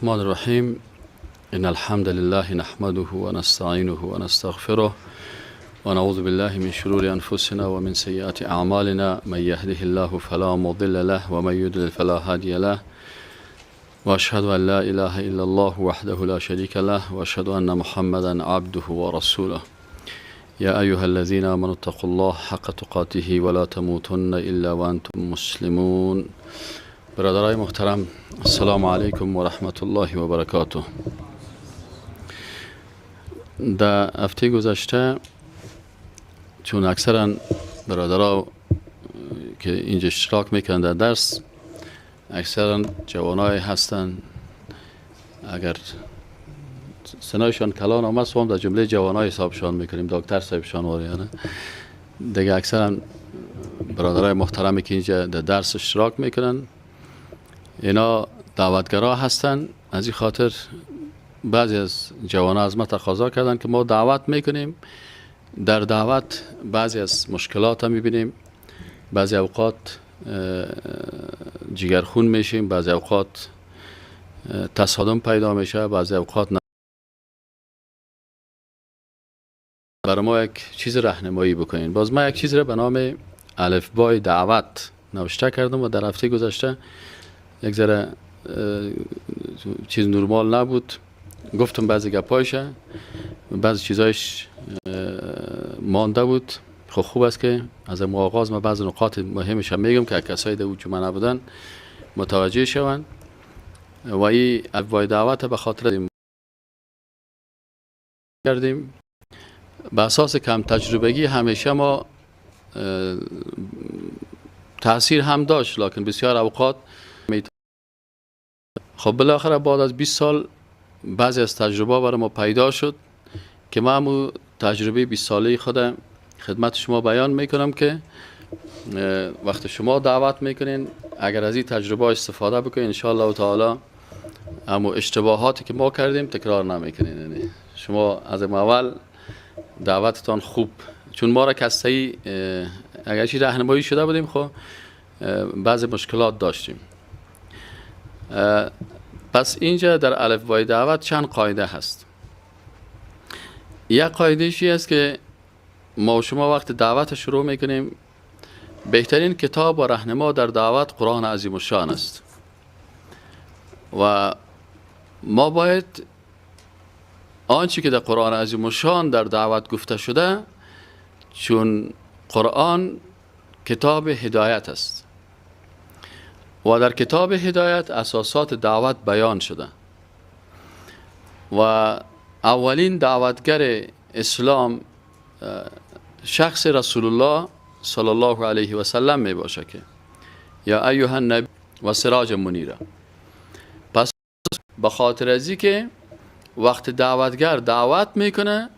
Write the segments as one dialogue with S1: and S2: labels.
S1: الرحمن الرحیم. ان الحمد لله نحمده ونستعینه ونستغفره ونعوذ بالله من شرور انفسنا ومن سیئات اعمالنا. من یهده الله فلا مضل له ومن یضلل فلا هادی له. واشهد ان لا اله الا الله وحده لا شریک له واشهد ان محمدا عبده ورسوله. یا ایها الذین آمنوا اتقوا الله حق تقاته ولا تموتن الا وانتم مسلمون. برادرای محترم، السلام علیکم و رحمت الله و برکاته. در هفته گذشته چون اکثرا برادرها که اینجا اشتراک میکنن در درس اکثرا جوانای هستن، اگر سنایشان کلان آمد هم در جمله جوانای حسابشان میکنیم، دکتر صاحبشان واریانه دیگه. اکثرا برادرای محترمی که اینجا در درس اشتراک میکنن اینا دعوتگرا هستن. از این خاطر بعضی از جوانان از ما تقاضا کردن که ما دعوت میکنیم، در دعوت بعضی از مشکلات هم میبینیم، بعضی اوقات جگرخون میشیم، بعضی اوقات تصادم پیدا میشه، بعضی اوقات برای ما یک چیز راهنمایی بکنین. باز ما یک چیز را به نام الفبای دعوت نوشته کردم و در هفته گذشته یک ذره چیز نرمال نبود، گفتم بعضی گپایشه، بعضی چیزایش مانده بود. خب خوب است که از آغاز ما بعضی نقاط مهمش هم میگم که کسایی در جمعه نبودن متوجه شوند. و این الفبای دعوت به خاطر کردیم به اساس کم تجربگی همیشه ما تاثیر هم داشت، لکن بسیار اوقات خب بالاخره بعد از 20 سال بعضی از تجربه برای ما پیدا شد که ما همون تجربه 20 ساله خود خدمت شما بیان میکنم که وقت شما دعوت میکنین اگر از این تجربه استفاده بکنین ان شاء الله تعالی همون اشتباهاتی که ما کردیم تکرار نمیکنین. یعنی شما از اول دعوتتان خوب، چون ما را کسی اگرچه راهنمایی شده بودیم خب بعضی مشکلات داشتیم. پس اینجا در الفبای دعوت چند قاعده هست. یک قاعده شی است که ما و شما وقت دعوت شروع میکنیم بهترین کتاب و راهنما در دعوت قرآن عظیم الشان است و ما باید آنچه که در قرآن عظیم الشان در دعوت گفته شده، چون قرآن کتاب هدایت است و در کتاب هدایت اساسات دعوت بیان شده و اولین دعوتگر اسلام شخص رسول الله صلی الله علیه و سلم می باشه که یا ایها النبی و سراج منیره. پس به خاطر ازی که وقت دعوتگر دعوت میکنه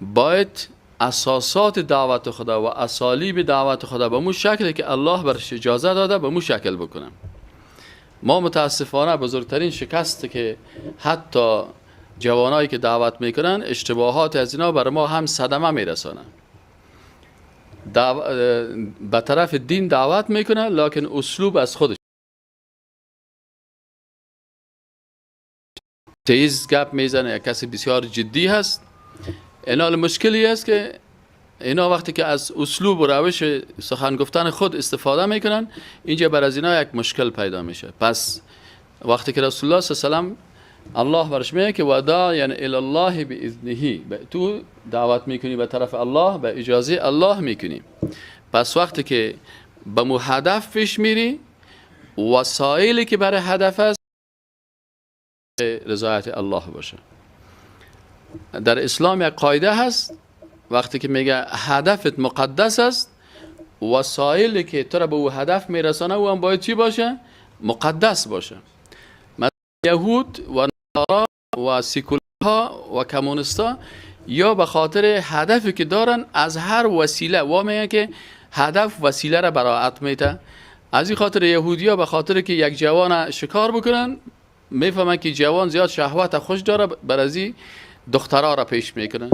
S1: باید اساسات دعوت خدا و اسالیب دعوت خدا به مو شکلی که الله برش اجازه داده به مو شکل بکنه. ما متاسفانه بزرگترین شکست که حتی جوانایی که دعوت میکنن اشتباهات از اینا بر ما هم صدمه میرسانن. به طرف دین دعوت میکنه لکن اسلوب از خودش تیز گپ میزنه، یک کسی بسیار جدی هست. اینا مشکلی است که اینا وقتی که از اسلوب و روش سخن گفتن خود استفاده میکنن اینجا بر از اینا یک مشکل پیدا میشه. پس وقتی که رسول الله صلی الله علیه و سلم الله برش میگه که وداعیا الی الله باذنه، تو دعوت میکنی به طرف الله به اجازه الله میکنی. پس وقتی که به مو هدف پیش میری وسایلی که برای هدف است رضایت الله باشه. در اسلام یک قاعده هست وقتی که میگه هدفت مقدس است وسایلی که تو را به او هدف میرسانه او هم باید چی باشه؟ مقدس باشه. مثلا یهود و نصارا و سیکولارها و کمونیستا یا به خاطر هدفی که دارن از هر وسیله و میگن که هدف وسیله را براعت میده. از این خاطر یهودیا به خاطر که یک جوان شکار بکنن میفهمن که جوان زیاد شهوت خوش داره بر از این دخترها را پیش میکنن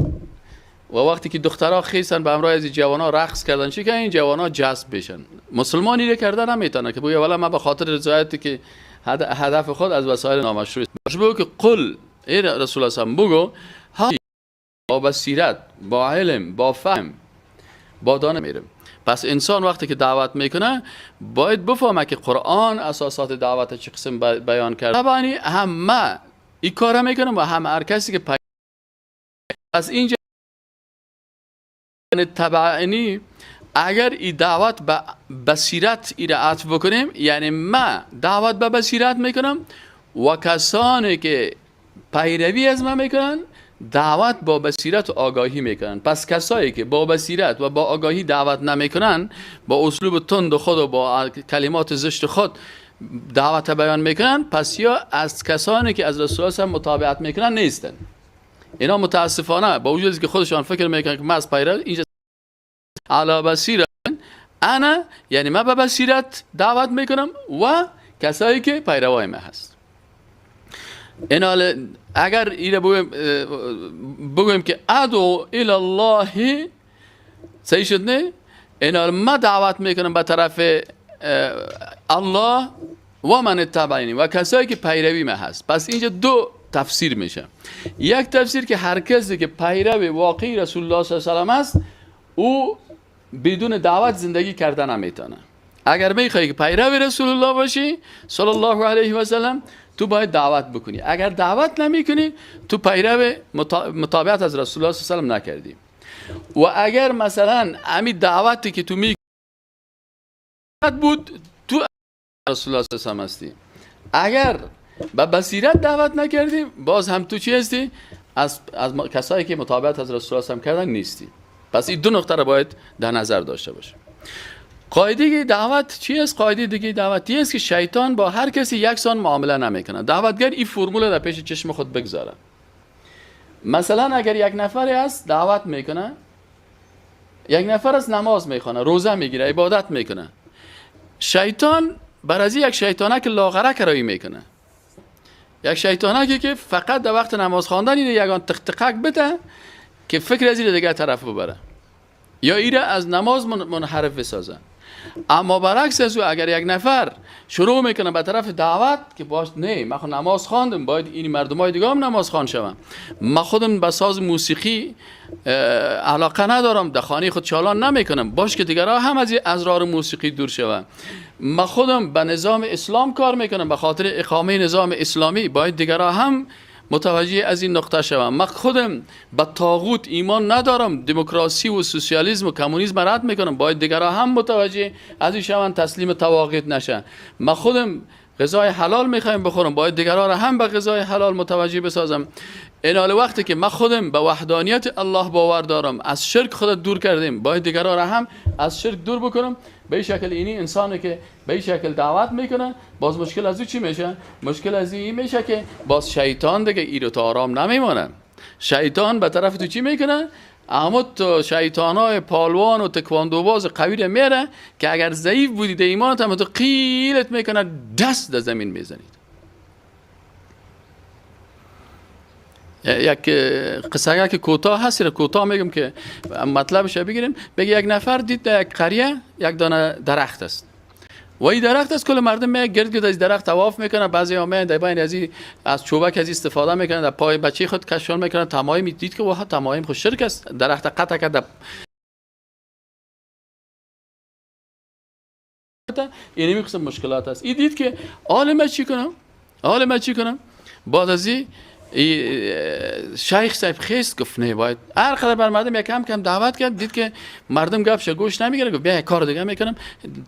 S1: و وقتی که دخترها خیسن به همراه از جوانها رقص کردن چی که این جوانها جذب بشن. مسلمانی رو کرده نمیتونه که بگه والا من به خاطر رضایتی که هدف خود از وسایل نامشروع. بگو که قل ای رسول الله بگو ها، با بصیرت، با علم، با فهم، با دانش میرم. پس انسان وقتی که دعوت میکنه باید بفهمه که قرآن اساسات دعوت چه قسم بیان کرده. طبعا هم ما این کار میکنم و هم هر کسی که پس اینجا تبعنی اگر این دعوت به بصیرت ایره عطف بکنیم، یعنی ما دعوت به بصیرت میکنم و کسانی که پیروی از ما میکنن دعوت با بصیرت و آگاهی میکنن. پس کسایی که با بصیرت و با آگاهی دعوت نمیکنن، با اسلوب تند خود و با کلمات زشت خود دعوت بیان میکنن، پس یا از کسانی که از رسول الله متابعت میکنن نیستن. اینا متاسفانه با وجودی که خودشان فکر میکنن که من از پیرو اینجا علی بصیرت انا، یعنی من به بصیرت دعوت میکنم و کسایی که پیروای من هست. اینا اگر ایره بگویم که ادعو الی الله، صحیح شد نه؟ اینا ما دعوت میکنم به طرف الله و من اتبعنی و کسایی که پیروی من هست. پس اینجا دو تفسیر میشه. یک تفسیر که هر کسی که پیرو واقعی رسول الله صلی الله علیه و سلم است، او بدون دعوت زندگی کردن نمیتونه. اگر میخوای که پیرو رسول الله باشی صلی الله علیه و سلم، تو باید دعوت بکنی. اگر دعوت نمیکنی، تو پیرو متابعت از رسول الله صلی الله علیه و سلم نکردی. و اگر مثلا امی دعوتی که تو می بود، تو رسول الله صلی الله علیه و سلم هستی. اگر به بصیرت دعوت نکردی، باز هم تو چی هستی؟ از کسایی که متابعت از رسول الله صلی الله علیه و سلم کردن نیستی. پس این دو نقطه رو باید در نظر داشته باشیم. قاعده دعوت چی است؟ قاعده دیگه دعوت است که شیطان با هر کسی یکسان معامله نمیکنه. دعوتگر این فرمول در پیش چشم خود بگذاره. مثلا اگر یک نفری است دعوت میکنه، یک نفر از نماز میخونه، روزه میگیره، عبادت میکنه، شیطان بر از یک شیطانک لاغرک روی میکنه، یک شیطانکی که فقط در وقت نماز خواندن اینه یگان تق تقک بده که فکر از این دیگه طرف ببره یا ایره از نماز منحرف بسازه. اما برعکس از او اگر یک نفر شروع میکنه به طرف دعوت که باش نه من خود نماز خواندم، باید این مردمای دیگه هم نماز خوان شوم، من خودم به ساز موسیقی علاقه ندارم، در خانه خود چالان نمیکنم، باش که دیگرها هم از ازرار موسیقی دور شوم، من خودم به نظام اسلام کار میکنم، به خاطر اقامه نظام اسلامی باید دیگرها هم متوجه از این نقطه شوم، من خودم به طاغوت ایمان ندارم، دموکراسی و سوسیالیسم و کمونیسم رد میکنم، باید دیگرها هم متوجه از این شوند، تسلیم طواغیت نشن، من خودم غذای حلال میخوایم بخورم، باید دیگرها را هم به غذای حلال متوجه بسازم. این حال وقتی که من خودم به وحدانیت الله باور دارم، از شرک خودت دور کردیم، باید دیگرها را هم از شرک دور بکنم. به این شکل اینی انسانی که به این شکل دعوت میکنه، باز مشکل از او چی میشه؟ مشکل از این میشه که باز شیطان دیگه ایرو تا آرام نمیمانه. شیطان به طرف تو چی میکنه؟ اما تو شیطانای پالوان و تکواندو باز قوی رو میاره که اگر ضعیف بودی در ایمانت هم تو قیلت میکنه، دست در زمین میزنید. یک قصه که کوتاه هست، رو کوتاه میگم که مطلبش رو بگیریم. بگه یک نفر دید در یک قریه یک دانه درخت است و این درخت است، کل مردم میاد گرد گرد از درخت طواف میکنه، بعضی ها میان در بین از از چوبک از استفاده میکنن، در پای بچه خود کشان میکنن، تمایم دید که واه تمایم خود شرک است، درخت قطع کرد. اینمی قسم مشکلات است. این دید که حال من چی کنم؟ حال من چی کنم؟ بعد از این شیخ صاحب خیست گفت نه باید هر قدر بر مردم یک کم کم دعوت کرد، دید که مردم گپش گوش نمیگیره، گفت بیا یک کار دیگه میکنم.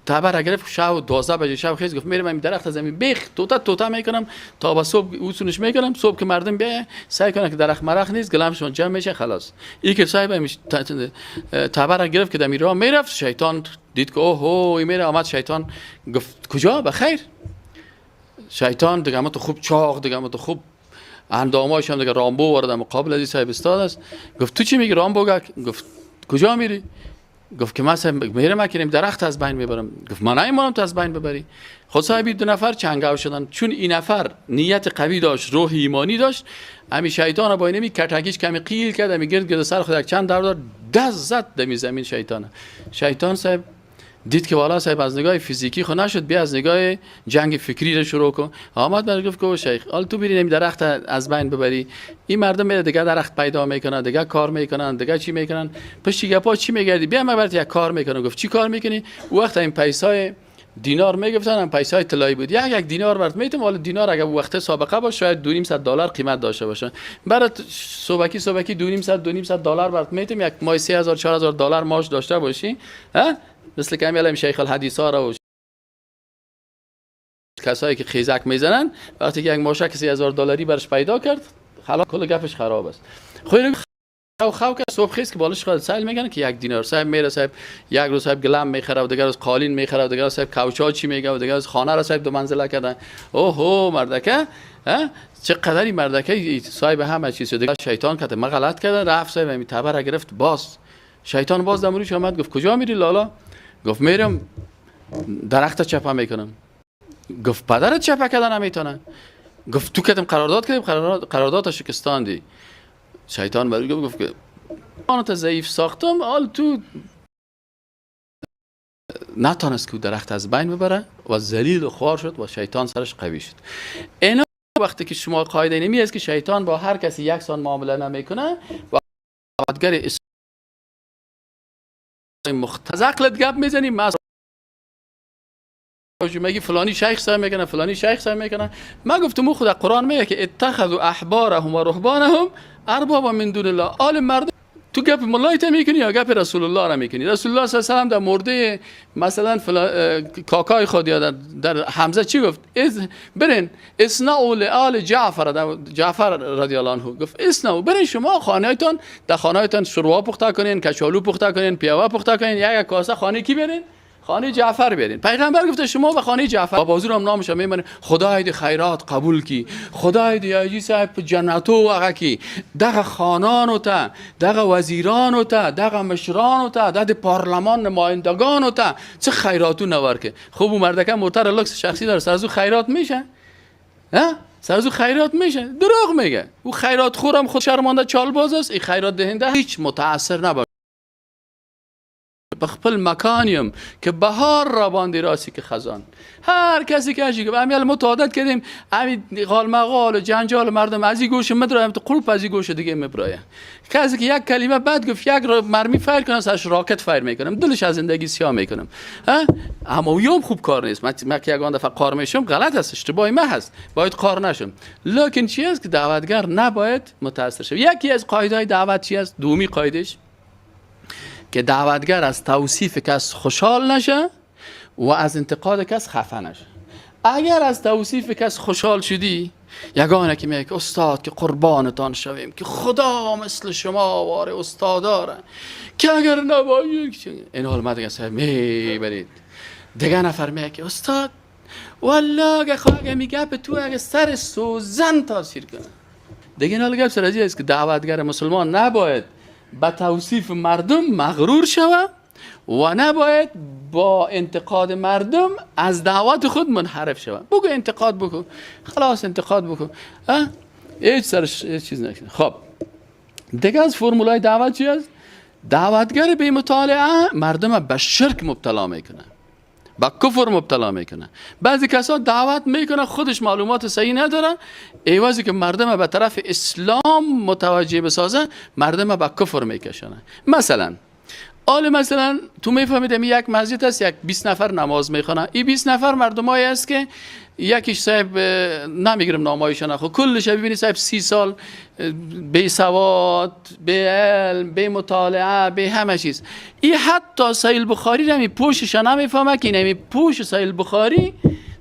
S1: تبر گرفت شب 12 بجه شب خیست گفت میرم این درخت زمین بیخ توته توته میکنم تا به صبح اوسونش میکنم، صبح که مردم بیا سعی کنه که درخت مرخ نیست گلمشون جمع میشه خلاص. این که صاحب تبر گرفت که در راه میرفت، شیطان دید که اوه این میره، آمد شیطان گفت کجا بخیر. شیطان دیگه تو خوب چاق، دیگه تو خوب انداماش هم دیگه رامبو وارد مقابل از این صاحب استاد است. گفت تو چی میگی رامبو؟ گفت کجا میری؟ گفت که من میرم اکنیم درخت از بین میبرم. گفت من نمیمانم تو از بین ببری. خود صاحب دو نفر چنگاو شدن، چون این نفر نیت قوی داشت، روح ایمانی داشت، همی شیطان با اینمی کتکیش کمی قیل کرد، همی گرد گرد سر خود یک چند در داد، دست زد دمی زمین شیطانه. شیطان صاحب دید که والا صاحب از نگاه فیزیکی خو نشد، بیا از نگاه جنگ فکری رو شروع کن. آمد برای گفت که شیخ حالا تو بری درخت از بین ببری، این مردم میره دیگه درخت پیدا میکنن، دیگه کار میکنن، دیگه چی میکنن، پشت گپا چی میگردی، بیا من برات یک کار میکنم. گفت چی کار میکنی؟ وقت این پیسای دینار میگفتن، هم پیسای طلایی بود، یک دینار برات میتم. حالا دینار اگه وقت سابقه باشه شاید $250 قیمت داشته باشه، برات صبحکی صبحکی $250 برات میتم، یک ماه 3000 4000 دلار ماش داشته باشی. ها مثل که همین شیخ الحدیث ها رو کسایی که خیزک میزنن، وقتی که یک ماشک 3000 دلاری برش پیدا کرد، خلاص کل گپش خراب است. خو خو که صبح خیز که بالش خود سایل میگن که یک دینار صاحب میره، صاحب یک روز صاحب گلم میخره و دیگر روز قالین میخره و دیگر روز صاحب کوچا چی میگه و دیگر روز خانه را صاحب دو منزله کردن. اوهو مردکه چه قدری مردکه صاحب همه چیز شده. شیطان کته ما غلط کرده، رفت صاحب می تبر گرفت، باز شیطان باز دمروش آمد گفت کجا میری لالا؟ گفت میرم درخت چپه میکنم. گفت پدرت چپه کردن نمیتونه. گفت تو کتم قرارداد کردیم، قرارداد شکستاندی. شیطان برای گفت که آنت ضعیف ساختم، حال تو نتانست که درخت از بین ببره و ذلیل و خوار شد و شیطان سرش قوی شد. اینا وقتی که شما قاعده نمی است که شیطان با هر کسی یکسان معامله نمیکنه و دعوتگر مختص عقلت گپ میزنی، ما میگی فلانی شیخ صاحب میکنه، فلانی شیخ صاحب میکنه. ما گفتم خود قرآن میگه که اتخذوا احبارهم و رهبانهم اربابا من دون الله. آل مردم تو گپ ملایت میکنی یا گپ رسول الله را میکنی؟ رسول الله صلی الله علیه و سلم در مورد مثلا کاکای خود یا در حمزه چی گفت؟ برین اصنعوا لآل جعفر، جعفر رضی الله عنه گفت اصنعوا، برین شما خانه‌تان در خانه‌تان شوروا پخته کنین، کچالو پخته کنین، پیاوه پخته کنین، یک کاسه خانه کی برین؟ خانه جعفر برین. پیغمبر گفته شما به خانه جعفر با بازور هم نامش میمونه، خدای دی خیرات قبول کی، خدای دی ایجی صاحب جنتو هغه کی، دغه خانانو ته، دغه وزیرانو ته، دغه مشرانو ته، دغه پارلمان نمایندگانو ته چه خیراتو ورکه. خب اون مردکه موتر لوکس شخصی داره، سر از او خیرات میشه؟ ها سر از او خیرات میشه؟ دروغ میگه. او خیرات خورم خود شرمانده چالباز است، این خیرات دهنده هیچ متاثر نباشه. به خپل مکان یم که بهار را باندې راسي که خزان. هر کسی که اجی امیال ما عادت کردیم همین غال مغال و جنجال مردم از این گوشه مدرایم تو قلپ از این گوشه دیگه مبرایه. کسی که یک کلمه بد گفت یک مرمی فایر کنه سرش راکت فایر میکنم، دلش از زندگی سیاه میکنم. اما یوم خوب کار نیست. من که یگان دفعه قار میشم غلط است، اشتباهی من هست، باید قار نشم. لکن چی است که دعوتگر نباید متاثر شه. یکی از قاعده دعوت چی است؟ دومی قاعدهش که دعوتگر از توصیف کس خوشحال نشه و از انتقاد کس خفه نشه. اگر از توصیف کس خوشحال شدی، یگانه که میگه استاد که قربانتان شویم، که خدا مثل شما واره استاداره، که اگر نباشید این حال ما دیگه صاحب میبرید. دیگه نفر میگه که استاد والله اگه خواهی میگه به تو اگه سر سوزن تاثیر کنه. دیگه این حال گپ سر است که دعوتگر مسلمان نباید به توصیف مردم مغرور شوه و نباید با انتقاد مردم از دعوت خود منحرف شوه. بگو انتقاد بکن، خلاص انتقاد بکن، هیچ سرش هیچ چیز نکنه. خب دیگه از فرمولای دعوت چی است؟ دعوتگر به مطالعه مردم به شرک مبتلا میکنه، با کفر مبتلا میکنه. بعضی کسا دعوت میکنه خودش معلومات صحیح نداره، ایوازی که مردم به طرف اسلام متوجه بسازه مردم به کفر میکشنه. مثلا آل مثلا تو میفهمید یک مسجد است، یک 20 نفر نماز میخوانه. این 20 نفر مردمایی است که یکیش صاحب نمیگیرم نامایشان، خب کلش ببینی صاحب 30 سال بی سواد، بی علم، بی مطالعه، بی همه چیز. این حتی صحیح بخاری را می پوشش نمیفهمه که این پوش صحیح بخاری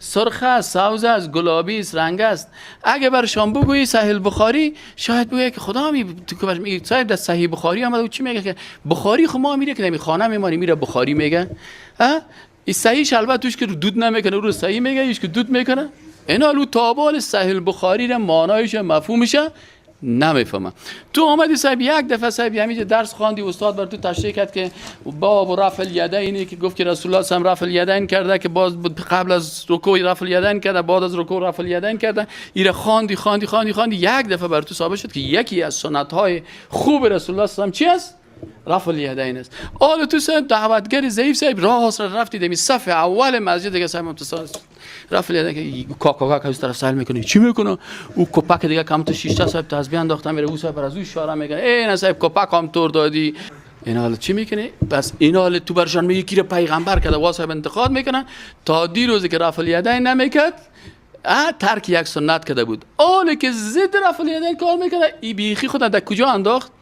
S1: سرخ است، سبز است، گلابی است، رنگ است. اگه برشان بگویی صحیح بخاری شاید بگه که خدا می تو که میگه صاحب در صحیح بخاری آمده و چی میگه که بخاری خب ما میره که نمی خانه میمانی میره بخاری میگه. ها این صحیح البته توش که دود نمیکنه رو صحیح میگه، ایش که دود میکنه. اینا لو تابال صحیح بخاری را معنایش مفهومش نمیفهمم. تو آمدی صاحب یک دفعه صاحب همینجا درس خواندی، استاد بر تو تشریح کرد که باب رفع الیدین که گفت که رسول الله صلی رفع الیدین کرده که باز قبل از رکوع رفع الیدین کرده، بعد از رکوع رفع الیدین کرده. ایره خواندی خواندی خواندی خواندی، یک دفعه بر تو ثابت شد که یکی از سنت های خوب رسول الله صلی الله علیه و چی است؟ رفع الیدین است. آل تو صاحب دعوتگر ضعیف صاحب راست رفتی دمی صف اول مسجد دیگه صاحب متصل رفع الیدین که کاکا کاکا از طرف سایل میکنه چی میکنه او کپک دیگه کم تو 6 تا صاحب تسبیح انداخته میره او صاحب از او اشاره میکنه ای نه صاحب کپک هم تور دادی. این حال چی میکنه؟ بس این حال تو برشان میگه کی پیغمبر کرده وا صاحب انتقاد میکنه تا دیروزی که رفع الیدین نمیکرد ترک یک سنت کرده بود. آنی که ضد رفع الیدین کار میکنه ای بیخی خود در کجا انداخت؟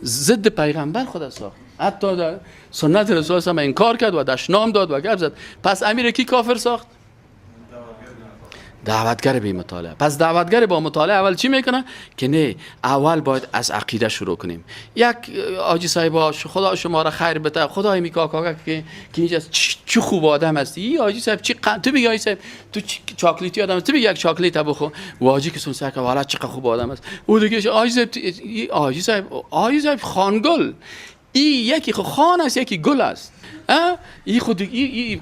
S1: ضد پیغمبر خود ساخت. حتی در سنت رسول الله انکار کرد و دشنام داد و گپ زد. پس امیر کی کافر ساخت؟ دعوتگر بی مطالعه. پس دعوتگر با مطالعه اول چی میکنه؟ که نه اول باید از عقیده شروع کنیم. یک حاجی صاحب خدا شما را خیر بده، خدای میکاکا که اینجا چه خوب آدم هستی. ای حاجی صاحب چی تو بگی حاجی صاحب تو چاکلیتی آدم تو بگی یک چاکلیت بخور. و حاجی که سون که والا چه خوب آدم است. او دیگه حاجی صاحب حاجی صاحب حاجی صاحب خانگل، ای یکی خان است یکی گل است. ای خود ای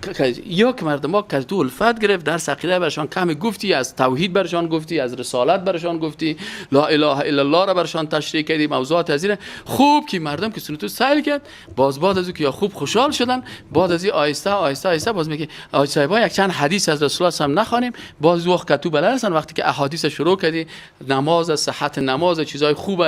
S1: یک مردم ما که تو الفت گرفت درس عقیده برشان کم گفتی، از توحید برشان گفتی، از رسالت برشان گفتی، لا اله الا الله را برشان تشریح کردی، موضوعات از این خوب که مردم که سنتو سیل کرد باز بعد از او که یا خوب خوشحال شدن، بعد از این آهسته آهسته آهسته باز میگه آج صاحبا یک چند حدیث از رسول الله هم نخوانیم. باز وقت که تو بلد هستن وقتی که احادیث شروع کردی، نماز، صحت نماز، چیزای خوب،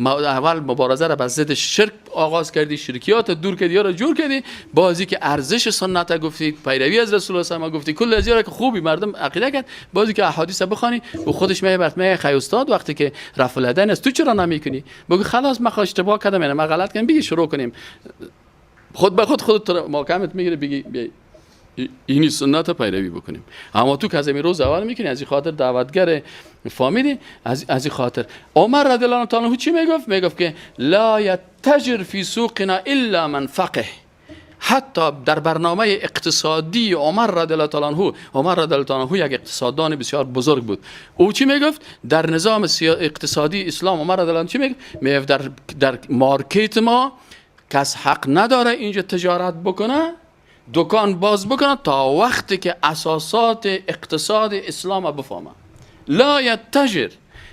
S1: اول مبارزه را بر ضد شرک آغاز کردی، شرکیات دور کردی، یا جور کردی، بازی که ارزش سنت گفتی، پیروی از رسول الله صلی گفتی، کل از که خوبی مردم عقیده کرد. بازی که احادیث بخوانی و خودش میگه برات میگه خی استاد وقتی که رفع الیدین است تو چرا نمیکنی؟ بگو خلاص من اشتباه کردم، یعنی من غلط کردم، بگی شروع کنیم. خود به خود خودت محکمت میگیره، بگی اینی سنت پیروی بکنیم. اما تو که از روز اول میکنی، از این خاطر دعوتگر فهمیدی، از این خاطر عمر رضی الله عنه چی میگفت؟ میگفت که لا یتجر فی سوقنا الا من فقه. حتی در برنامه اقتصادی عمر رضی الله تعالی عنه، عمر رضی الله تعالی عنه یک اقتصاددان بسیار بزرگ بود. او چی میگفت؟ در نظام اقتصادی اسلام عمر رضی الله عنه چی میگفت؟ میگفت در مارکت ما کس حق نداره اینجا تجارت بکنه، دکان باز بکنه تا وقتی که اساسات اقتصاد اسلام بفهمه. لا یتجر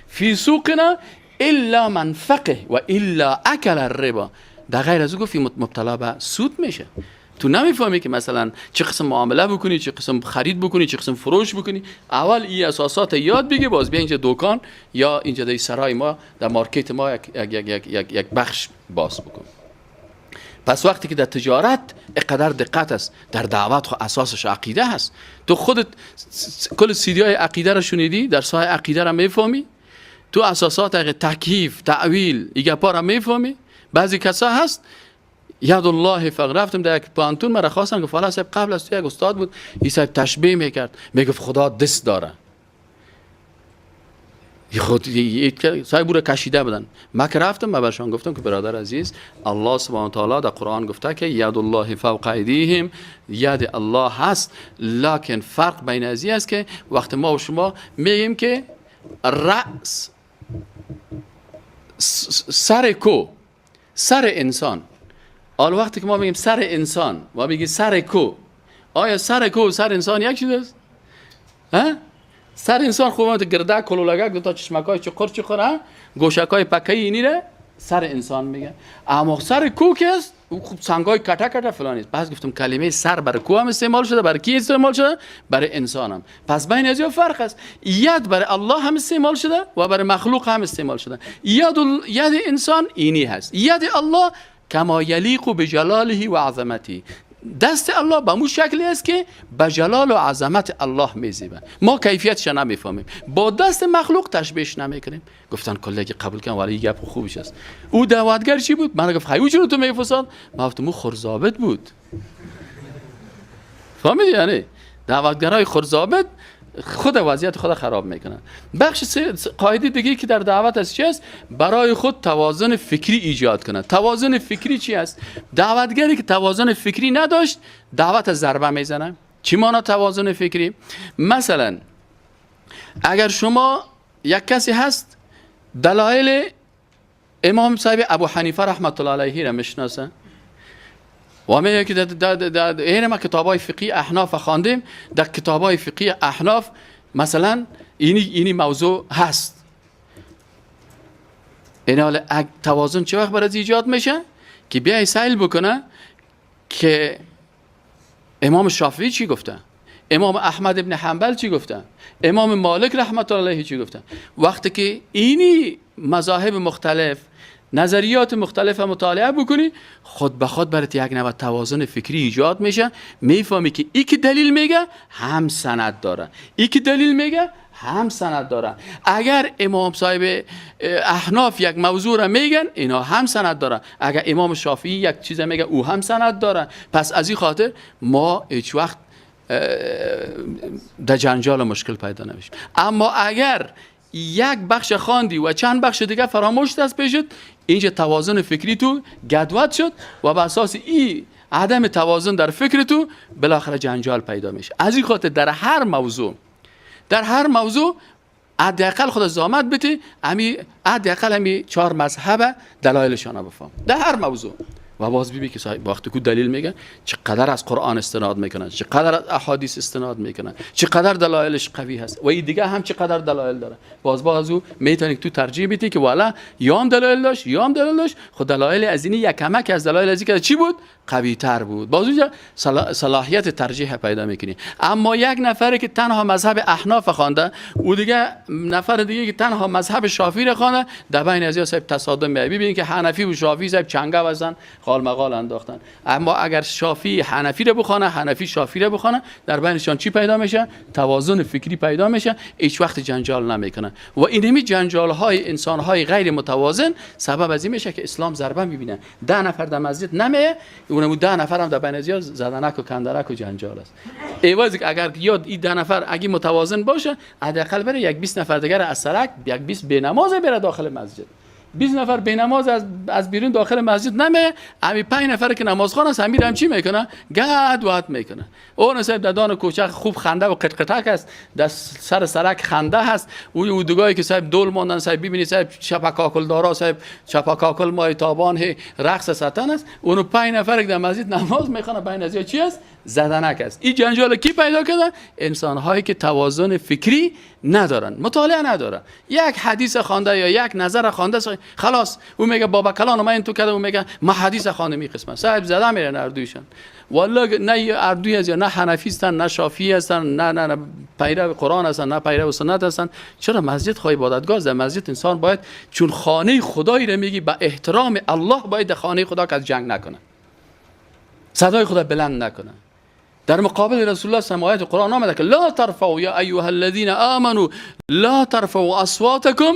S1: فی سوقنا الا من فقه و الا اکل الربا. در غیر از او گفت مبتلا به سود میشه. تو نمیفهمی که مثلا چه قسم معامله بکنی، چه قسم خرید بکنی، چه قسم فروش بکنی. اول این اساسات یاد بگی، باز بیا اینجا دکان یا اینجا در سرای ما، در مارکت ما یک یک یک یک یک بخش باز بکن. پس وقتی که در تجارت اقدر دقت است، در دعوت خو اساسش عقیده هست. تو خودت کل سیدی های عقیده را شنیدی، در سای عقیده را میفهمی، تو اساسات تکییف، تأویل، ایگپا را میفهمی. بعضی کسا هست ید الله فقط رفتم در یک پانتون مرا خواستن که فلان صاحب قبل از تو یک استاد بود، این صاحب تشبیه میکرد، میگفت خدا دست داره. خود صاحب او را کشیده بودن. من که رفتم من برشان گفتم که برادر عزیز، الله سبحانه و تعالی در قرآن گفته که ید الله فوق ایدیهم، ید الله هست، لکن فرق بین ازی است که وقت ما و شما میگیم که رأس سر کو، سر انسان. حالا وقتی که ما میگیم سر انسان و میگیم سر کو، آیا سر کو و سر انسان یک چیز است؟ ها؟ سر انسان خوب گرده کلولگک دو تا چشمکای چقر چقر گوشکای پکه اینی را سر انسان میگه. اما سر کو که است خوب سنگای کټه کټه فلان است. پس گفتم کلمه سر برای کو هم استعمال شده، برای کی استعمال شده؟ برای انسان هم. پس بین از فرق است. ید برای الله هم استعمال شده و برای مخلوق هم استعمال شده. ید انسان اینی هست، ید الله کما یلیق بجلاله و عظمته. دست الله به مو شکلی است که به جلال و عظمت الله میزیبه. ما کیفیتش نمیفهمیم، با دست مخلوق تشبیهش نمیکنیم. گفتن کلی قبول کن، ولی گپ خوبش است. او دعوتگر چی بود؟ من گفت خیلی چرا تو میفساد؟ من گفتم او خرزابت بود. فهمیدی؟ یعنی دعوتگرای خرزابت خود وضعیت خود خراب میکنن. بخش قاعده دیگه که در دعوت است چی است؟ برای خود توازن فکری ایجاد کنه. توازن فکری چی است؟ دعوتگری که توازن فکری نداشت دعوت ضربه میزنه. چی مانا توازن فکری؟ مثلا اگر شما یک کسی هست دلایل امام صاحب ابو حنیفه رحمت الله علیه را میشناسه و میگه که در این ما کتابای فقهی احناف خواندیم، در کتابای فقهی احناف مثلا اینی موضوع هست. این حال توازن چه وقت برای ایجاد میشه؟ که بیای سیل بکنه که امام شافعی چی گفته، امام احمد ابن حنبل چی گفته، امام مالک رحمت الله علیه چی گفته. وقتی که اینی مذاهب مختلف، نظریات مختلف مطالعه بکنی، خود به خود برات یک نوع توازن فکری ایجاد میشه. میفهمی که ای که دلیل میگه هم سند داره، ای که دلیل میگه هم سند داره. اگر امام صاحب احناف یک موضوع را میگن، اینا هم سند داره. اگر امام شافعی یک چیز میگه، او هم سند داره. پس از این خاطر ما هیچ وقت در جنجال مشکل پیدا نمیشیم. اما اگر یک بخش خواندی و چند بخش دیگه فراموش دست پیشت، اینجا توازن فکری تو گدود شد و به اساس این عدم توازن در فکر تو بالاخره جنجال پیدا میشه. از این خاطر در هر موضوع حداقل خود زحمت بتی، امی حداقل همی چهار مذهب دلایلشان بفهم در هر موضوع. و باز ببین که صاحب وقتی کو دلیل میگه، چقدر از قرآن استناد میکنن، چقدر از احادیث استناد میکنن، چقدر دلایلش قوی هست و این دیگه هم چقدر دلایل داره. باز او میتونی تو ترجیح بدی که والا یام دلایل داشت، یام دلایل داشت، خود دلایل از اینی یک کمک از دلایل از که چی بود، قوی تر بود. باز اونجا صلاحیت ترجیح پیدا میکنی. اما یک نفری که تنها مذهب احناف خوانده، او دیگه نفر دیگه که تنها مذهب شافعی را خوانده، در بین از صاحب تصادم میاد. ببینید که حنفی و شافعی صاحب چنگه وزن قال مقال انداختن. اما اگر شافعی حنفی رو بخوانه، حنفی شافعی رو بخوانه، در بینشان چی پیدا میشه؟ توازن فکری پیدا میشه. هیچ وقت جنجال نمیکنه و اینمی جنجال های انسان های غیر متوازن سبب از این میشه که اسلام ضربه میبینه. 10 نفر در مسجد نمیه، اونم 10 نفر هم در بین ازیا زدنک و کندرک و جنجال است. ایواز اگر یاد این 10 نفر اگه متوازن باشه، حداقل بره یک 20 نفر دیگر از سرک، یک 20 بی بره داخل مسجد. 20 نفر بی نماز از بیرون داخل مسجد نمه، امی 5 نفر که نمازخوان است همین هم چی میکنه؟ گد وات میکنه. اون صاحب ددان کوچک خوب خنده و قطقطک است، در سر سرک خنده هست. او دگاهی که صاحب دول ماندن، صاحب ببینید صاحب چپکاکل دارا، صاحب چپکاکل مای تابان هی رقص ستن است. اونو 5 نفر که در مسجد نماز میخوانه، بین از چی است؟ زدنک است. این جنجال کی پیدا کردن؟ انسان هایی که توازن فکری ندارن، مطالعه ندارن. یک حدیث خوانده یا یک نظر خوانده، خلاص او میگه بابا کلان ما این تو کرده، او میگه ما حدیث خوانده می قسمت صاحب زده میره اردویشان. والله نه اردوی از یا نه حنفی هستن، نه شافعی هستن، نه پیرو قرآن هستن، نه پیرو سنت هستن. چرا مسجد خواهی عبادتگاه؟ در مسجد انسان باید چون خانه خدایی رو میگی، به احترام الله باید در خانه خدا که جنگ نکنه، صدای خدا بلند نکنه. در مقابل رسول الله صلی آیت قرآن آمده که لا ترفعوا یا ایها الذین آمنوا لا ترفعوا اصواتکم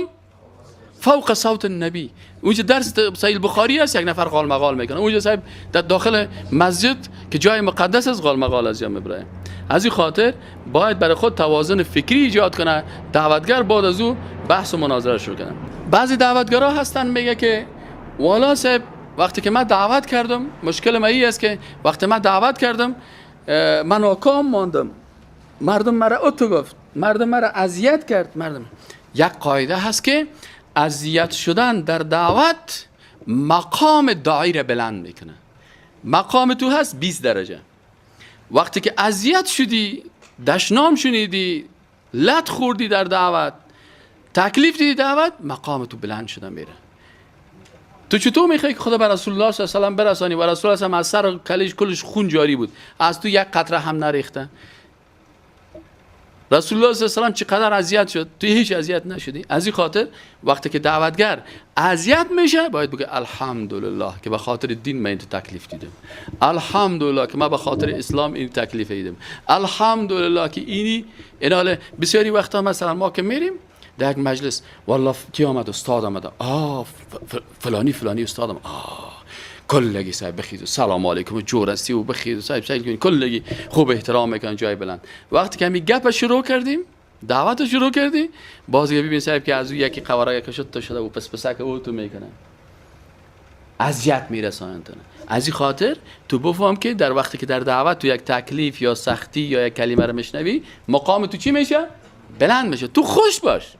S1: فوق صوت النبی. اونجا درس صحیح بخاری است، یک نفر قال مقال میکنه اونجا صاحب در داخل مسجد که جای مقدس است، قال مقال از جام ابراهیم. از این خاطر باید برای خود توازن فکری ایجاد کنه دعوتگر، بعد از او بحث و مناظره شروع کنه. بعضی دعوتگرا هستن میگه که والا صاحب وقتی که من دعوت کردم، مشکل من است که وقتی من دعوت کردم من ناکام ماندم، مردم مرا اتو گفت، مردم مرا اذیت کرد. مردم یک قاعده هست که اذیت شدن در دعوت مقام داعی را بلند میکنه. مقام تو هست 20 درجه. وقتی که اذیت شدی، دشنام شنیدی، لت خوردی در دعوت، تکلیف دیدی دعوت، مقام تو بلند شده میره. تو چطور میخوای که خدا بر رسول الله صلی الله علیه و برسانی و رسول الله از سر کلش کلش خون جاری بود، از تو یک قطره هم نریخته؟ رسول الله صلی الله علیه و چقدر اذیت شد، تو هیچ اذیت نشدی. از این خاطر وقتی که دعوتگر اذیت میشه باید بگه الحمدلله که به خاطر دین من این تکلیف دیدم، الحمدلله که من به خاطر اسلام این تکلیف دیدم، الحمدلله که اینی ایناله. بسیاری وقتا مثلا ما که میریم در یک مجلس، والله کی آمد؟ استاد آمده، آه فلانی فلانی استاد آمد، آه کلگی صاحب بخیز و سلام علیکم و جور هستی و بخیز و صاحب صاحب کلگی خوب احترام میکنن، جای بلند. وقتی که همی گپ شروع کردیم، دعوت شروع کردیم، باز ببین صاحب که از او یکی قواره کشد تو شده و پس پسک او تو میکنه، اذیت میرسانند. از این خاطر تو بفهم که در وقتی که در دعوت تو یک تکلیف یا سختی یا یک کلمه رو میشنوی، مقام تو چی میشه؟ بلند میشه. تو خوش باش.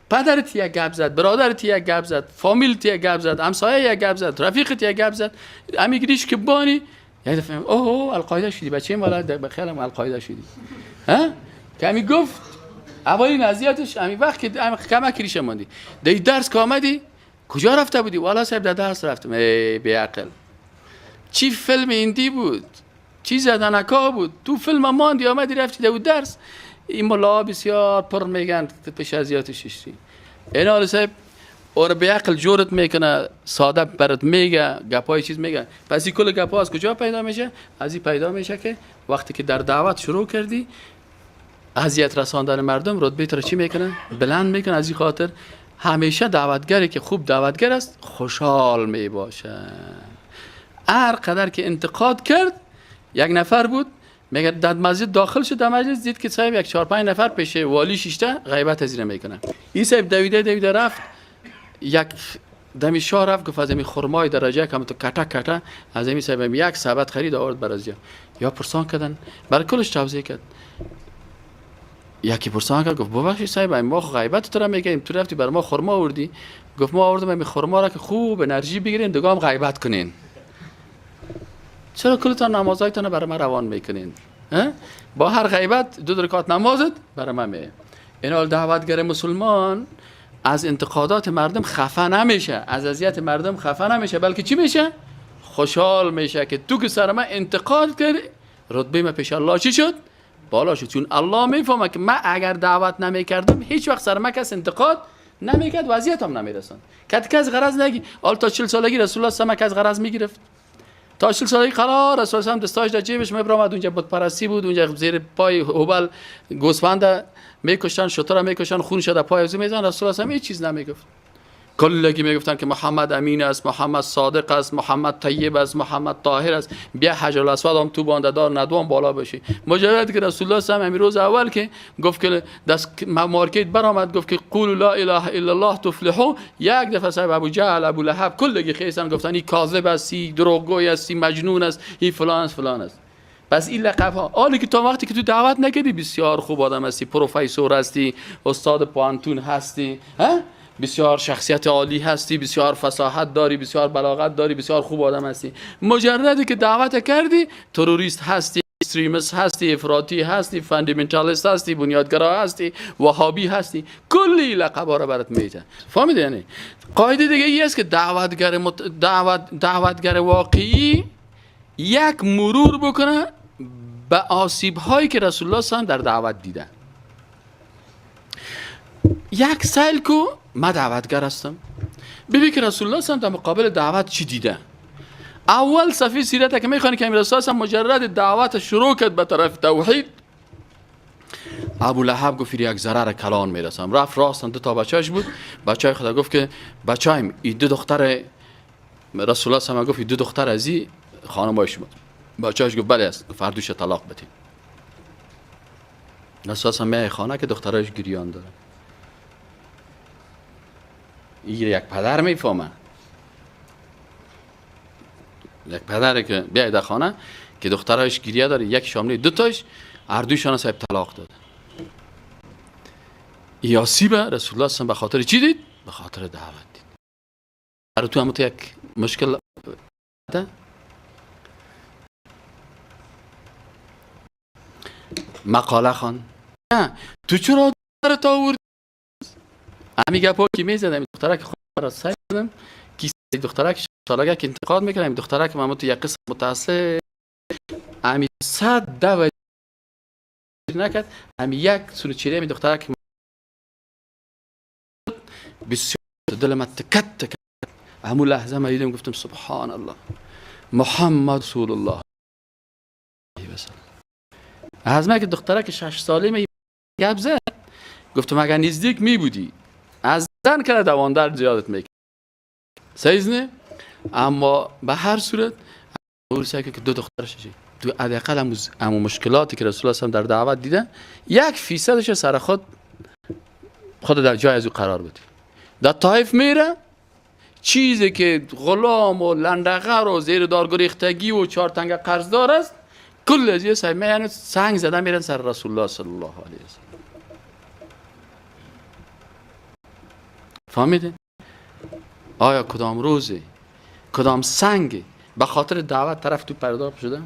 S1: پدرت یک گپ زد، برادرت یک گپ زد، فامیلت یک گپ زد، همسایه یک گپ زد، رفیقت یک گپ زد، امی گریش که بانی یک دفعه اوه القاعده شدی بچه، والا به خیالم القاعده شدی. ها که امی گفت اولین اذیتش امی وقت که کمک ریشه ماندی. در درس که آمدی کجا رفته بودی؟ والا صاحب در درس رفتم. ای بیعقل. چی فیلم هندی بود، چی زدنکا بود، تو فیلم ماندی آمدی رفتی دو درس. این ملا بسیار پر میگن پیش از یادش ششتی. اینا صاحب اور به عقل جورت میکنه، ساده برات میگه، گپای چیز میگه. پس این کل گپا از کجا پیدا میشه؟ از این پیدا میشه که وقتی که در دعوت شروع کردی اذیت رساندن مردم، رتبه تو چی میکنه؟ بلند میکنه. از این خاطر همیشه دعوتگری که خوب دعوتگر است خوشحال میباشه. هر قدر که انتقاد کرد، یک نفر بود میگه در مسجد داخل شد، در مجلس دید که صاحب یک 4-5 نفر پیش والی شیشته غیبت از اینه میکنه. این صاحب دویده دویده رفت یک دمی شاه رفت، گفت از این خرمای درجه کم تو کټه کټه از این صاحب یک سبد خرید آورد برازیا. یا پرسان کردن برای کلش توضیح کرد. یکی پرسان کرد گفت ببخشید صاحب ما غیبت تو را میگیم، تو رفتی بر ما خرما آوردی. گفت ما آوردم این خرما را که خوب انرژی بگیرین دیگه هم غیبت کنین. چرا کلتان نمازایتان برای من روان میکنین؟ با هر غیبت 2 رکعت نمازت برای من میه. این دعوتگر مسلمان از انتقادات مردم خفه نمیشه، از اذیت مردم خفه نمیشه، بلکه چی میشه؟ خوشحال میشه که تو که سر من انتقاد کردی رتبه من پیش الله چی شد؟ بالا شد. چون الله میفهمه که من اگر دعوت نمیکردم هیچ وقت سر من کس انتقاد نمیکرد و اذیتم نمیرساند. کت کس غرض نگی. حالا تا 40 سالگی رسول الله صلی الله علیه و غرض میگرفت. تا 40 سالگی قرار رسول الله دستاش در جیبش میبرآمد، اونجا بت پرستی بود، اونجا زیر پای هبل گوسفند میکشتن، شتر میکشتن، خون شده پای از میزن. رسول الله هیچ چیز نمیگفت. کلگی میگفتن که محمد امین است، محمد صادق است، محمد طیب است، محمد طاهر است، بیا حجر الاسود هم تو بانده دار ندوام بالا بشی. مجرد که رسول الله صلی الله علیه و روز اول که گفت که دست مارکت برآمد گفت که قول لا اله الا الله تفلحوا، یک دفعه صاحب ابو جهل ابو لهب کلگی خیسن گفتن این کاذب است، این دروغگوی است، این مجنون است، این فلان است فلان است. پس این لقب ها حالی که تا وقتی که تو دعوت نکردی بسیار خوب آدم هستی، پروفسور هستی، استاد پوانتون هستی، ها، بسیار شخصیت عالی هستی، بسیار فصاحت داری، بسیار بلاغت داری، بسیار خوب آدم هستی. مجردی که دعوت کردی تروریست هستی، extremist هستی، افراطی هستی، fundamentalist هستی، بنیادگرا هستی، وهابی هستی، کلی لقب را برات میده. فهمیدی؟ یعنی قاعده دیگه ای است که دعوتگر دعوتگر واقعی یک مرور بکنه به آسیب هایی که رسول الله صلی الله علیه و در دعوت دیده. یک سیل کو من دعوتگر هستم، ببین که رسول الله صلی الله علیه و در مقابل دعوت چی دیده. اول صفحه سیرت که میخوانی که رسول الله مجرد دعوت شروع کرد به طرف توحید، ابو لهب گفت یک ضرر کلان میرسم. رفت راستن 2 تا بچه‌اش بود، بچهای خدا گفت که بچه‌ایم این 2 دختر رسول الله صلی الله علیه و گفت این 2 دختر از این خانمای شما. بچه‌اش گفت بله است، گفت هر دوش طلاق بدین. رسول الله میای خانه که دخترایش گریان داره. این یک پدر میفهمه، یک پدره که بیای در خانه که دخترایش گریه داره، یک شاملی 2 تاش هر دویشان صاحب طلاق داده. یاسیب رسول الله صلی به خاطر چی دید؟ به خاطر دعوت دید. برای تو هم تو یک مشکل ده؟ مقاله خان تو چرا دختر تا آوردی؟ همی گپا که میزدم دختره که خود را سعی کردم که دختره که سالگه که انتقاد میکنم دختره که من تو یک قسم متاسف همی 100 دو نکرد، همی یک سونو چیره همی دختره که بسیار دل من تکت تکت. همون لحظه من دیدم گفتم سبحان الله محمد رسول الله. از من که دختره که 6 ساله می گپ زد، گفتم اگر نزدیک می بودی از زن که دواندر زیادت میکرد سایز نه. اما به هر صورت اول سعی که 2 دخترش چی تو حداقل امو مشکلاتی که رسول الله در دعوت دیده 1% سر خود در جای از او قرار بده. در طایف میره چیزی که غلام و لندغر و زیر دارگریختگی و 4 تنگ قرضدار است کل از یه سعی یعنی سنگ زده میرن سر رسول الله صلی الله علیه و سلم. فهمیدین؟ آیا کدام روزی کدام سنگ به خاطر دعوت طرف تو پرداخت شده؟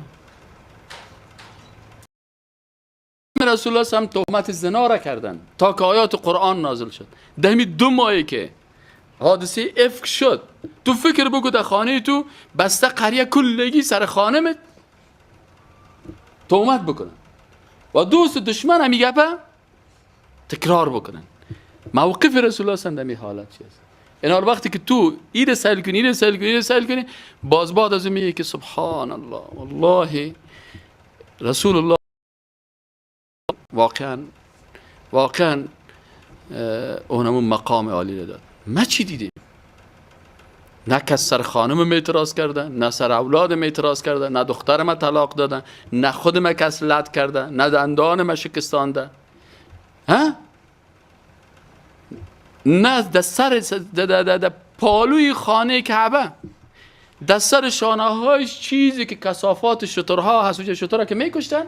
S1: رسول الله هم تهمت زنا را کردن تا که آیات قرآن نازل شد. دمی 2 ماهی که حادثه افک شد. تو فکر بگو در خانه تو بسته قریه کلگی سر خانمت تهمت بکنن و دوست و دشمن هم گپه تکرار بکنن. موقف رسول الله صلی الله علیه و حالت چی است؟ اینا وقتی که تو ایره سیل کنی، ایره سیل کنی، ایره سیل کنی، باز بعد از اون میگه که سبحان الله، والله رسول الله واقعا اونمون مقام عالی رو داد. ما چی دیدیم؟ نه کس سر خانم اعتراض کرده، نه سر اولادم اعتراض کرده، نه دخترم طلاق داده، نه خودم کس لط کرده، نه دندانم شکستانده، ها؟ نه در سر در پالوی خانه کعبه، در سر شانه هایش چیزی که کثافات شترها هست، اونجا شترها که میکشتن،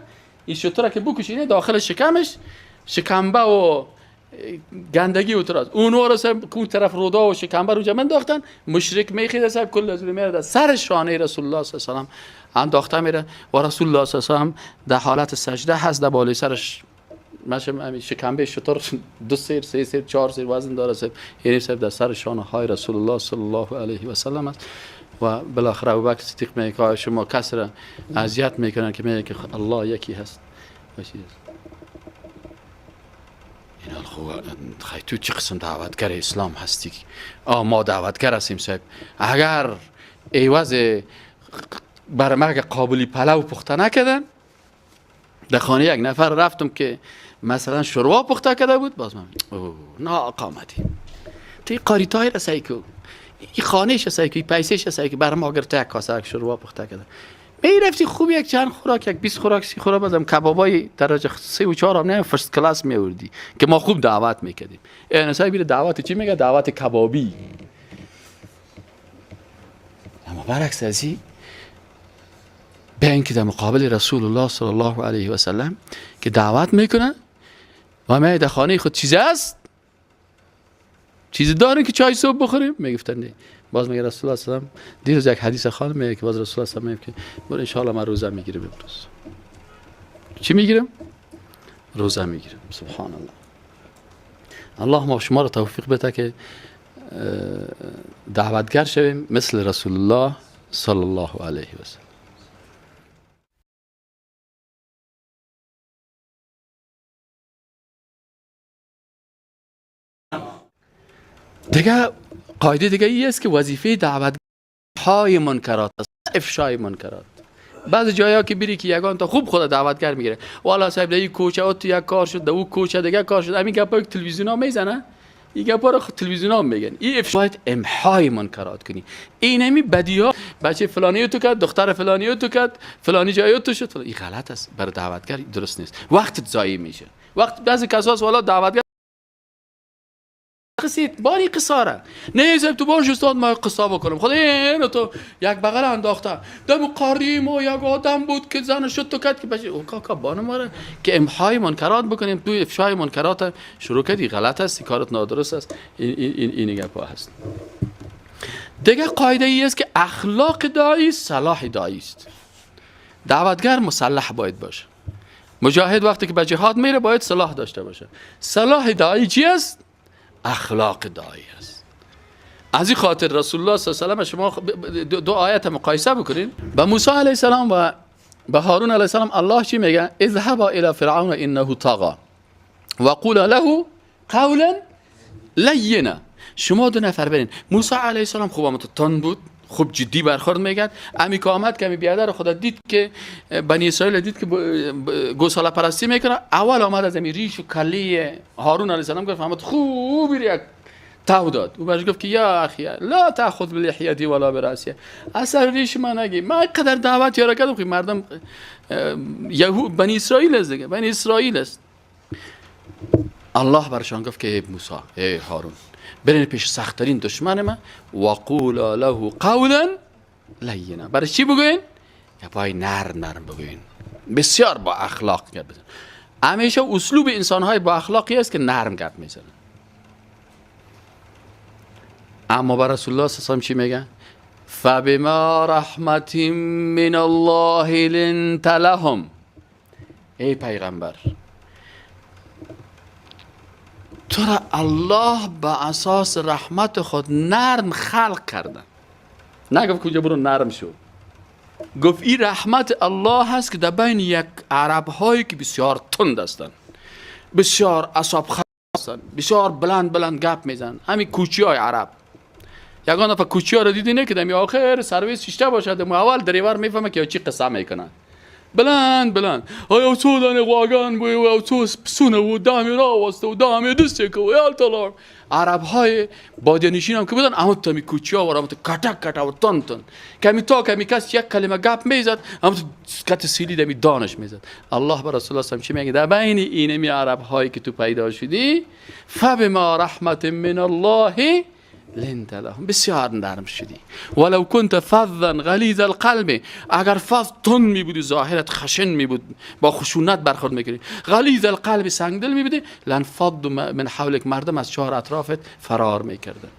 S1: این شترها که بکشینه داخل شکمش شکمبه و گندگی و تراز اونو رو سر اون طرف رودا و شکمبه رو جمع انداختن. مشرک میخیده سر کل از میره در سر شانه رسول الله صلی الله علیه و سلم انداخته میره و رسول الله صلی الله علیه و سلم در حالت سجده هست، در بالای سرش مثلا شکمبه شتر 2 سیر 3 سیر 4 سیر وزن داره، سر یعنی سر در سر شانه های رسول الله صلی الله علیه و سلم است. و بالاخره ابوبکر صدیق میگه که شما کس را اذیت میکنن که میگه که الله یکی هست. اینا خب تو چه قسم دعوتگر اسلام هستی؟ ما دعوتگر هستیم صاحب. اگر عوض بر مرگ قابلی پلو پخته نکردن، در خانه یک نفر رفتم که مثلا شوروا پخته کرده بود، باز من نه آقا آمدی تو قاریتای را سعی کو، این خانهش سعی کو، این پیسهش سعی کو، بر ما گرفته یک کاسه شوروا پخته کرده. می رفتی خوب یک چند خوراک، یک 20 خوراک 30 خوراک بازم کبابای درجه 3 و 4 هم نه فرست کلاس می آوردی که ما خوب دعوت میکردیم. این صاحب میره دعوت چی میگه؟ دعوت کبابی. اما برعکس از این به اینکه در مقابل رسول الله صلی الله علیه و سلم که دعوت میکنه و می در خانه خود چیز است، چیزی داریم که چای صبح بخوریم؟ میگفتن نه. باز میگه رسول الله صلی الله علیه و سلم دیروز یک حدیث خانم میگه که باز رسول الله صلی الله علیه و سلم میگه که برو ان شاء الله من روزه میگیرم امروز. چی میگیرم؟ روزه میگیرم. سبحان الله. الله ما شما رو توفیق بده که دعوتگر شویم مثل رسول الله صلی الله علیه و سلم. دیگه قاعده دیگه ای است که وظیفه دعوت های منکرات است، افشای منکرات. بعضی جایا که بری که یگان تا خوب خود دعوتگر میگیره، والا صاحب در این کوچه او تو یک کار شد، در او کوچه دیگه کار شد، همین گپا تلویزیون ها میزنه، این گپا رو تلویزیون ها میگن. این افشا باید امحای منکرات کنی. این همی بدی ها، بچه فلانی تو کرد، دختر فلانی تو کرد، فلانی جای تو شد، این غلط است، برای دعوتگر درست نیست. وقت ضایع میشه. وقت بعضی کساس والا دعوتگر قصید باری قصاره نه زب تو باش استاد ما قصا بکنم، خدا اینو تو یک بغل انداخته دم قاری ما یک آدم بود که زن شد تو کرد که بچه او کاکا بانو ما که امحای منکرات بکنیم. تو افشای منکرات شروع کردی، غلط است، کارت نادرست است. این این گپا هست. دیگه قاعده ای است که اخلاق داعی صلاح داعی است. دعوتگر مسلح باید باشه. مجاهد وقتی که به جهاد میره باید سلاح داشته باشه. سلاح داعی چی است؟ اخلاق داعی است. از این خاطر رسول الله صلی الله علیه و سلم شما دو آیت مقایسه بکنین. به موسی علیه السلام و به هارون علیه السلام الله چی میگه؟ اذهبا الی فرعون انه طغى وقولا له قولا لینا. شما دو نفر برین. موسی علیه السلام خوب هم تند بود، خوب جدی برخورد میکرد. امی که آمد که امی بیادر خدا دید که بنی اسرائیل دید که گوساله پرستی میکنه، اول آمد از امی ریش و کله هارون علیه السلام گفت، آمد خوبی یک تاو داد. او برش گفت که یا اخی لا تاخذ بلحیتی ولا براسی، اصلا ریش من نگی، من قدر دعوت یارا کردم که مردم یهود بنی اسرائیل است دیگه، بنی اسرائیل است. الله برشان گفت که ای موسی، ای هارون، برین پیش سخت‌ترین دشمن من، وقولا له قولا لینا. برای چی بگوین؟ گپای نرم نرم بگوین، بسیار با اخلاق گپ بزن. همیشه اسلوب انسان‌های با اخلاقی است که نرم گپ میزنن. اما بر رسول الله صلی الله علیه و آله چی میگه؟ فبما رحمت من الله لنت لهم. ای پیغمبر، تو را الله به اساس رحمت خود نرم خلق کرده. نگفت کجا برو نرم شو، گفت این رحمت الله هست که در بین یک عرب هایی که بسیار تند هستند، بسیار اعصاب خراب هستند، بسیار بلند بلند گپ میزنن، همین کوچی های عرب. یگان دفعه کوچی ها رو دیدی نه که دمی آخر سرویس شیشته باشد، مو اول دریور میفهمه که چی قصه میکنن، بلند بلند آیا تو دانه واگان بوی و تو پسونه و دامی را واسطه و دامی دسته که و یال تلار. عرب های بادیه نشین هم که بودن اما تو می کوچی ها و تو کتک کتک و تن تن کمی تا کمی کس یک کلمه گپ میزد، اما تو کت سیلی دمی دانش میزد. الله بر رسول الله چی میگه؟ در بین اینمی عرب هایی که تو پیدا شدی، فبما رحمت من الله لنت لهم، بسیار نرم شدی. ولو كنت فظا غلیظ القلب، اگر فظ تند می بودی، ظاهرت خشن می بود، با خشونت برخورد میکردی، غلیظ القلب سنگدل می بودی، لانفضوا من حولک، مردم از چهار اطرافت فرار میکردن.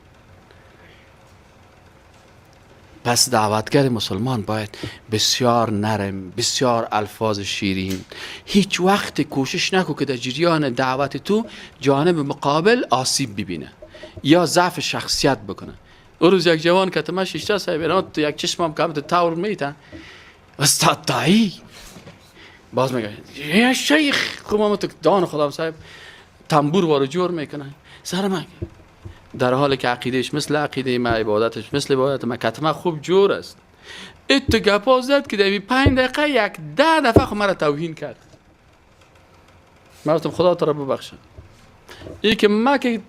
S1: پس دعوتگر مسلمان باید بسیار نرم، بسیار الفاظ شیرین، هیچ وقت کوشش نکن که در جریان دعوت تو جانب مقابل آسیب ببینه یا ضعف شخصیت بکنه. اون روز یک جوان که تماش شیشته صاحب تو یک چشمم که تاور میتن استاد دایی باز میگه یا شیخ، خب ما تو دان خودم صاحب تنبور وارو جور میکنه سر من، در حالی که عقیدهش مثل عقیده ما، عبادتش مثل عبادت ما، کتمه خوب جور است. ات گپا زد که در 5 دقیقه یک 10 دفعه خود مرا توهین کرد. من گفتم خدا تو را ببخشه، ای که ما که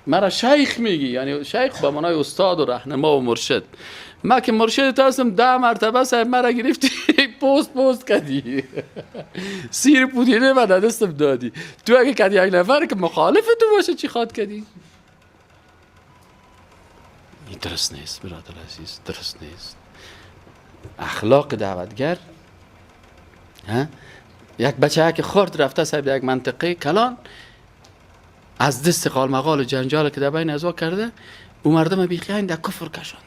S1: مرا شیخ میگی، یعنی شیخ به معنای استاد و راهنما و مرشد، ما که مرشد تو هستم 10 مرتبه صاحب مرا گرفتی پوست پوست کردی، سیر پودینه و دستم دادی، تو اگه کدی یک نفر که مخالف تو باشه چی خواد کردی؟ این درست نیست برادر عزیز، درست نیست. اخلاق دعوتگر، یک بچه که خرد رفته صاحب یک منطقه کلان، از دست قال مقال و جنجال که در بین ازوا کرده، او مردم بیخیان در کفر کشانده.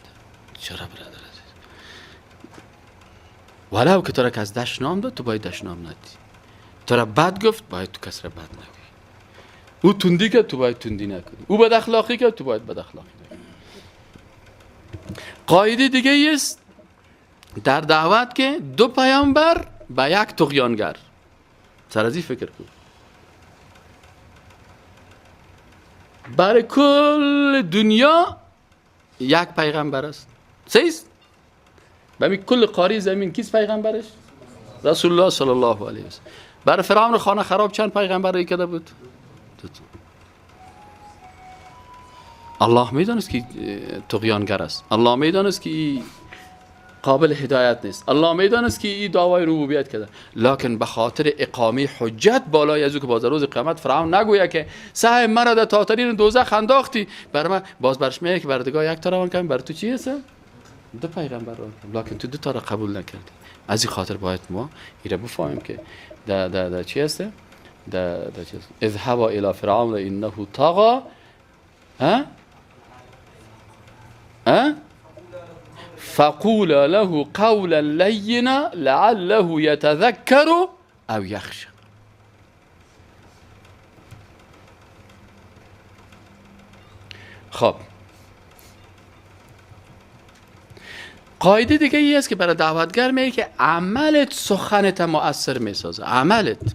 S1: چرا برادر عزیز؟ ولو که تو را کس دشنام داد تو باید دشنام ندی، تو را بد گفت باید تو کس را بد نگی، او تندی کرد تو باید تندی نکنی، او بد اخلاقی کرد تو باید بد اخلاقی نکنی. قاعده دیگه است در دعوت که 2 پیامبر به یک طغیانگر. سر از این فکر کن، برای کل دنیا یک پیغمبر است. سیست؟ به کل قاری زمین کیست پیغمبرش؟ رسول الله صلی الله علیه وسلم. برای فرعون خانه خراب چند پیغمبر کرده بود؟ الله میدانست که طغیانگر است، الله میدانست که ای قابل هدایت نیست، الله میدانست که این دعوای ربوبیت کرده، لکن به خاطر اقامه حجت بالای از او که باز روز قیامت فرعون نگوید که صاحب مرا در تاترین دوزخ انداختی، بر من باز برش میگه که بردگاه یک تا روان کردم، بر تو چی هست؟ 2 پیغمبر روان کردم، لکن تو 2 تا را قبول نکردی. از این خاطر باید ما ایره بفهمیم که در در در چی هست؟ در در چی هست؟ اذهبا الی فرعون انه طغى، ها ها فقولا له قولا لینا لعله يتذكر او يخشى. خب قاعده دیگه ای است که برای دعوتگر میگه که عملت سخنت مؤثر میسازه. عملت.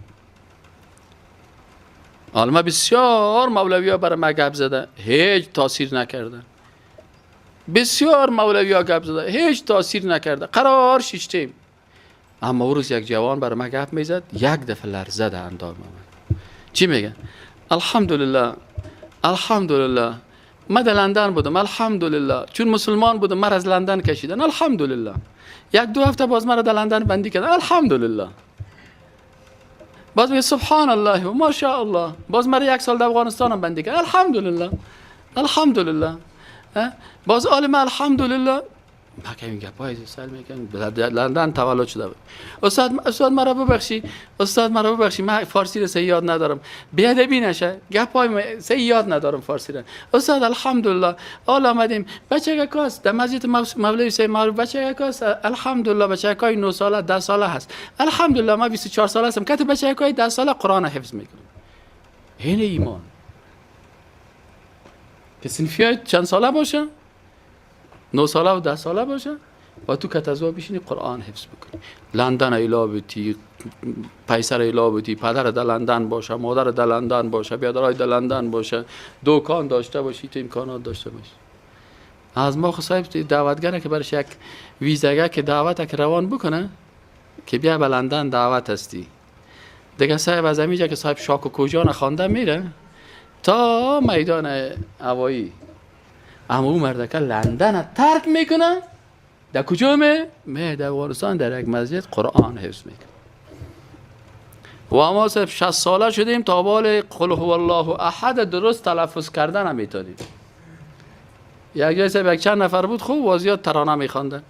S1: حالا ما بسیار مولوی ها برای ما گپ زده هیچ تاثیر نکرده، بسیار مولوی ها گپ زده هیچ تاثیر نکرده، قرار شیشتیم. اما اون روز یک جوان برای ما گپ میزد، یک دفعه لرزه ده اندام من. چی میگه؟ الحمدلله الحمدلله من در لندن بودم، الحمدلله چون مسلمان بودم مرا از لندن کشیدن، الحمدلله 1-2 هفته باز مرا در لندن بندی کردن، الحمدلله. باز میگه سبحان الله و ما شاء الله، باز مرا 1 سال در افغانستان هم بندی کردن، الحمدلله الحمدلله. باز عالم الحمدلله. ما که این گپای سال میکنم لندن تولد شده بود. استاد مرا ببخشی، استاد مرا ببخشی، من فارسی رو صحیح یاد ندارم، بیادبی نشه، گپای صحیح یاد ندارم فارسی رو. استاد الحمدلله حال آمدیم بچه کاست در مسجد مولوی سید معروف، بچه کاست الحمدلله بچه کای 9 ساله 10 ساله هست، الحمدلله من 24 ساله هستم، کت بچه کای 10 ساله قرآن حفظ میکنم. این ایمان. که صنفی های چند ساله باشه، 9 ساله و 10 ساله باشه و تو کتزوا بشینی قرآن حفظ بکنی. لندن ایلا بتی، پیسر ایلا بتی، پدر در لندن باشه، مادر در لندن باشه، بیادرای در لندن باشه، دکان داشته باشی، تو امکانات داشته باشی. از ما خو صاحب دعوتگره که برش یک ویزاگه که دعوت که روان بکنه که بیا به لندن دعوت هستی دیگه. صاحب از همینجا که صاحب شاک و کجا نخوانده میره تا میدان هوایی، اما او مردکه لندن ترک میکنه، در کجا می؟ در افغانستان در یک مسجد قرآن حفظ میکنه. و ما صاحب 60 ساله شدیم تا بال قل هو الله احد درست تلفظ کردن هم میتونیم. یک جای صاحب یک چند نفر بود خوب و زیاد ترانه میخواندن،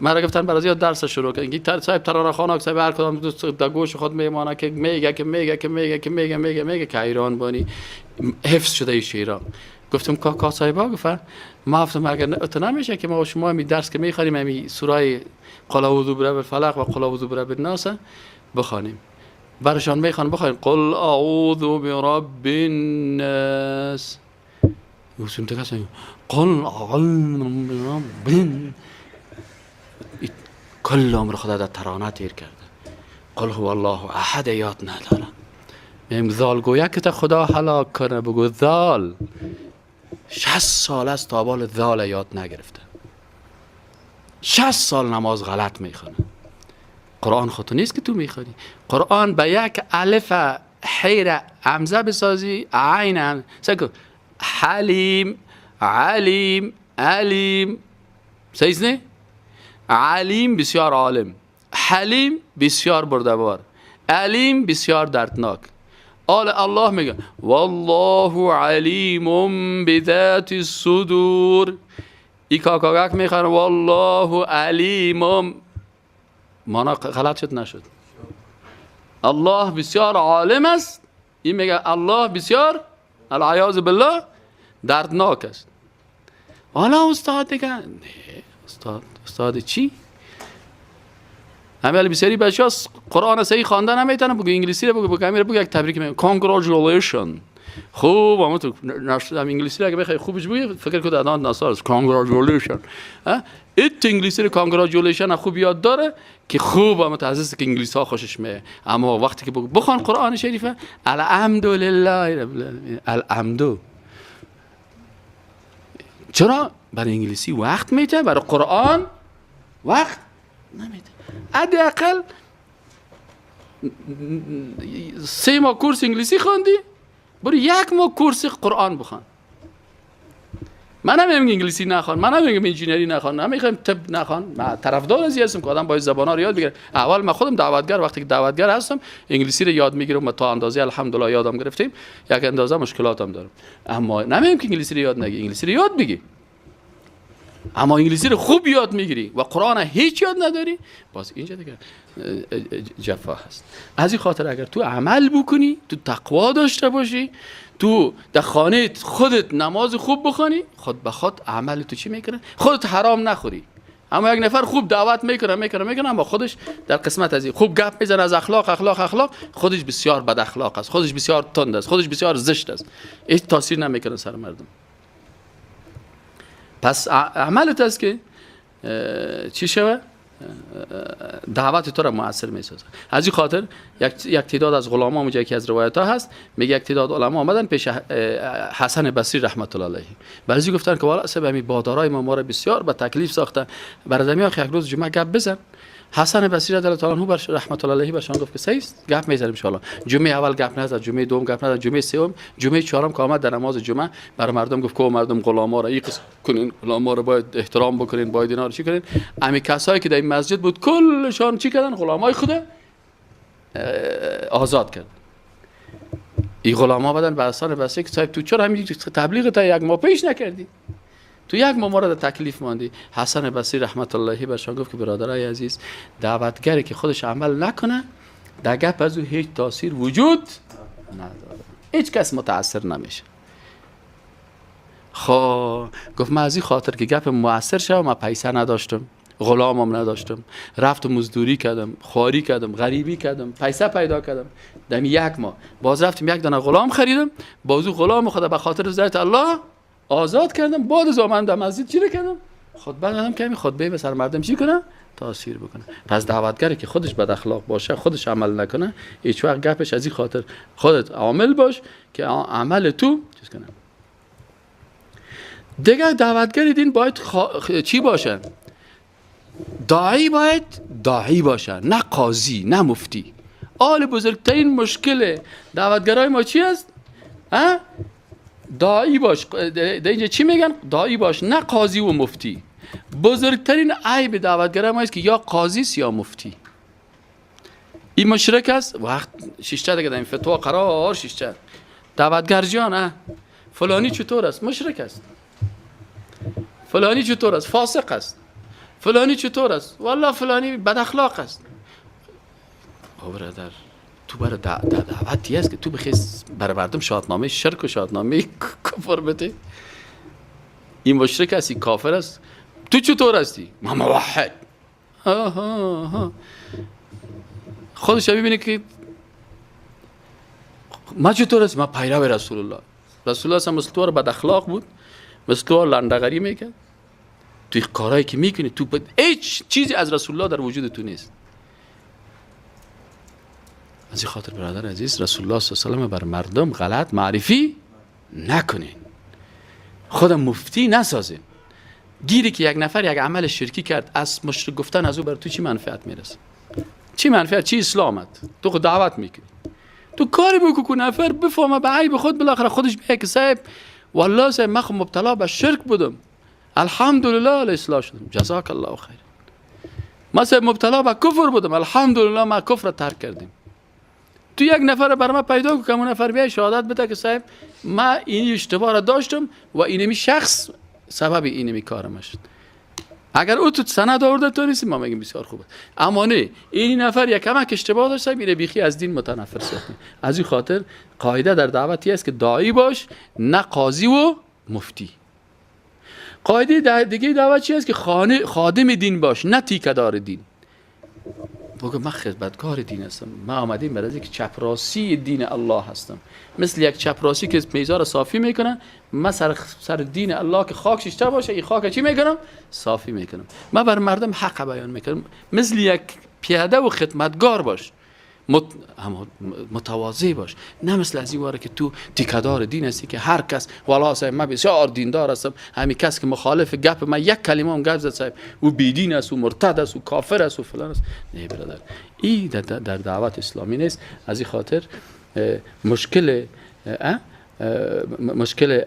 S1: مرا گفتن برای زیاد درس شروع کن. صاحب ترانه خوان صاحب هر کدام در گوش خود میمانه که میگه که میگه که میگه که میگه میگه میگه که حیران بانی حفظ شده این شعرها. گفتم کاکا صاحبا، گفت ما گفتم اگر تو نمیشه که ما شما می درس که میخوانیم همی سوره قل اعوذ برب الفلق و قل اعوذ برب الناس بخوانیم، برشان میخوان بخوانیم قل اعوذ برب الناس. گفتم تو قل اعوذ برب، کل عمر خدا در ترانه تیر کرده، قل هو الله احد یاد نداره. میم ذال گویا که تا خدا هلاک کنه، بگو ذال. 60 سال است تا بال ذال یاد نگرفته، 60 سال نماز غلط میخونه. قرآن خود نیست که تو میخونی، قرآن به یک الف حیر همزه بسازی، عین هم سکو حلیم علیم علیم، صحیح نه؟ علیم بسیار عالم، حلیم بسیار بردبار، علیم بسیار دردناک. آل الله میگه والله علیم بذات الصدور. ای کاکاگک میخوان والله علیم، مانا غلط شد نشد. الله بسیار عالم است، این میگه الله بسیار العیاذ بالله دردناک است. حالا استاد دیگه نه، استاد چی؟ همه بسیاری بچه‌ها قرآن صحیح خواندن نمیتونن، بگو انگلیسی رو بگو، بگو بگو یک تبریک میگم congratulation. خوب اما تو هم انگلیسی رو اگه بخوای خوبش بگی فکر کن الان ناصر است congratulation. ها ایت انگلیسی رو congratulation خوب یاد داره که خوب اما عزیز که انگلیس ها خوشش میاد، اما وقتی که بگو بخوان قرآن شریفه الحمدلله رب العالمین الحمد، چرا برای انگلیسی وقت میده برای قرآن وقت نمیده؟ حداقل 3 ماه کورس انگلیسی خواندی، برو 1 ماه کورس قرآن بخوان. من هم انگلیسی نخوان، من هم انجینری نخوان، من میخوام طب نخوان. من طرفدار از هستم که آدم باید زبان‌ها رو یاد بگیره. اول من خودم دعوتگر، وقتی که دعوتگر هستم انگلیسی رو یاد میگیرم و تا اندازه الحمدلله یادم گرفتیم، یک اندازه مشکلاتم دارم، اما نمیگم که انگلیسی رو یاد نگی، انگلیسی رو یاد بگیر، اما انگلیسی رو خوب یاد میگیری و قرآن هیچ یاد نداری، باز اینجا دیگه جفا هست. از این خاطر اگر تو عمل بکنی، تو تقوا داشته باشی، تو در خانه خودت نماز خوب بخوانی، خود به خود عمل تو چی میکنه؟ خودت حرام نخوری. اما یک نفر خوب دعوت میکنه میکنه میکنه، اما خودش در قسمت از این خوب گپ میزنه از اخلاق اخلاق اخلاق، خودش بسیار بد اخلاق است، خودش بسیار تند است، خودش بسیار زشت است، هیچ تاثیر نمیکنه سر مردم. پس عملت است که چی شوه؟ دعوت تو را مؤثر میسازه. از این خاطر یک تعداد از غلاما، اونجا یکی از روایت ها هست، میگه یک تعداد علما آمدن پیش حسن بصری رحمت الله علیه، بعضی گفتن که والا سبب همین بادارای ما را بسیار به تکلیف ساخته، برای زمین آخه یک روز جمعه گپ بزن. حسن بصری رضی الله تعالی عنه رحمت الله علیه برشان گفت که صحیح است، گپ میزنیم ان شاء الله. جمعه اول گپ نزد، جمعه دوم گپ نزد، جمعه سوم، جمعه چهارم که آمد در نماز جمعه بر مردم گفت که مردم غلاما را ایقظ کنین، غلاما را باید احترام بکنین، باید اینا رو چی کنین. امی کسایی که در این مسجد بود کلشان چی کردن؟ غلامای خود آزاد کردن. این غلاما بدن به حسن بصری که صاحب تو چرا همین تبلیغ تا یک ماه پیش نکردی؟ تو یک ماه ما را در تکلیف ماندی. حسن بصری رحمت الله برشان گفت که برادرای عزیز، دعوتگری که خودش عمل نکنه در گپ از او هیچ تاثیر وجود نداره، هیچ کس متاثر نمیشه. خب گفت من از این خاطر که گپ مؤثر شد من پیسه نداشتم، غلامم نداشتم، رفتم مزدوری کردم، خواری کردم، غریبی کردم، پیسه پیدا کردم. دم یک ماه باز رفتم یک دانه غلام خریدم، بازو غلام خدا به خاطر رضایت الله آزاد کردم. بعد از من در مسجد چی کردم؟ خطبه دادم که همین خطبه به سر مردم چی کنه؟ تاثیر بکنه. پس دعوتگری که خودش بد اخلاق باشه، خودش عمل نکنه، هیچ وقت گپش از این خاطر خودت عامل باش که عمل تو چیز کنه. دیگه دعوتگر دین باید چی باشه؟ داعی باید داعی باشه، نه قاضی، نه مفتی. آل بزرگترین مشکل دعوتگرای ما چی است؟ داعی باش. در اینجا چی میگن؟ داعی باش، نه قاضی و مفتی. بزرگترین عیب دعوتگرای ما است که یا قاضی است یا مفتی. این مشرک است. وقت شیشته دیگه در این فتوا قرار شیشته. دعوتگر جان فلانی چطور است؟ مشرک است. فلانی چطور است؟ فاسق است. فلانی چطور است؟ والله فلانی بد اخلاق است. او برادر تو برای دعوتی است که تو بخی برای مردم شادنامه شرک و شادنامه کفر بده. این مشرک است، این کافر است. تو چطور هستی؟ ما موحد. آها. خودش ببینه که ما چطور هستی؟ ما پیرو رسول الله. رسول الله مثل تو بد اخلاق بود، مثل تو لندغری میکرد. تو کارهایی که میکنی تو هیچ چیزی از رسول الله در وجود تو نیست. از این خاطر برادر عزیز، رسول الله صلی الله علیه و سلم بر مردم غلط معرفی نکنین، خودم مفتی نسازین. گیری که یک نفر یک عمل شرکی کرد، از مشرک گفتن از او بر تو چی منفعت میرسه؟ چی منفعت؟ چی اسلامت؟ تو خود دعوت میکنی، تو کاری بکن که نفر بفهمه به عیب خود، بالاخره خودش میگه که صاحب والله صاحب من مبتلا به شرک بودم، الحمدلله اصلاح شدم، جزاک الله خیر. ما صاحب مبتلا به کفر بودم، الحمدلله ما کفر ترک کردیم. تو یک نفر بر ما پیدا کن که اون نفر بیای شهادت بده که صاحب ما این اشتباه را داشتم و اینمی شخص سبب اینمی کارم شد. اگر او تو سند آورده تو نیستی، ما میگیم بسیار خوبه. اما نه، این نفر یک کمک اشتباه داشت، میره بیخی از دین متنفر شد. از این خاطر قاعده در دعوتی است که داعی باش، نه قاضی و مفتی. قاعده دیگه دعوت چی است؟ که خادم دین باش، نه تیکه‌دار دین. بگو من خدمتکار دین هستم، من آمدیم برای اینکه چپراسی دین الله هستم. مثل یک چپراسی که میزار صافی میکنه، من سر دین الله که خاک ششته باشه، این خاک چی میکنم؟ صافی میکنم. من بر مردم حق بیان میکنم. مثل یک پیاده و خدمتگار باش، متواضع باش، نه مثل از این واره که تو تیکه‌دار دین هستی که هر کس والا صاحب من بسیار دیندار هستم، همین کس که مخالف گپ من یک کلمه هم گپ زد صاحب او بیدین است، او مرتد است، او کافر است، او فلان است. نه برادر، این در دعوت اسلامی نیست. از این خاطر مشکل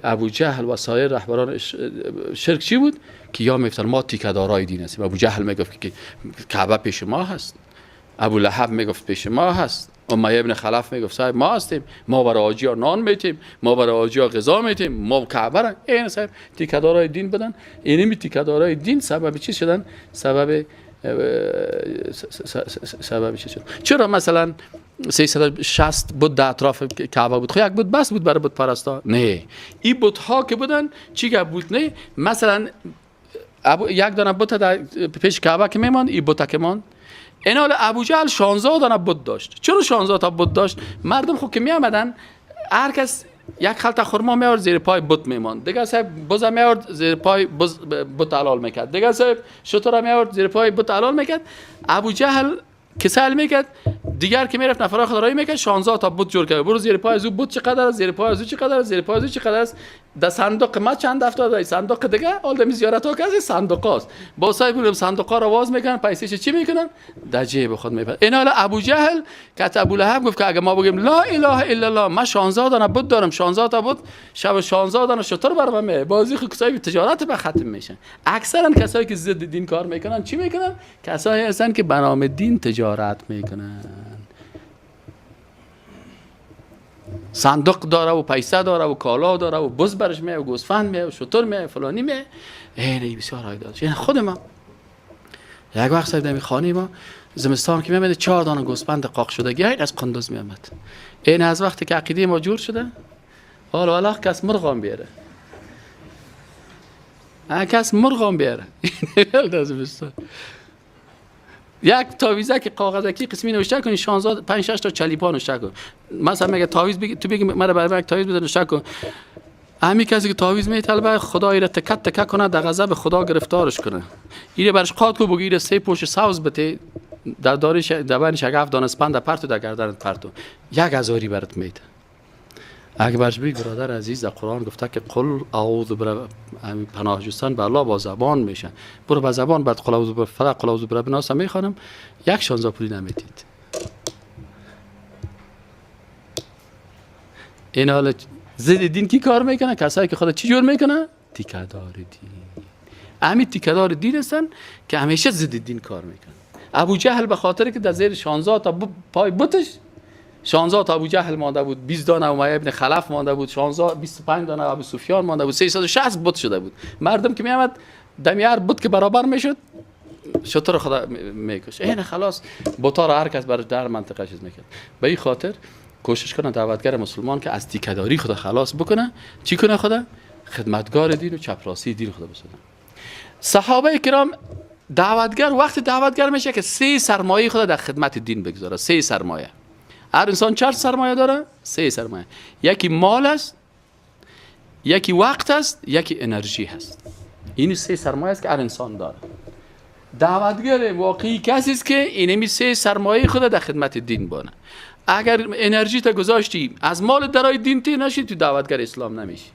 S1: ابو جهل و سایر رهبران شرک چی بود؟ که یا میگفتن ما تیکه‌دارای دین هستیم. ابو جهل میگفت که کعبه پیش ما هست، ابو لهب میگفت پیش ما هست، امیه ابن خلف میگفت صاحب ما هستیم، ما برای حاجی‌ها نان میتیم، ما برای حاجی‌ها غذا میتیم، ما کعبه را. این صاحب تیکه‌دارای دین بودن. اینمی تیکه‌دارای دین سبب چی شدن؟ سبب چی شدن؟ چرا مثلا 360 بت در اطراف کعبه بود؟ خب یک بت بس بود برای بت پرستا؟ نه، این بت ها که بودن چی گپ بود؟ نه، مثلا یک دانه بت در پیش کعبه که میماند، این بت که ماند. اینال ابو جهل 16 دانه بت داشت. چرا 16 تا بت داشت؟ مردم خب که می آمدن هر کس یک خلطه خرما می آورد زیر پای بت می ماند، دیگه صاحب بز می آورد زیر پای بز بت حلال میکرد، دیگه صاحب شتر می آورد زیر پای بت حلال میکرد. ابو جهل که سهل میکرد، دیگر که میرفت نفرا خود رای میکرد، 16 تا بت جور کرد. برو زیر پای از او بت چقدر است، زیر پای از او چقدر است، زیر پای از او چقدر است. در صندوق ما چند افتاد، صندوق دیگه آدم زیارت ها که صندوق است. با صاحب بودم صندوق ها رو باز میکنن، پیسه چی میکنن؟ در جیب خود میبرن. این حالا ابو جهل که ابو لهب گفت که اگه ما بگیم لا اله الا الله، من 16 دانه بت دارم، 16 تا بت، شب 16 دانه شتر برام می بازی خو کسایی تجارت به ختم میشن. اکثرا کسایی که ضد دین کار میکنن چی میکنن؟ کسایی هستن که به نام دین تجارت میکنن. صندوق داره و پیسه داره و کالا داره و بز برش میه و گوسفند میه و شتر میه و فلانی میه. این بسیار عایده داشت. یعنی خود ما یک وقت صاحب در خانه ما زمستان که میامد 4 دانه گوسفند قاق شدگی از قندوز میامد. این از وقتی که عقیده ما جور شده، حالا والا کس مرغام بیاره، کس مرغام بیاره. زمستان یک تعویذه که کاغذکی قسمی نوشته کنی، 16 5 6 تا چلیپا نوشته کن. مثلا میگه تعویذ بگی، تو بگی مرا برای یک تعویذ بده نوشته کن. همین کسی که تعویذ میطلبه خدا ایره تکه تکه کنه، در غضب خدا گرفتارش کنه. ایره برش قاد کو بگی ایره 3 پوش سبز بته، در دارش در بینش اگه 7 دانه اسپند پرتو در گردنت پرتو، 1000 برات میده. اگه برش بگی برادر عزیز در قرآن گفته که قل اعوذ برب، پناه جستن به الله با زبان میشه، برو به زبان بعد قل اعوذ برب فلق قل اعوذ برب الناس میخوانم، یک 16 پولی نمیدید. این حال ضد دین کی کار میکنه؟ کسایی که خدا چی جور میکنه؟ تیکه‌دار دین. همین تیکه‌دار دین هستن که همیشه ضد دین کار میکنن. ابو جهل به خاطر که در زیر 16 تا پای بتش، 16 تا ابو جهل مانده بود، 20 دانه امیه ابن خلف مانده بود، 16 25 دانه ابو سفیان مانده بود، 360 بت شده بود. مردم که میامد دمیار بت که برابر میشد شتر خدا میکش. این خلاص بتا را هر کس برای در منطقه چیز میکرد. به این خاطر کوشش کنه دعوتگر مسلمان که از تیکه‌داری خدا خلاص بکنه، چی کنه؟ خدا خدمتگار دین و چپراسی دین خدا بسازه. صحابه کرام دعوتگر وقتی دعوتگر میشه که 3 سرمایه خدا در خدمت دین بگذاره. 3 سرمایه. هر انسان 4 سرمایه داره، 3 سرمایه. یکی مال است، یکی وقت است، یکی انرژی هست. این 3 سرمایه است که هر انسان داره. دعوتگر واقعی کسی است که اینمی 3 سرمایه خدا در خدمت دین بانه. اگر انرژی تا گذاشتی از مال درای دین تی نشی، تو دعوتگر اسلام نمیشی.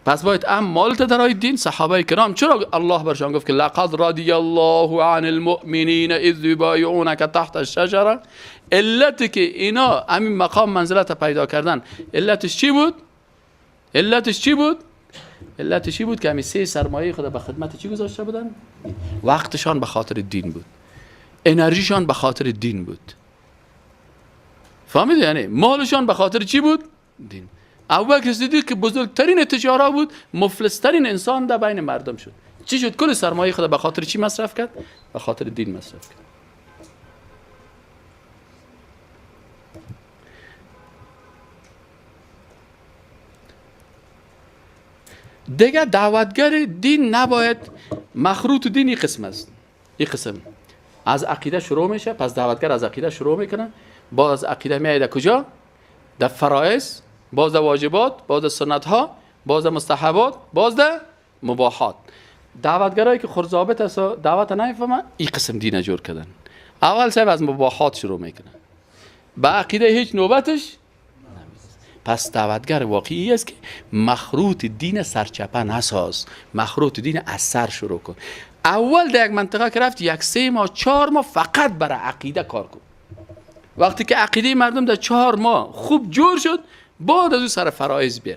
S1: پس باید ام مال تا درای دین. صحابه کرام چرا الله برشان گفت که لقد رضی الله عن المؤمنین اذ یبایعونک تحت الشجره؟ علت که اینا همین مقام منزلت پیدا کردن، علتش چی بود؟ علتش چی بود؟ علتش چی بود که همین 3 سرمایه خدا به خدمت چی گذاشته بودن؟ وقتشان به خاطر دین بود، انرژیشان به خاطر دین بود. فهمیدی؟ یعنی مالشان به خاطر چی بود؟ دین. ابوبکر صدیق که بزرگترین تجارا بود، مفلسترین انسان در بین مردم شد. چی شد؟ کل سرمایه خود به خاطر چی مصرف کرد؟ به خاطر دین مصرف کرد. دیگه دعوتگر دین نباید مخروط دین. این قسم است، این قسم از عقیده شروع میشه. پس دعوتگر از عقیده شروع میکنه، باز عقیده میاد در کجا؟ در فرایض، باز در واجبات، باز در سنت ها، باز در مستحبات، باز در مباحات. دعوتگرایی که خرزابط است و دعوت نمیفهمن، این قسم دین جور کردن. اول صاحب از مباحات شروع میکنه، به عقیده هیچ نوبتش نمیرسه. پس دعوتگر واقعی است که مخروط دین سرچپه نساز، مخروط دین از سر شروع کن. اول در یک منطقه که رفت 1 3 ماه 4 ماه فقط برای عقیده کار کن. وقتی که عقیده مردم در 4 ماه خوب جور شد، بعد از او سر فرایض بیا،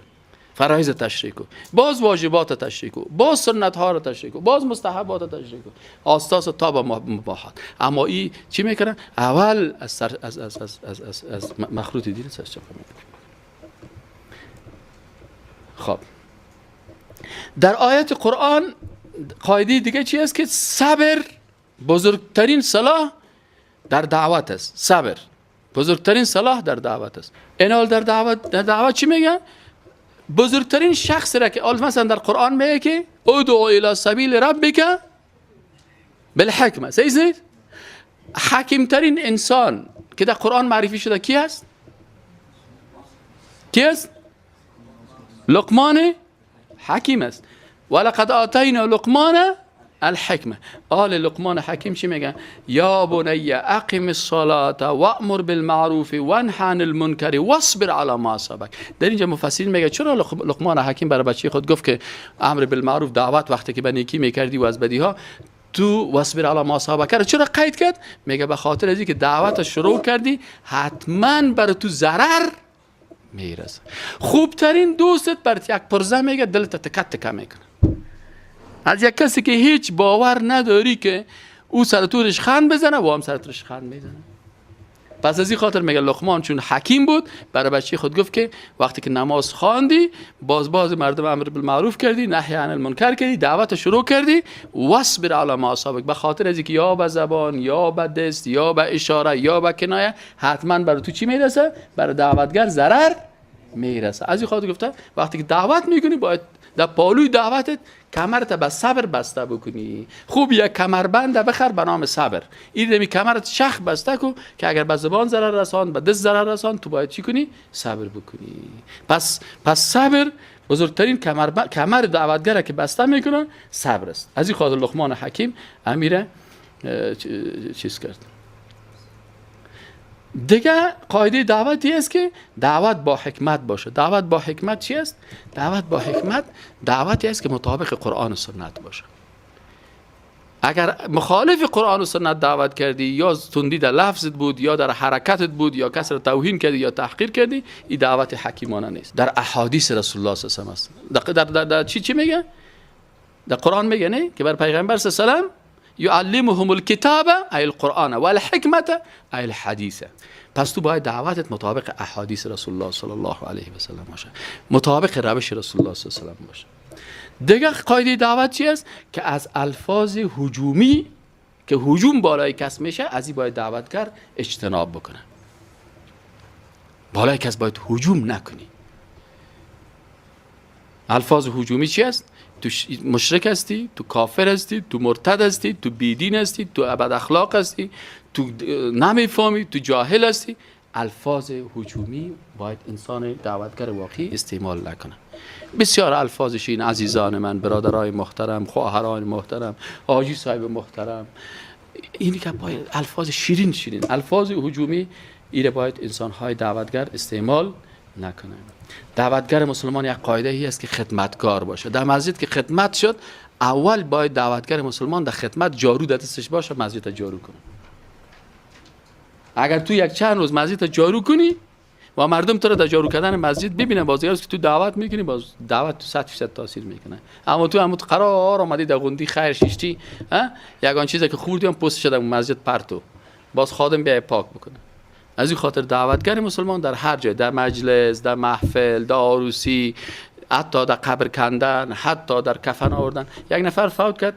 S1: فرایض تشریح کن، باز واجبات تشریح کن، باز سنت ها رو تشریح کن، باز مستحبات تشریح کن، آستاس تا به مباحات. اما این چی میکنه؟ اول از سر از از از از از, از مخروط دین سرچپه میکنه. خب در آیت قرآن قاعده دیگه چی است؟ که صبر بزرگترین سلاح در دعوت است. صبر بزرگترین سلاح در دعوت است. اینال در دعوت چی میگن؟ بزرگترین شخص را که مثلا در قرآن میگه که ادعو الی سبیل ربک بالحکمه. صحیح؟ حکیمترین انسان که در قرآن معرفی شده کی است؟ کی است؟ لقمان حکیم است. ولقد آتینا لقمان الحکمه. آل لقمان حکیم چی میگن؟ یا بنی اقم الصلاة وامر بالمعروف وانه عن المنکر واصبر علی ما اصابک. در اینجا مفسرین میگه چرا لقمان حکیم برای بچه خود گفت که امر بالمعروف، دعوت وقتی که به نیکی میکردی و از بدی ها تو، واصبر علی ما اصابک، چرا قید کرد؟ میگه به خاطر از اینکه دعوت شروع کردی حتما برای تو ضرر میرسه. خوبترین دوستت برات یک پرزه میگه دلت تکه تکه میکنه. از یک کسی که هیچ باور نداری که او سر تورش خند بزنه و هم سر تورش خند میزنه. پس از این خاطر میگه لقمان چون حکیم بود برای بچه خود گفت که وقتی که نماز خواندی، باز مردم امر بالمعروف کردی، نهی عن المنکر کردی، دعوت شروع کردی، واصبر علی ما اصابک، به خاطر از اینکه یا به زبان یا به دست یا به اشاره یا به کنایه حتما برای تو چی میرسه؟ برای دعوتگر ضرر میرسه. از این خاطر گفته وقتی که دعوت میکنی باید در پالوی دعوتت کمرت به صبر بسته بکنی. خوب یک کمربند بخر به نام صبر، این دمی کمرت شخ بسته کو که اگر به زبان ضرر رساند، به دست ضرر رساند، تو باید چی کنی؟ صبر بکنی. پس صبر بزرگترین کمر دعوتگر که بسته میکنه صبر است. از این خاطر لقمان حکیم امیر چیز کرد. دیگه قاعده دعوتی است که دعوت با حکمت باشه. دعوت با حکمت چی است؟ دعوت با حکمت دعوتی است که مطابق قرآن و سنت باشه. اگر مخالف قرآن و سنت دعوت کردی، یا تندی در لفظت بود، یا در حرکتت بود، یا کس را توهین کردی یا تحقیر کردی، این دعوت حکیمانه نیست. در احادیث رسول الله صلی الله علیه و سلم است. در چی میگه؟ در قرآن میگه نه که بر پیغمبر صلی الله علیه و سلم یعلمهم الکتاب ای القرآن والحکمت ای الحدیث. پس تو باید دعوتت مطابق احادیث رسول الله صلی الله علیه و سلم باشه، مطابق روش رسول الله صلی الله علیه و سلم باشه. دیگه قاعده دعوت چی است؟ که از الفاظ هجومی که هجوم بالای کس میشه، از این باید دعوتگر اجتناب بکنه. بالای کس باید هجوم نکنی. الفاظ هجومی چی است؟ تو مشرک هستی، تو کافر هستی، تو مرتد هستی، تو بیدین هستی، تو بد اخلاق هستی، تو نمیفهمی، تو جاهل هستی. الفاظ هجومی باید انسان دعوتگر واقعی استعمال نکنه. بسیار الفاظش این عزیزان من، برادرای محترم، خواهران محترم، حاجی صاحب محترم، اینی که باید الفاظ شیرین شیرین، الفاظ هجومی ایره باید انسانهای دعوتگر استعمال نکنه. دعوتگر مسلمان یک قاعده ای است که خدمتکار باشه. در مسجد که خدمت شد، اول باید دعوتگر مسلمان در خدمت جارو در دستش باشه، مسجد جارو کنه. اگر تو یک چند روز مسجد جارو کنی و مردم تو رو در جارو کردن مسجد ببینن، باز دیگه که تو دعوت میکنی، باز دعوت تو 100% تاثیر میکنه. اما تو هم قرار آمدی در غندی خیر شیشتی، یگان چیزی که خوردی هم پست شده مسجد پرتو، باز خادم بیای پاک بکنه. از این خاطر دعوتگر مسلمان در هر جای، در مجلس، در محفل، در عروسی، حتی در قبر کندن، حتی در کفن آوردن. یک نفر فوت کرد،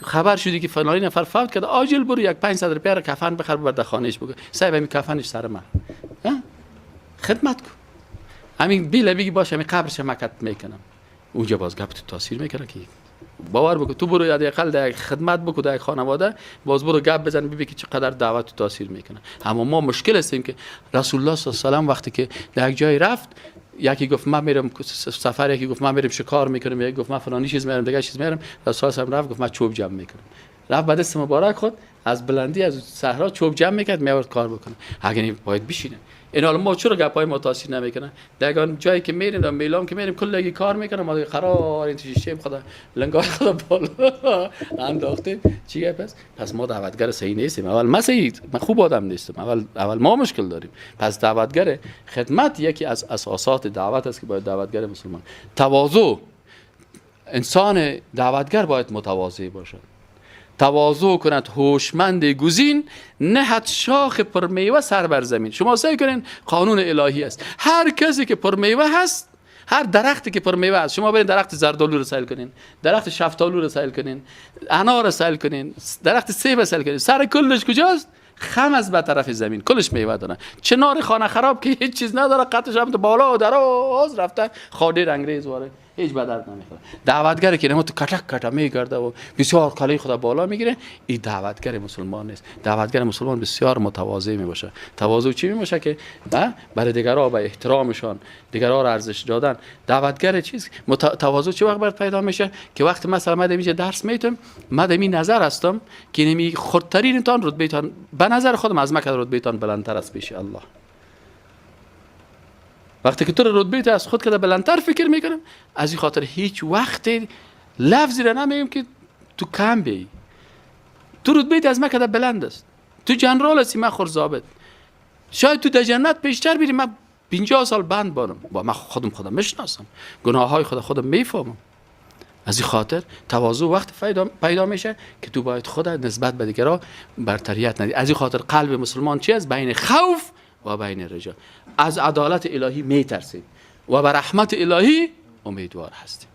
S1: خبر شدی که فلانی نفر فوت کرد، عاجل برو یک 500 روپیه را کفن بخر ببر در خانهش بگو صاحب همین کفنش سر من، خدمت کن. همین بیل بگی باشه همین قبرش مکت میکنم، اونجا باز گپ تو تاثیر میکنه که باور بکن تو برو حداقل در خدمت بکن در خانواده، باز برو گپ بزن ببین که چقدر دعوت تو تاثیر میکنه. اما ما مشکل هستیم که رسول الله صلی الله علیه و سلم وقتی که در یک جای رفت، یکی گفت من میرم سفر، یکی گفت من میرم شکار میکنم، یکی گفت من فلانی چیز میرم، دیگه چیز میرم. رسول الله رفت گفت من چوب جمع میکنم. رفت بعد دست مبارک خود از بلندی از صحرا چوب جمع میکرد میآورد کار بکنه. اگه باید بشینه. این حالا ما چرا گپای ما تاثیر نمیکنه؟ در جایی که میریم، در میلام که میریم، کلگی کار میکنه، ما قرار این شیشه خدا لنگار خدا بالا انداختیم. چی گپ است؟ پس ما دعوتگر صحیح نیستیم. اول ما صحیح، من خوب آدم نیستم. اول ما مشکل داریم. پس دعوتگر خدمت یکی از اساسات دعوت است که باید دعوتگر مسلمان تواضع، انسان دعوتگر باید متواضع باشد. تواضع کند هوشمند گزین، نهد شاخ پرمیوه سر بر زمین. شما سعی کنین، قانون الهی است. هر کسی که پرمیوه هست، هر درختی که پرمیوه است، شما برین درخت زردآلو رو سیل کنین، درخت شفتالو رو سیل کنین، انار رو سیل کنین، درخت سیب رو سیل کنین، سر کلش کجاست؟ خم از به طرف زمین، کلش میوه داره. چنار خانه خراب که هیچ چیز نداره، قطعش هم بالا و دراز رفته، خالی رنگریز واره، هیچ به درد نمیخوره. دعوتگر که نمو تو کتک کتا میگرده و بسیار کلی خدا بالا میگیره، این دعوتگر مسلمان نیست. دعوتگر مسلمان بسیار متواضع میباشه. تواضع چی میباشه؟ که برای دیگرها به احترامشان، دیگرها را ارزش دادن. دعوتگر چیز تواضع چه وقت باید پیدا میشه؟ که وقتی مثلا من میشه درس میتم، من می نظر هستم که نمی خردترین تان رتبه تان به نظر خودم از مکه رتبه تان بلندتر است پیش الله. وقتی که تو رتبه از خود کده بلندتر فکر میکنم، از این خاطر هیچ وقت لفظی را نمیگم که تو کم بی. تو رتبه از مکه بلند است، تو جنرال هستی، من خرزابت. شاید تو در جنت پیشتر بری، من 50 سال بند بارم. با من خودم میشناسم، گناه های خودم میفهمم. از این خاطر تواضع وقت پیدا میشه که تو باید خود نسبت به دیگران برتریت ندی. از این خاطر قلب مسلمان چی است؟ بین خوف و بین رجا. از عدالت الهی میترسیم و به رحمت الهی امیدوار هستیم.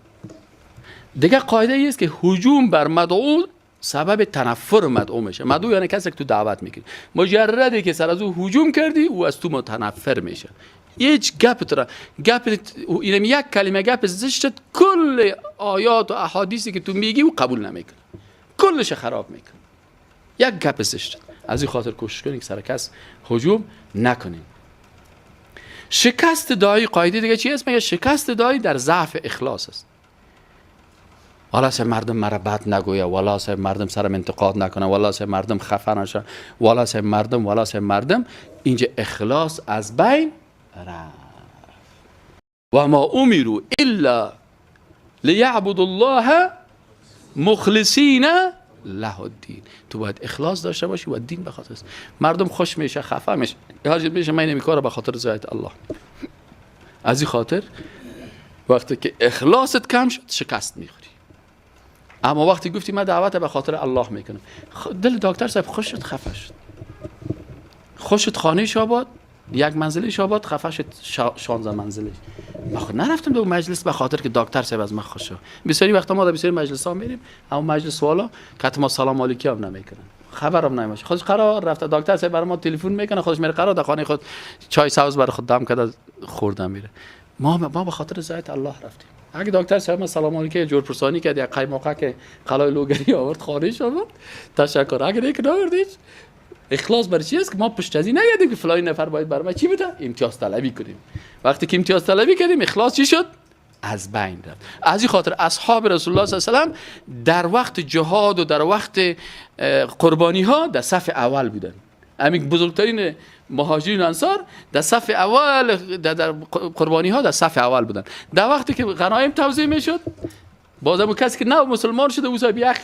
S1: دیگه قاعده ای است که هجوم بر مدعو سبب تنفر مدعو میشه. مدعو یعنی کسی که تو دعوت میکنی، مجردی که سر از او هجوم کردی، او از تو متنفر میشه. هیچ گپ تو را گپ اینم یک کلمه گپ زشتت کل آیات و احادیثی که تو میگی او قبول نمیکنه، کلش خراب میکنه. یک گپ زشتت. از این خاطر کوشش کنین که سر کس هجوم نکنین. شکست داعی، قاعده دیگه چی است؟ میگه شکست داعی در ضعف اخلاص است. والا سه مردم مرا بد نگویه، والا سه مردم سرم انتقاد نکنه، والا سه مردم خفه نشه، والا سه مردم، والا سه مردم. اینجا اخلاص از بین رفت. و ما امروا الا لیعبدوا الله مخلصین له الدین. تو باید اخلاص داشته باشی و دین به خاطر است. مردم خوش میشه، خفه میشه، هر چیز میشه، من این کارو به خاطر رضایت الله. از این خاطر وقتی که اخلاصت کم شد شکست میخوری. اما وقتی گفتی من دعوت به خاطر الله میکنم، دل دکتر صاحب خوش شد، خفه شد. خوش شد خانه شاباد، یک منزله شاباد، خفه شد 16 منزله. من خود نرفتم دو مجلس به خاطر که دکتر صاحب از من خوش شد. بسیاری وقتا ما در بسیاری مجلس ها میریم، اما مجلس والا که ما سلام علیکی هم نمیکنن، خبرم نمیشه. خودش قرار رفته دکتر صاحب برای ما تلفن میکنه، خودش میره قرار در خانه خود چای سبز برای خود دم کرده خوردن میره. ما به خاطر رضایت الله رفتیم. اگه دکتر صاحب ما سلام علیکی جور پرسانی کرد، یک قیماقه که قلای لوگری آورد خانه شد، تشکر. اگه یک نآوردیش، اخلاص برای چی است که ما پشت از این نگردیم که فلان نفر باید بر ما چی بده، امتیاز طلبی کنیم. وقتی که امتیاز طلبی کردیم اخلاص چی شد؟ از بین رفت. از این خاطر اصحاب رسول الله صلی الله علیه و سلم در وقت جهاد و در وقت قربانی ها در صف اول بودن. همین بزرگترین مهاجرین انصار در صف اول در قربانی ها در صف اول بودن. در وقتی که غنایم توزیع میشد، بازم کسی که نو مسلمان شده او صاحب یک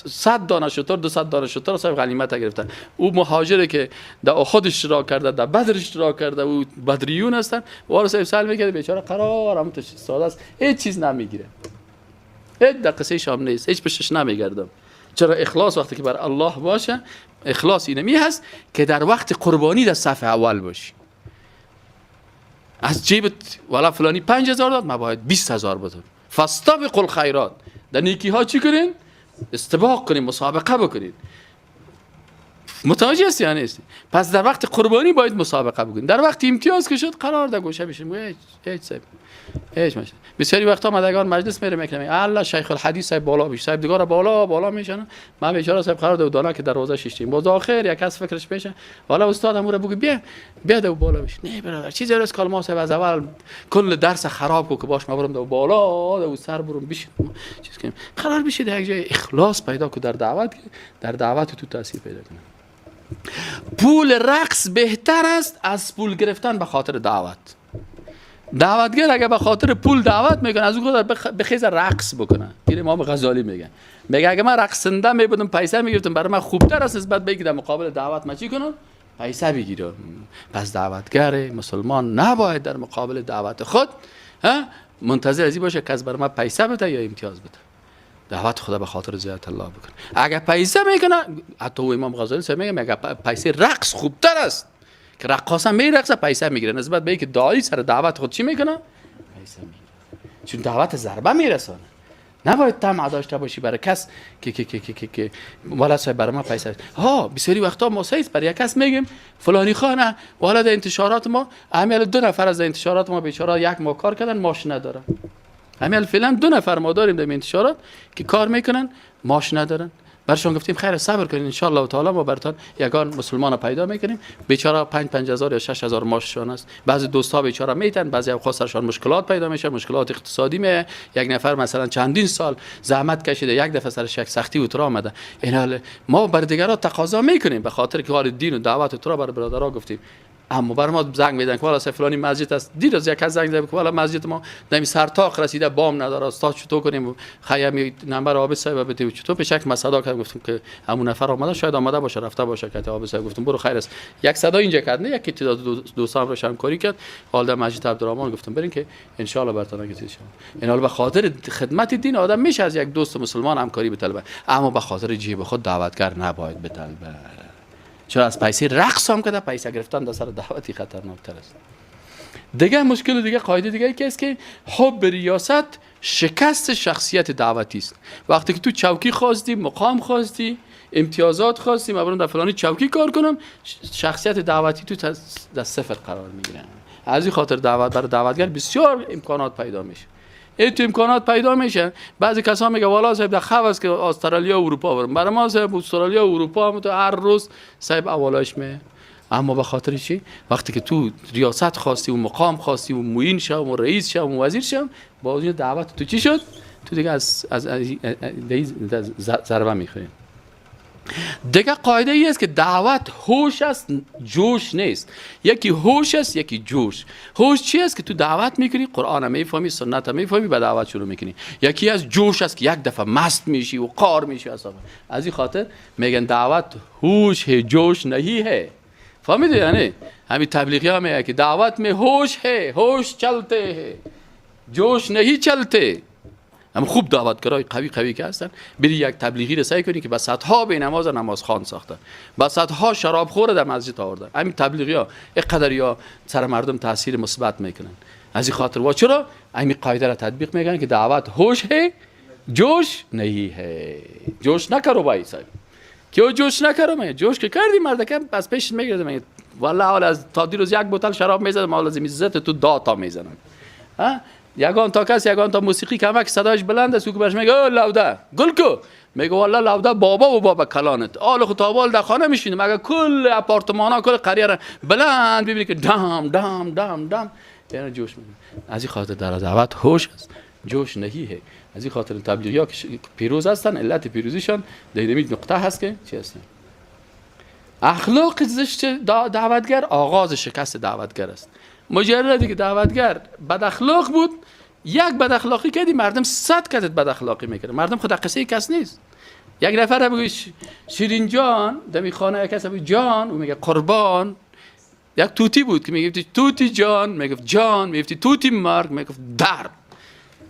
S1: 100 دانه شتر، 200 دانه شتر صاحب غنیمت گرفتن. او مهاجره که در احد اشتراک کرده، در بدر اشتراک کرده، او بدریون هستن، وارو صاحب سال میگه بیچاره قرار هم تو ساده است، هیچ چیز نمیگیره، هیچ در قصه شام نیست، هیچ پشتش نمیگردم. چرا؟ اخلاص وقتی که بر الله باشه، اخلاص اینمی هست که در وقت قربانی در صف اول باشی. از جیبت والا فلانی 5000 داد، ما باید 20000 بدم. فاستبقوا الخیرات، در نیکی ها چی کنین؟ استباق کنین، مسابقه بکنین. متوجه هستی یا نیستی؟ پس در وقت قربانی باید مسابقه بکنین. در وقت امتیاز که شد قرار در گوشه بشیم، هیچ صاحب هیچ مشه. بسیاری وقتا مدگان مجلس میره میکنه، الله شیخ الحدیث صاحب بالا میشه، صاحب دیگه بالا بالا میشن، من بیچاره صاحب قرار دو که دروازه شیشتیم. باز آخر یک کس فکرش میشه والا استاد امور بگو بیا بیا دو بالا بش. نه برادر چیزی راست کلمه صاحب از اول کل درس خراب کو که باش ما برم دو بالا دو سر برم بشین چیز کنیم. قرار بشه در یک جای اخلاص پیدا کو در دعوت، در دعوت تو تاثیر پیدا کنه. پول رقص بهتر است از پول گرفتن به خاطر دعوت. دعوتگر اگه به خاطر پول دعوت میکنه از اون بخیز رقص بکنه. این امام غزالی میگه، میگه اگه من رقصنده میبودم پیسه میگرفتم برای من خوبتر است نسبت به اینکه در مقابل دعوت من چی کنم؟ پیسه بگیرم. پس دعوتگر مسلمان نباید در مقابل دعوت خود منتظر از این باشه که از برای من پیسه بده یا امتیاز بده. دعوت خدا به خاطر رضایت الله بکنه. اگه پیسه میکنه، حتی امام غزالی میگه میگه پیسه رقص خوبتر است که رقاصه میرقصه پیسه میگیره نسبت به اینکه داعی سر دعوت خود چی میکنه؟ پیسه میگیره. چون دعوت ضربه میرسانه. نباید طمع داشته باشی برای کس که که که که که که والا صاحب برای ما پیسه. ها بسیاری وقتا ما سیس برای یک کس میگیم فلانی خانه والا در انتشارات ما عمل 2 نفر از انتشارات ما بیچاره یک ماه کار کردن ماش ندارن. همین فعلا 2 نفر ما داریم در انتشارات که کار میکنن ماش ندارن. برشون گفتیم خیر صبر کنین ان شاء الله تعالی ما براتون یگان مسلمان پیدا میکنیم. بیچاره 5 5000 یا 6000 ماششان است. بعضی دوستا بیچاره میتن، بعضی اوقات سرشان مشکلات پیدا میشه، مشکلات اقتصادی می. یک نفر مثلا چندین سال زحمت کشیده یک دفعه سرش یک سختی و ترا آمده. این حال ما بر دیگران تقاضا میکنیم به خاطر که کار دین و دعوت ترا بر برادرها گفتیم. اما بر ما زنگ میدن که والا فلانی مسجد است. دیروز یک کس زنگ زد که والا مسجد ما دمی سرتاق رسیده بام نداره استاد چطور کنیم؟ خیامی نمبر آب صاحب بده چطور پیش یک مسدا کردم. گفتم که همون نفر آمده شاید آمده باشه رفته باشه که آب صاحب. گفتم برو خیر است. یک صدا اینجا کرد نه یکی تعداد دوستام رو همکاری کرد. حال در مسجد عبدالرحمن گفتم برین که ان شاء الله براتون که چیز شد. این حال به خاطر خدمت دین آدم میشه از یک دوست مسلمان همکاری بطلبه، اما به خاطر جیب خود دعوتگر نباید بطلبه. چرا از پیسه رقص هم کده پیسه گرفتن در سر دعوتی خطرناکتر است. دیگه مشکل دیگه قاعده دیگه که است که حب ریاست شکست شخصیت دعوتی است. وقتی که تو چوکی خواستی، مقام خواستی، امتیازات خواستی، من برم در فلانی چوکی کار کنم، شخصیت دعوتی تو در صفر قرار میگیره. از این خاطر دعوت برای دعوتگر بسیار امکانات پیدا میشه. این تو امکانات پیدا میشه. بعضی کسا میگه والا صاحب در خواست که استرالیا و اروپا برم، برای ما صاحب استرالیا و اروپا هم تو هر روز صاحب اولایش می. اما به خاطر چی؟ وقتی که تو ریاست خواستی و مقام خواستی و معین شو و رئیس شو و وزیر شو، باز این دعوت تو چی شد؟ تو دیگه از از ضربه میخوری. دیگه قاعده ای است که دعوت هوش است، جوش نیست. یکی هوش است، یکی جوش. هوش چی است؟ که تو دعوت میکنی، قرآن میفهمی، سنت میفهمی، به دعوت شروع میکنی. یکی از جوش است که یک دفعه مست میشی و قار میشی اصلا. از این خاطر میگن دعوت هوش ہے، جوش نہیں ہے. فهمیدی؟ یعنی همین تبلیغی ها میگه که دعوت می هوش ہے، هوش چلته ہے، جوش نہیں چلته. هم خوب دعوتگرای قوی قوی که هستن، بری یک تبلیغی رو سعی کنی که به صدها به نماز نماز خوان ساختن، به صدها شراب خور در مسجد آوردن. همین تبلیغی ها اینقدر یا سر مردم تاثیر مثبت میکنن. از این خاطر وا چرا همین قاعده را تطبیق میکنن که دعوت هوش ہے، جوش نہیں ہے. جوش نکرو بای صاحب، که جوش نکرو، من جوش که کردی مردکم پس پیش میگیره، من والله حال از تا دیروز یک بوتل شراب میزدم، حالا از عزت تو 10 تا میزنم. ها یگان تا کس یگان تا موسیقی کمک صداش بلند است، او که برش میگه لوده گل کو، میگه والله لوده بابا و بابا کلانت، آل خود تابال در خانه میشینم، اگه کل آپارتمان ها کل قریه را بلند ببینی که دم دم دم دم، یعنی جوش میده. از این خاطر در دعوت هوش است، جوش نهیه. از این خاطر تبلیغی ها که پیروز هستن، علت پیروزیشان در این نقطه هست که چی هستن. اخلاق زشت دعوتگر آغاز شکست دعوتگر است. مجردی که دعوتگر بد اخلاق بود، یک بد اخلاقی کردی مردم 100 کتت بد اخلاقی میکنه. مردم خود قصه کس نیست. یک نفر بگه شیرین جان دمی خانه، یک کس بگه جان، او میگه قربان. یک توتی بود که میگفتی توتی جان، میگفت جان، میگفتی توتی مرگ، میگفت درد.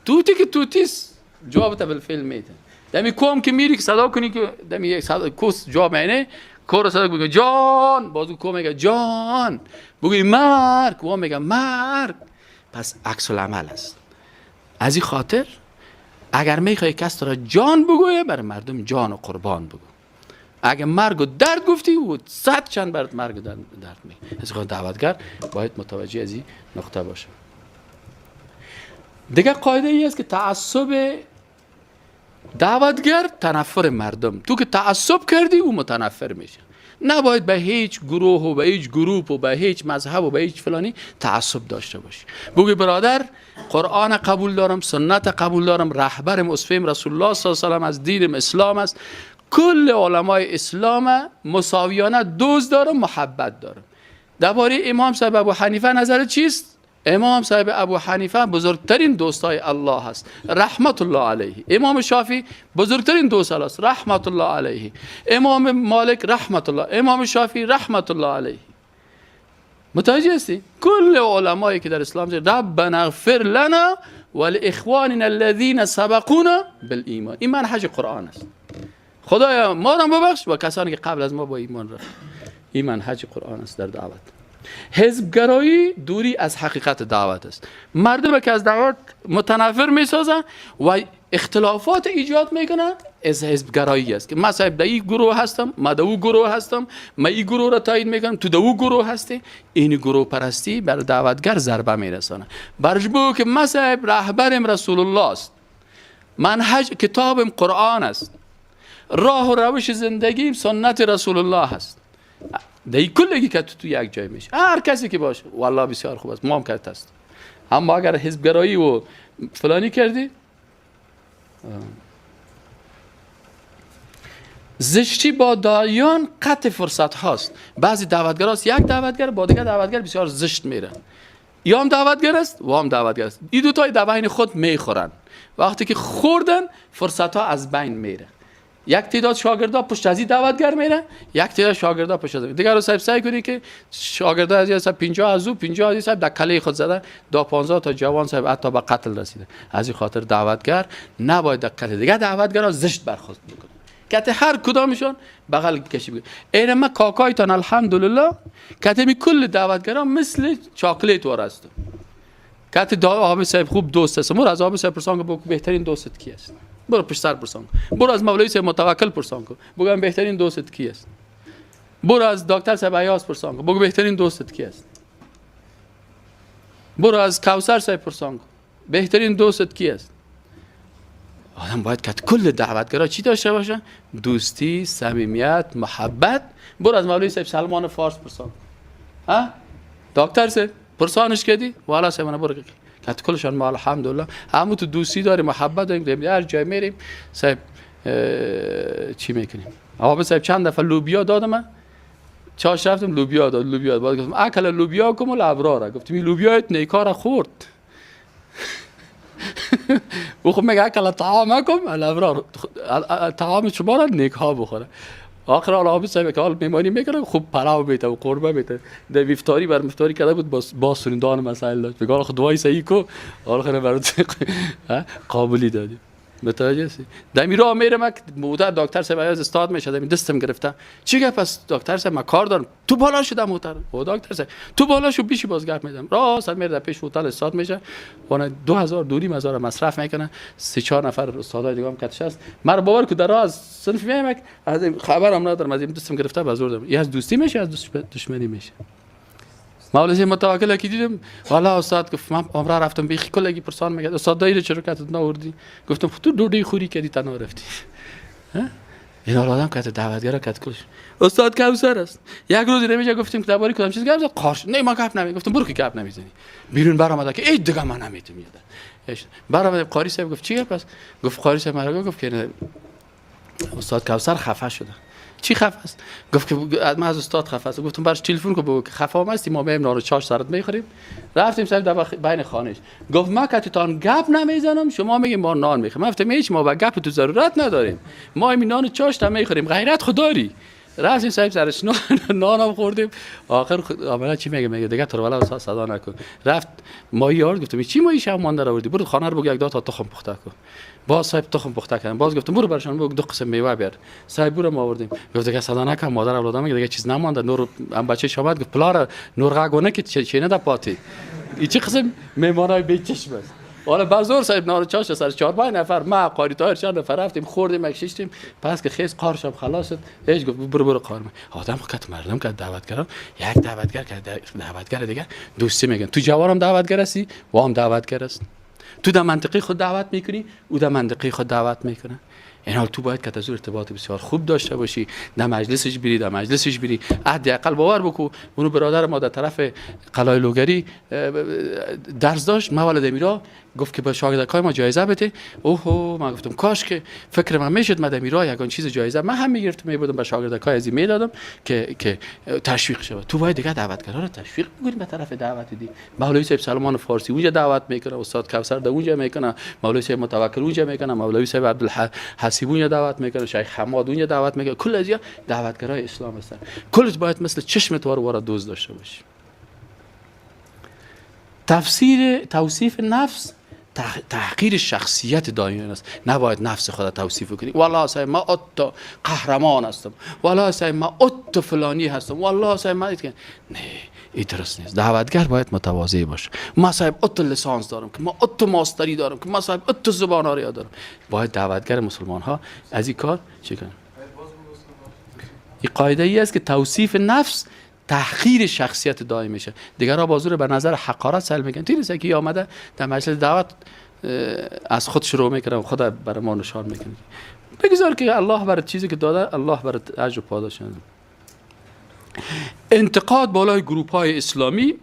S1: توتی که توتیست جواب تا بالفعل میده. دمی کوم که میری که صدا کنی که دمی یک صدا کوس جواب معنی کور صدا بگه جان، بازو کو میگه جان، بگی مرگ، و میگه مرگ. پس عکس العمل است. از این خاطر اگر میخوای کس را جان بگویه، بر مردم جان و قربان بگو. اگر مرگ و درد گفتی، و 100 چند برات مرگ و درد میگه. از خاطر دعوتگر باید متوجه از این نقطه باشه. دیگه قاعده ای است که تعصب دعوتگر تنفر مردم. تو که تعصب کردی او متنفر میشه. نباید به هیچ گروه و به هیچ گروپ و به هیچ مذهب و به هیچ فلانی تعصب داشته باشی. بگی برادر قرآن قبول دارم، سنت قبول دارم، رهبرم اسوه‌ام رسول الله صلی الله علیه و سلم از دینم اسلام است، کل علمای اسلام مساویانه دوست دارم، محبت دارم. درباره امام صاحب ابو حنیفه نظر چیست؟ امام صاحب ابو حنیفه بزرگترین دوستای الله است، رحمت الله علیه. امام شافعی بزرگترین دوست الله است، رحمت الله علیه. امام مالک رحمت الله، امام شافعی رحمت الله علیه. متوجه هستی؟ کل علمایی که در اسلام ربنا اغفر لنا ولاخواننا الذين سبقونا بالایمان، این منهج قرآن است. خدایا ما را ببخش و کسانی که قبل از ما با ایمان رفت. این منهج قرآن است در دعوت. حزبگرایی دوری از حقیقت دعوت است. مردم که از دعوت متنفر میسازن و اختلافات ایجاد میکنن از حزبگرایی است که من صاحب در این گروه هستم، من در او گروه هستم، من این گروه را تایید میکنم، تو در او گروه هستی. این گروه پرستی بر دعوتگر ضربه میرسانه. برش بگو که من صاحب رهبرم رسول الله است، منهج کتابم قرآن است، راه و روش زندگیم سنت رسول الله است. دی کلگی که تو یک جای میشه، هر کسی که باشه والله بسیار خوب است، ما هم کرد است. اما اگر حزبگرایی و فلانی کردی، زشتی با دایان قطع فرصت هاست. بعضی دعوتگر هاست، یک دعوتگر با دیگر دعوتگر بسیار زشت میره، یا هم دعوتگر است و هم دعوتگر است، این دو تای در بین خود میخورن. وقتی که خوردن فرصت ها از بین میره. یک تعداد شاگردا پشت از این دعوتگر میره، یک تعداد شاگردا پشت از دیگر رو سعی کنی که شاگردا از این صاحب 50 از او 50 از این صاحب در کله خود زده، 10 15 تا جوان صاحب حتی به قتل رسیده. از این خاطر دعوتگر نباید در کله دیگر دعوتگرا زشت برخورد بکنه، کته هر کدامشون بغل کشی بگه. این ما کاکایتان الحمدلله کته می کل دعوتگرا مثل چاکلیت وار است. کته آب صاحب خوب دوست است، مور از آب صاحب پرسان که بهترین دوستت کی است؟ برو پشت سر پرسان کن. برو از مولوی صاحب متوکل پرسان کن، بگم بهترین دوستت کی است. برو از دکتر صاحب ایاز پرسان کن، بگو بهترین دوستت کی است. برو از کوثر صاحب پرسان کن، بهترین دوستت کی است. آدم باید که کل دعوتگرا چی داشته باشه؟ دوستی، صمیمیت، محبت. برو از مولوی صاحب سلمان فارس پرسان کن. ها دکتر صاحب پرسانش کردی؟ والا صاحب من برو که کلشان ما الحمدلله همون تو دوستی داریم، محبت داریم، هر جای میریم صاحب چی میکنیم. آقا صاحب چند دفعه لوبیا دادم، چاش رفتم لوبیا داد، لوبیا داد. گفتم اکل لوبیا کم الابرار، گفتم این لوبیایت نیکارا خورد. و خب میگه اکل طعامکم الابرار، طعام شما را نیک ها بخوره. آخر حالا صاحب که حال میمانی میکنه، خوب پلاو میته و قربه میته، در افطاری بر مفتاری کرده بود، با سرندان مسائل داشت. بگه خود دعای صحیح کو، آخر برات قابلی دادیم. متوجه هستی؟ دمی راه میرم که موتر دکتر صاحب از استاد میشه، دمی دستم گرفته. چی گفت؟ پس دکتر صاحب من کار دارم. تو بالا شدم موتر. او دکتر صاحب تو بالا شو بیشی باز گپ میدم. راست میره پیش هتل استاد میشه. اون 2000 2,500 مصرف میکنه. 3-4 نفر استادای دیگه هم کتش هست. من باور کو در راه از صنف میام از خبرم ندارم، از این دستم گرفته به زور دارم. این از دوستی میشه، از دشمنی میشه. مولوی متوکل که دیدم والا استاد گفت من عمره رفتم بیخی کلگی پرسان میگه استاد دایره چرا کتت ناوردی؟ گفتم خب تو دوده خوری کردی تنها رفتی. این آدم که دعوتگرا کت کلش استاد کوثر است. یک روز نمیشه گفتیم که درباره کدام چیز گپ زد، قارش نه ما گپ نمی، گفتم برو که گپ نمیزنی. بیرون برآمد که ای دیگه من نمیتونم یاد. برآمد قاری صاحب گفت چی گپ است؟ گفت قاری صاحب مرا گفت که استاد کوثر خفه شده. چی خفه است؟ گفت که من از استاد خفه است. گفتم برش تلفن کو بگو که خفه هم هستی، ما میایم نان و چاش سرت میخوریم. رفتیم صاحب در بین خانهش. گفت ما که تان گپ نمیزنم، شما میگیم ما نان میخوریم. گفتم هیچ ما به گپ تو ضرورت نداریم، ما این نان و چاش تا میخوریم، غیرت خداری. رفتیم صاحب سرش نان هم خوردیم. آخر عملا چی میگه؟ میگه دیگه تو والا صدا نکن. رفت ماهی آورد. گفتم چی ماهی شب مانده آوردی؟ برو خانه رو بگو یک دو تا تخم پخته کن. باز صاحب تخم پخته کردم. باز گفتم برو برشان بگو دو قسم میوه بیار. صاحب برو ما آوردیم. گفت دیگه صدا نکن مادر اولادم، میگه دیگه چیز نمانده. نور هم بچه آمد گفت پلار نور غگونه که چینه د پاتی. این چه قسم مهمانای بی چشم است. حالا بازور صاحب نان چاش سر 4-5 نفر ما قاری طاهر چند نفر رفتیم خوردیم اکشیشتیم. پس که خیز قارشم خلاص شد. هیچ گفت برو برو قارم. آدم کت مردم که دعوت کردم، یک دعوتگر که دعوتگر دیگه دوستی میگن تو جوانم دعوتگر هستی و هم دعوتگر است. تو در منطقه خود دعوت میکنی، او در منطقه خود دعوت میکنه. این حال تو باید که از ارتباط بسیار خوب داشته باشی، در مجلسش بری، در مجلسش بری، حداقل باور بکو. اونو برادر ما در طرف قلعه لوگری درس داشت، مولد امیرا گفت که به شاگردای ما جایزه بده. اوه من گفتم کاش که فکر من میشد من امیرا یگان چیز جایزه من هم میگرفتم میبردم به شاگردای از میدادم که تشویق شود. تو باید دیگه دعوتگرا رو تشویق بکنی به طرف دعوت دی. مولوی صاحب سلمان فارسی اونجا دعوت میکنه، استاد کوثر در اونجا میکنه، مولوی صاحب متوکل اونجا میکنه، مولوی صاحب عبدالحسیب اونجا دعوت میکنه، شیخ حماد اونجا دعوت میکنه. کل از دعوتگرای اسلام هستن. کلش باید مثل چشم تو رو دوست داشته باشی. تفسیر توصیف نفس تحقیر شخصیت دایان است. نباید نفس خود توصیف کنی. والله صاحب ما ات قهرمان هستم، والله صاحب ما ات فلانی هستم، والله صاحب ما نه، این درست نیست. دعوتگر باید متواضع باشه. ما صاحب ات لسانس دارم، که ما ات ماستری دارم، که ما صاحب ات زبان ها دارم. باید دعوتگر مسلمان ها از این کار چه کنن؟ این قاعده ای است که توصیف نفس تحقیر شخصیت دائم میشه. دیگرها بازور به نظر حقارت سل میگن. تیرسه که آمده در مجلس دعوت از خود شروع میکنه و خود برای ما نشان میکنه. بگذار که الله برات چیزی که داده، الله برات اجر و پاداش میده. انتقاد بالای گروپ های اسلامی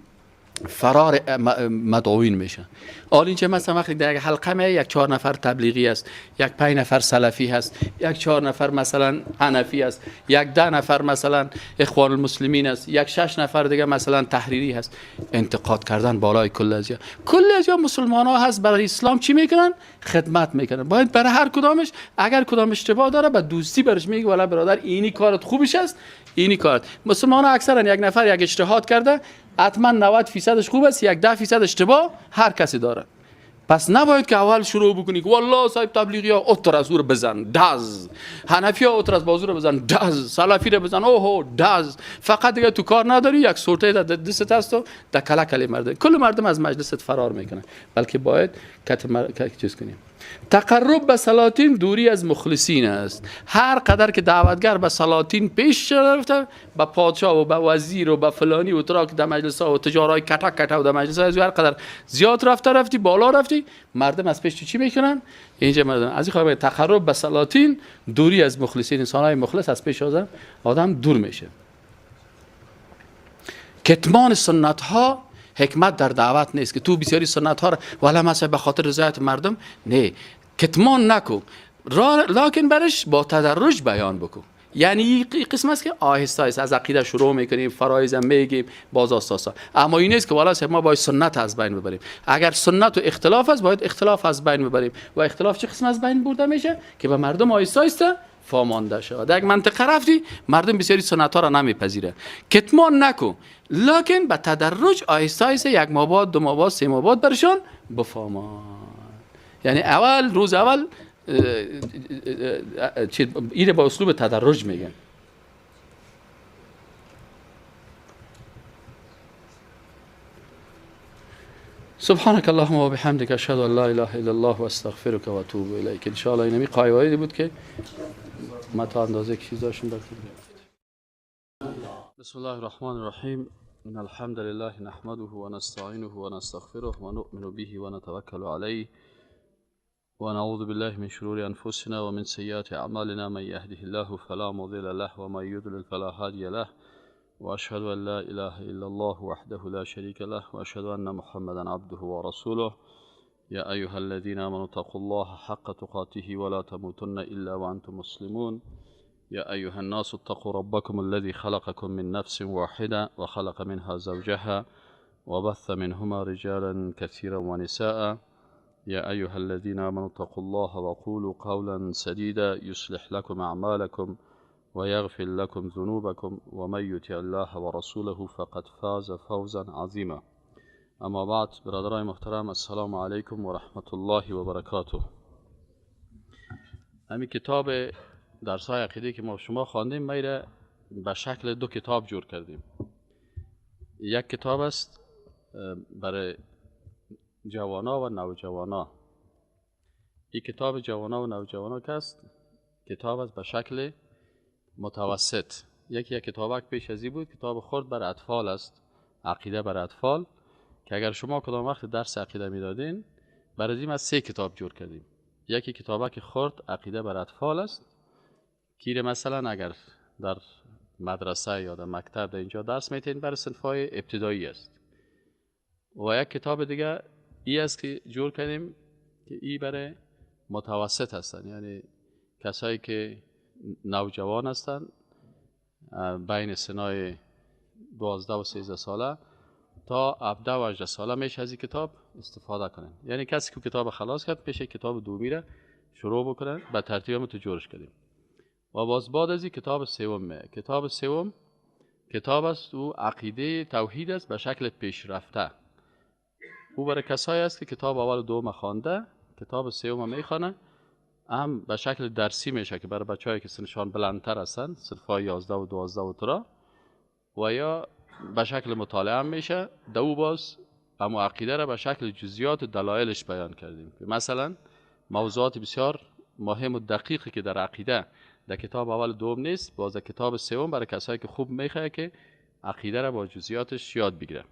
S1: فرار مدعوین میشه. حال اینجا مثلا وقتی در یک حلقه می یک 4 نفر تبلیغی است، یک 5 نفر سلفی هست، یک 4 نفر مثلا حنفی است، یک 10 نفر مثلا اخوان المسلمین است، یک 6 نفر دیگه مثلا تحریری هست. انتقاد کردن بالای کل ازیا، کل ازیا مسلمان ها هست، برای اسلام چی میکنن؟ خدمت میکنن. باید برای هر کدامش اگر کدام اشتباه داره با دوستی برش میگه والا برادر اینی کارت خوبش است، اینی کارت. مسلمان ها اکثرا یک نفر یک اجتهاد کرده، حتما 90% خوب است، یک 10% اشتباه هر کسی داره. پس نباید که اول شروع بکنی که والله صاحب تبلیغی ها اتر از او بزن دز، حنفی ها اتر از بازو رو بزن دز، سلفی رو بزن اوه دز. فقط دیگه تو کار نداری، یک سورته در دست هست و در کله کله مردم، کل مردم از مجلست فرار میکنن. بلکه باید چیز کنیم. تقرب به سلاطین دوری از مخلصین است. هر قدر که دعوتگر به سلاطین پیش رفته، به پادشاه و به وزیر و به فلانی و تراک در مجلس ها و تجارای کتا کتا و در مجلس ها، هر قدر زیاد رفته رفتی بالا رفتی، مردم از پیش تو چی میکنن؟ اینجا مردم از این خاطر تقرب به سلاطین دوری از مخلصین، انسان های مخلص از پیش آدم دور میشه. کتمان سنت ها حکمت در دعوت نیست که تو بسیاری سنت ها را ولی مثلا به خاطر رضایت مردم نه، کتمان نکو، لکن برش با تدرج بیان بکن. یعنی این قسم است که آهسته آهسته از عقیده شروع میکنیم، فرایض هم میگیم، باز آهسته آهسته. اما این نیست که والا ما باید سنت از بین ببریم. اگر سنت و اختلاف است باید اختلاف از بین ببریم. و اختلاف چه قسم از بین برده میشه؟ که به مردم آهسته آهسته فامانده شود. در یک منطقه رفتی مردم بسیاری سنت ها را نمیپذیره، کتمان نکو، لکن به تدرج آهسته آهسته یک ماه بعد، دو ماه بعد، سه ماه بعد برشان بفامان. یعنی اول روز اول ایره با اسلوب تدرج میگن. سبحانك اللهم و بحمدك اشهد ان لا اله الا الله و استغفرك و اتوب الیک. ان شاء الله اینمی قایوایی بود که ما تا اندازه چیز داشتیم. بسم الله الرحمن الرحیم. ان الحمد لله نحمده و نستعینه و نستغفره و نؤمن به و نتوکل علیه و نعوذ بالله من شرور انفسنا و من سیئات اعمالنا. من یهده الله فلا مضل له و من یضلل فلا هادی له. وأشهد أن لا إله إلا الله وحده لا شريك له وأشهد أن محمدا عبده ورسوله. يا أيها الذين آمنوا اتقوا الله حق تقاته ولا تموتن إلا وأنتم مسلمون. يا أيها الناس اتقوا ربكم الذي خلقكم من نفس واحدة وخلق منها زوجها وبث منهما رجالا كثيرا ونساء. يا أيها الذين آمنوا اتقوا الله وقولوا قولا سديدا يصلح لكم أعمالكم ويغفر لكم ذنوبكم ومن يطع الله ورسوله فقد فاز فوزا عظیما. اما بعد، برادرای محترم، السلام علیکم و رحمت الله و برکاته. همین کتاب درس‌های عقیده که ما شما خواندیم، ما ایره به شکل دو کتاب جور کردیم. یک کتاب است برای جوانا و نوجوانا. این کتاب جوانا و نوجوانا که است، کتاب است به شکل متوسط. یکی یک کتابک پیش از این بود، کتاب خرد بر اطفال است، عقیده بر اطفال، که اگر شما کدام وقت درس عقیده میدادین، برای این از سه کتاب جور کردیم. یکی کتابک خرد عقیده بر اطفال است که مثلا اگر در مدرسه یا در مکتب در اینجا درس میتین، برای صنف‌های ابتدایی است. و یک کتاب دیگه ای است که جور کردیم که ای برای متوسط هستن، یعنی کسایی که نوجوان هستند بین سنای 12 و 13 ساله تا 17 و 18 ساله میشه از این کتاب استفاده کنن. یعنی کسی که کتاب خلاص کرد پیش کتاب دومی را شروع بکنن، به ترتیب هم تو جورش کردیم. و باز بعد از این کتاب سوم، کتاب سوم کتاب است او عقیده توحید است به شکل پیشرفته. او برای کسایی است که کتاب اول و دوم خوانده، کتاب سوم میخوانه، هم به شکل درسی میشه که برای بچه‌هایی که سنشان بلندتر هستن، صنف‌های 11 و 12 و ترا، و یا به شکل مطالعه هم میشه. دو باز اما عقیده را به شکل جزئیات و دلایلش بیان کردیم که مثلا موضوعات بسیار مهم و دقیقی که در عقیده در کتاب اول دوم نیست، باز در کتاب سوم برای کسایی که خوب میخواد که عقیده را با جزئیاتش یاد بگیره.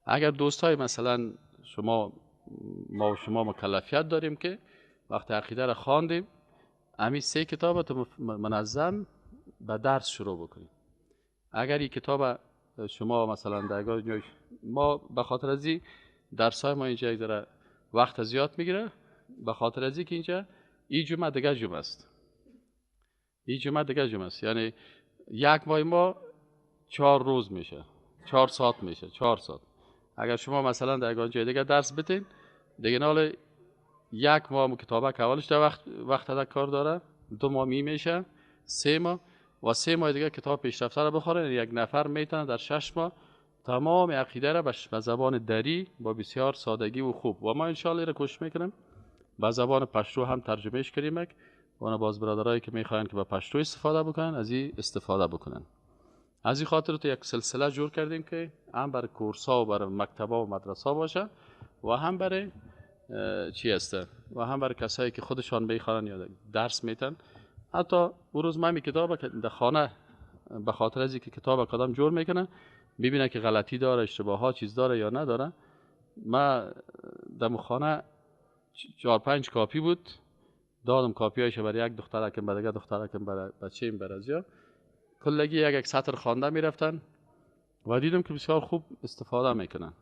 S1: اگر دوستای مثلا شما، ما و شما مکلفیت داریم که وقتی عقیده را خواندیم، همین سه کتاب تو منظم به درس شروع بکنیم. اگر این کتاب شما مثلا در ما به خاطر از این درس های ما اینجا یک ذره وقت زیاد میگیره، به خاطر از این که اینجا این جمعه دیگه جمعه است، این جمعه دیگه جمعه است، یعنی یک ماه ما 4 روز میشه، 4 ساعت میشه، 4 ساعت. اگر شما مثلا در یک جای دیگه درس بدین، دیگه نال یک ماه کتابه که اولش در وقت در کار داره، 2 ماه می میشه، 3 ماه و 3 ماه دیگه کتاب پیشرفته رو بخوره. یعنی یک نفر میتونه در 6 ماه تمام عقیده را به زبان دری با بسیار سادگی و خوب، و ما انشالله را کوشش میکنیم به زبان پشتو هم ترجمهش کنیم و باز برادرایی که میخواین که به پشتو استفاده بکنن از این استفاده بکنن. از این خاطر تو یک سلسله جور کردیم که هم برای کورس‌ها و برای مکتب‌ها و مدرسه باشه و هم برای چی هست و هم برای کسایی که خودشان میخوانن یا درس میتن. حتی اون روز من کتاب که در خانه به خاطر از اینکه کتاب کدام جور میکنه میبینه که غلطی داره، اشتباهات چیز داره یا نداره، ما در خانه 4-5 کاپی بود، دادم کاپیایش برای یک دخترکم، برای دیگه دخترکم، برای بچه‌م، برای ازیا، کلگی یک سطر خوانده میرفتن و دیدم که بسیار خوب استفاده میکنن.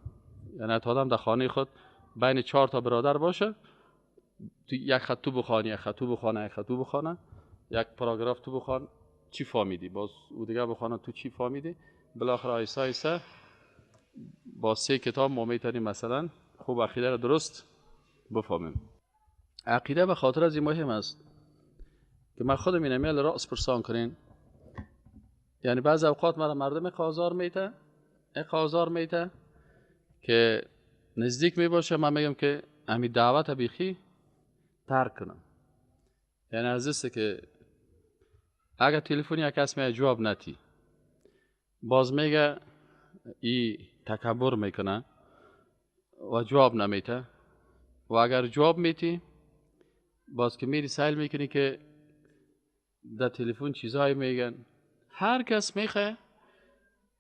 S1: یعنی تا آدم در خانه خود بین 4 تا برادر باشه، تو یک خط تو بخوانی، یک خط تو بخوانه، یک خط تو بخوانه، یک پاراگراف تو بخوان، چی فهمیدی، باز او دیگه بخوانه تو چی فهمیدی، بالاخره آیسته آیسته با 3 کتاب ما میتونیم مثلا خوب عقیده را درست بفهمیم. عقیده به خاطر از این مهم است که من خودم اینمیل راس پرسان کنین. یعنی بعض اوقات مرا مردم آزار میته، آزار میته که نزدیک میباشه، من میگم که امی دعوت بیخی ترک کنم. یعنی از است که اگر تلفن یک کس می جواب نتی، باز میگه ای تکبر میکنه و جواب نمیته، و اگر جواب میتی باز که میری سیل میکنی که در تلفن چیزهایی میگن. هر کس میخواه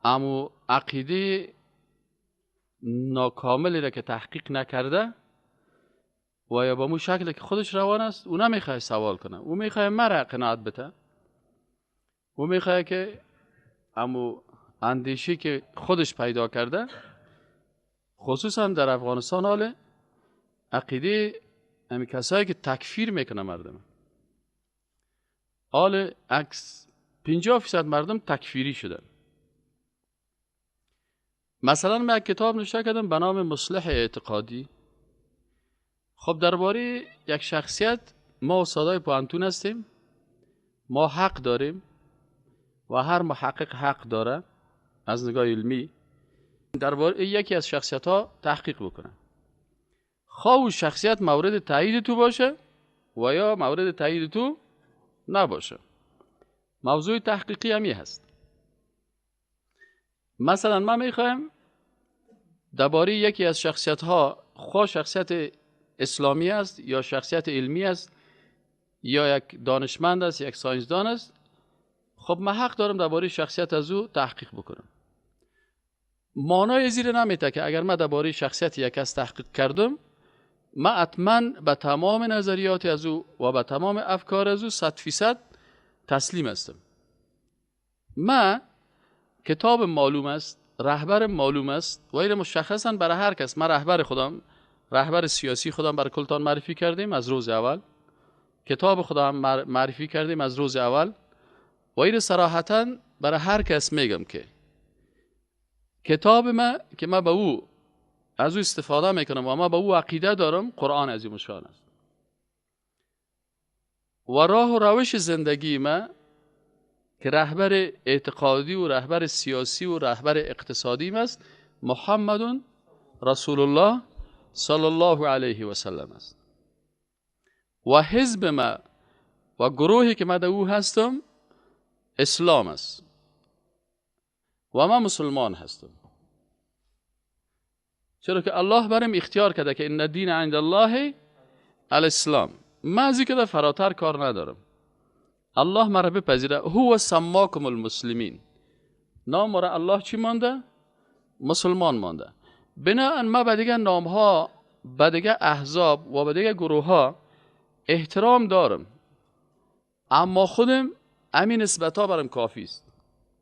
S1: اما عقیده ناکاملی را که تحقیق نکرده و یا با مو شکل که خودش روان است، او نمیخواه سوال کنه، او میخواه مرا قناعت بده، او میخواه که امو اندیشه که خودش پیدا کرده، خصوصا در افغانستان حال عقیده امی کسایی که تکفیر میکنه مردم، حال عکس 50% مردم تکفیری شدن. مثلا من یک کتاب نوشته کردم به نام مصلح اعتقادی. خب درباره یک شخصیت، ما استادای پوهنتون هستیم، ما حق داریم و هر محقق حق داره از نگاه علمی درباره یکی از شخصیت ها تحقیق بکنه، خواه شخصیت مورد تایید تو باشه و یا مورد تایید تو نباشه. موضوع تحقیقی همی هست. مثلا ما میخوایم درباره یکی از شخصیت ها، خواه شخصیت اسلامی است یا شخصیت علمی است یا یک دانشمند است، یک ساینسدان است، خب من حق دارم درباره شخصیت از او تحقیق بکنم. معنای زیر نمیته که اگر من درباره شخصیت یک از تحقیق کردم، من حتما به تمام نظریات از او و به تمام افکار از او 100% تسلیم هستم. من کتاب معلوم است، رهبر معلوم است و این مشخصا برای هر کس. من رهبر خودم، رهبر سیاسی خودم برای کلتان معرفی کردیم از روز اول، کتاب خودم معرفی کردیم از روز اول و این صراحتا برای هر کس میگم که کتاب من که من به او از او استفاده میکنم و من به او عقیده دارم، قرآن عظیم الشان است و راه و روش زندگی من که رهبر اعتقادی و رهبر سیاسی و رهبر اقتصادی است، محمد رسول الله صلی الله علیه و سلم است. و حزب ما و گروهی که من در او هستم اسلام است و من مسلمان هستم، چرا که الله برم اختیار کرده که ان الدین عند الله الاسلام. من از این که فراتر کار ندارم، الله مرا بپذیره. هو سماکم المسلمین، نام مرا الله چی مانده؟ مسلمان مانده. بنابراین ما به دیگه نام ها، به دیگه احزاب و به دیگه گروه ها احترام دارم، اما خودم همین نسبت ها برام کافی است.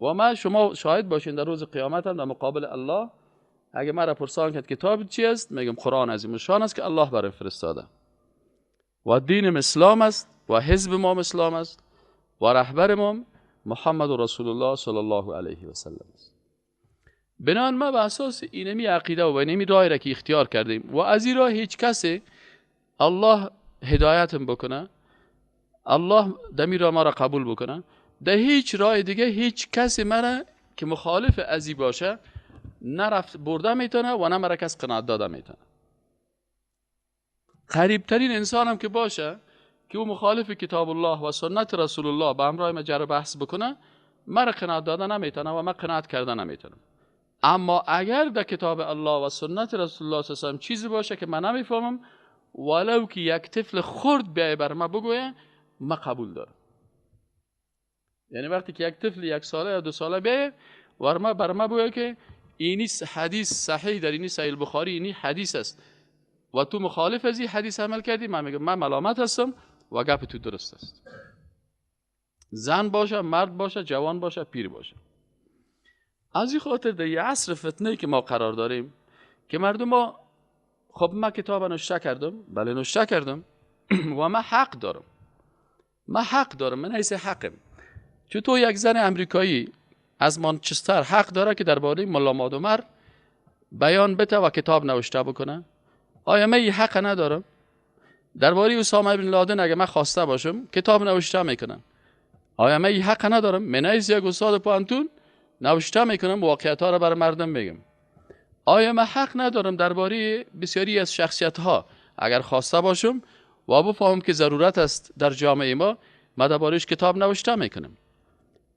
S1: و ما شما شاهد باشین در روز قیامت هم در مقابل الله اگه مرا پرسان کرد کتاب چی است، میگم قرآن عظیم الشان است که الله برام فرستاده و دین اسلام است و حزب ما اسلام است و رهبر ما محمد رسول الله صلی الله علیه و سلم است. بنابراین ما به اساس اینمی عقیده و اینمی راهی را که اختیار کردیم و از این راه هیچ کسی الله هدایتم بکنه، الله دمی را ما را قبول بکنه، در هیچ راه دیگه هیچ کسی مرا که مخالف ازی باشه نرفت برده میتونه و نه مرا کس قناعت داده میتونه. قریبترین انسانم که باشه که او مخالف کتاب الله و سنت رسول الله به همراه ما جر بحث بکنه، مرا قناعت داده نمیتونه و من قناعت کرده نمیتونم. اما اگر در کتاب الله و سنت رسول الله صلی الله علیه و سلم چیزی باشه که من نمیفهمم، ولو که یک طفل خرد بیای بر ما بگویه ما قبول دارم. یعنی وقتی که یک طفل 1 ساله یا 2 ساله بیای و بر ما بگویه که اینی حدیث صحیح در اینی صحیح البخاری اینی حدیث است و تو مخالف از این حدیث عمل کردی، من میگم من ملامت هستم و گپ تو درست است. زن باشه، مرد باشه، جوان باشه، پیر باشه. از این خاطر در یه عصر فتنه که ما قرار داریم که مردم ما، خب من کتاب نوشته کردم، بله نوشته کردم و من حق دارم، من حق دارم، من حیث حقم. چطور یک زن امریکایی از مانچستر حق داره که درباره ملا مادومر بیان بده و کتاب نوشته بکنه؟ آیا من این حق ندارم؟ درباره اسامه بن لادن اگه من خواسته باشم کتاب نوشته میکنم، آیا من این حق ندارم؟ من از یک استاد پوهنتون نوشته میکنم، واقعیت ها را برای مردم میگم. آیا من حق ندارم درباره بسیاری از شخصیت ها اگر خواسته باشم و بفهمم که ضرورت است در جامعه ما، من دربارهش کتاب نوشته میکنم؟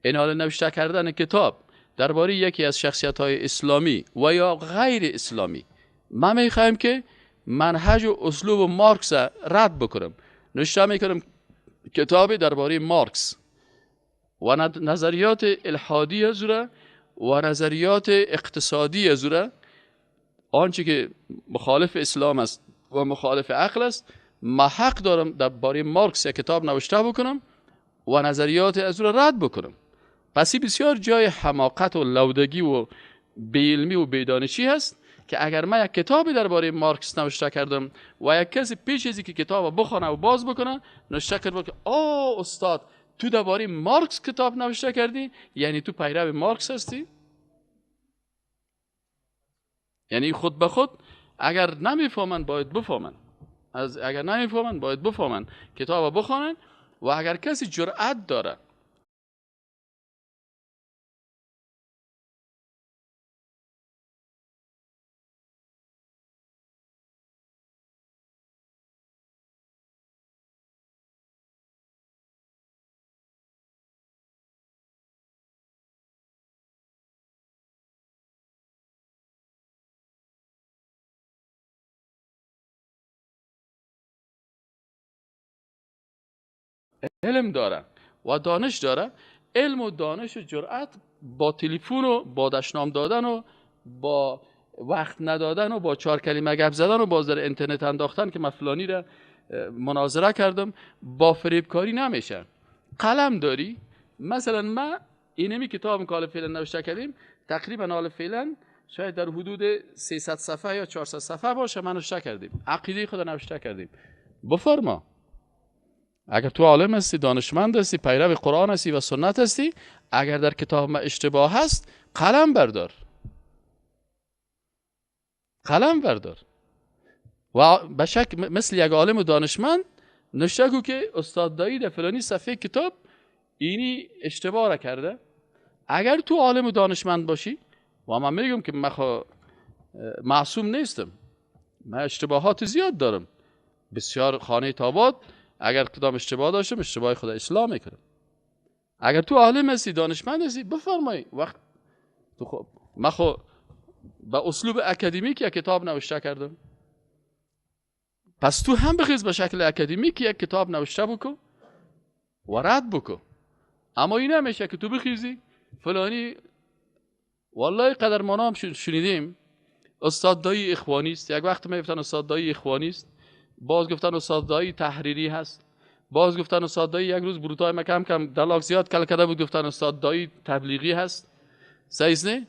S1: این حال نوشته کردن کتاب درباره یکی از شخصیت های اسلامی و یا غیر اسلامی، من میخوایم که منهج و اسلوب مارکس رد بکنم، نوشته میکنم کتاب درباره مارکس و نظریات الحادی از و نظریات اقتصادی از آنچه که مخالف اسلام است و مخالف عقل است، من حق دارم درباره مارکس یک کتاب نوشته بکنم و نظریات از او رد بکنم. پس این بسیار جای حماقت و لودگی و بی‌علمی و بیدانشی هست که اگر من یک کتابی درباره مارکس نوشته کردم و یک کسی پیش از اینکه کتاب بخونه و باز بکنه نوشته کرد که آه استاد تو درباره مارکس کتاب نوشته کردی، یعنی تو پیرو مارکس هستی؟ یعنی خود به خود اگر نمیفهمن باید بفهمن، از اگر نمیفهمن باید بفهمن، کتاب بخونن. و اگر کسی جرأت داره علم داره و دانش داره، علم و دانش و جرأت با تلفن و با دشنام دادن و با وقت ندادن و با 4 کلمه گپ زدن و باز در اینترنت انداختن که من فلانی را مناظره کردم، با فریبکاری نمیشه. قلم داری، مثلا من اینمی کتاب که فعلا نوشته کردیم تقریبا حال فعلا شاید در حدود 300 صفحه یا 400 صفحه باشه، من نوشته کردیم، عقیده خود نوشته کردیم. بفرما اگر تو عالم هستی، دانشمند هستی، پیرو قرآن هستی و سنت هستی، اگر در کتاب ما اشتباه هست قلم بردار، قلم بردار و به شک مثل یک عالم و دانشمند نوشته کو که استاد دایی در فلانی صفحه کتاب اینی اشتباه را کرده. اگر تو عالم و دانشمند باشی، و من میگم که من معصوم نیستم، من اشتباهات زیاد دارم، بسیار خانه تابات اگر کدام اشتباه داشتم اشتباه خدا اصلاح میکنم. اگر تو عالم هستی، دانشمند هستی، بفرمایی وقت تو خب من خو با اسلوب اکادمیک یک کتاب نوشته کردم، پس تو هم بخیز به شکل اکادمیک یک کتاب نوشته بکن و رد بکن. اما این نمیشه که تو بخیزی فلانی، والله قدر ما هم شنیدیم استاد دایی اخوانی است، یک وقت میگفتن استاد دایی اخوانی است، باز گفتن استاد دایی تحریری هست، باز گفتن استاد دایی، یک روز بروتای ما کم کم دلاک زیاد کل کرده بود گفتن استاد دایی تبلیغی هست، صحیح نه؟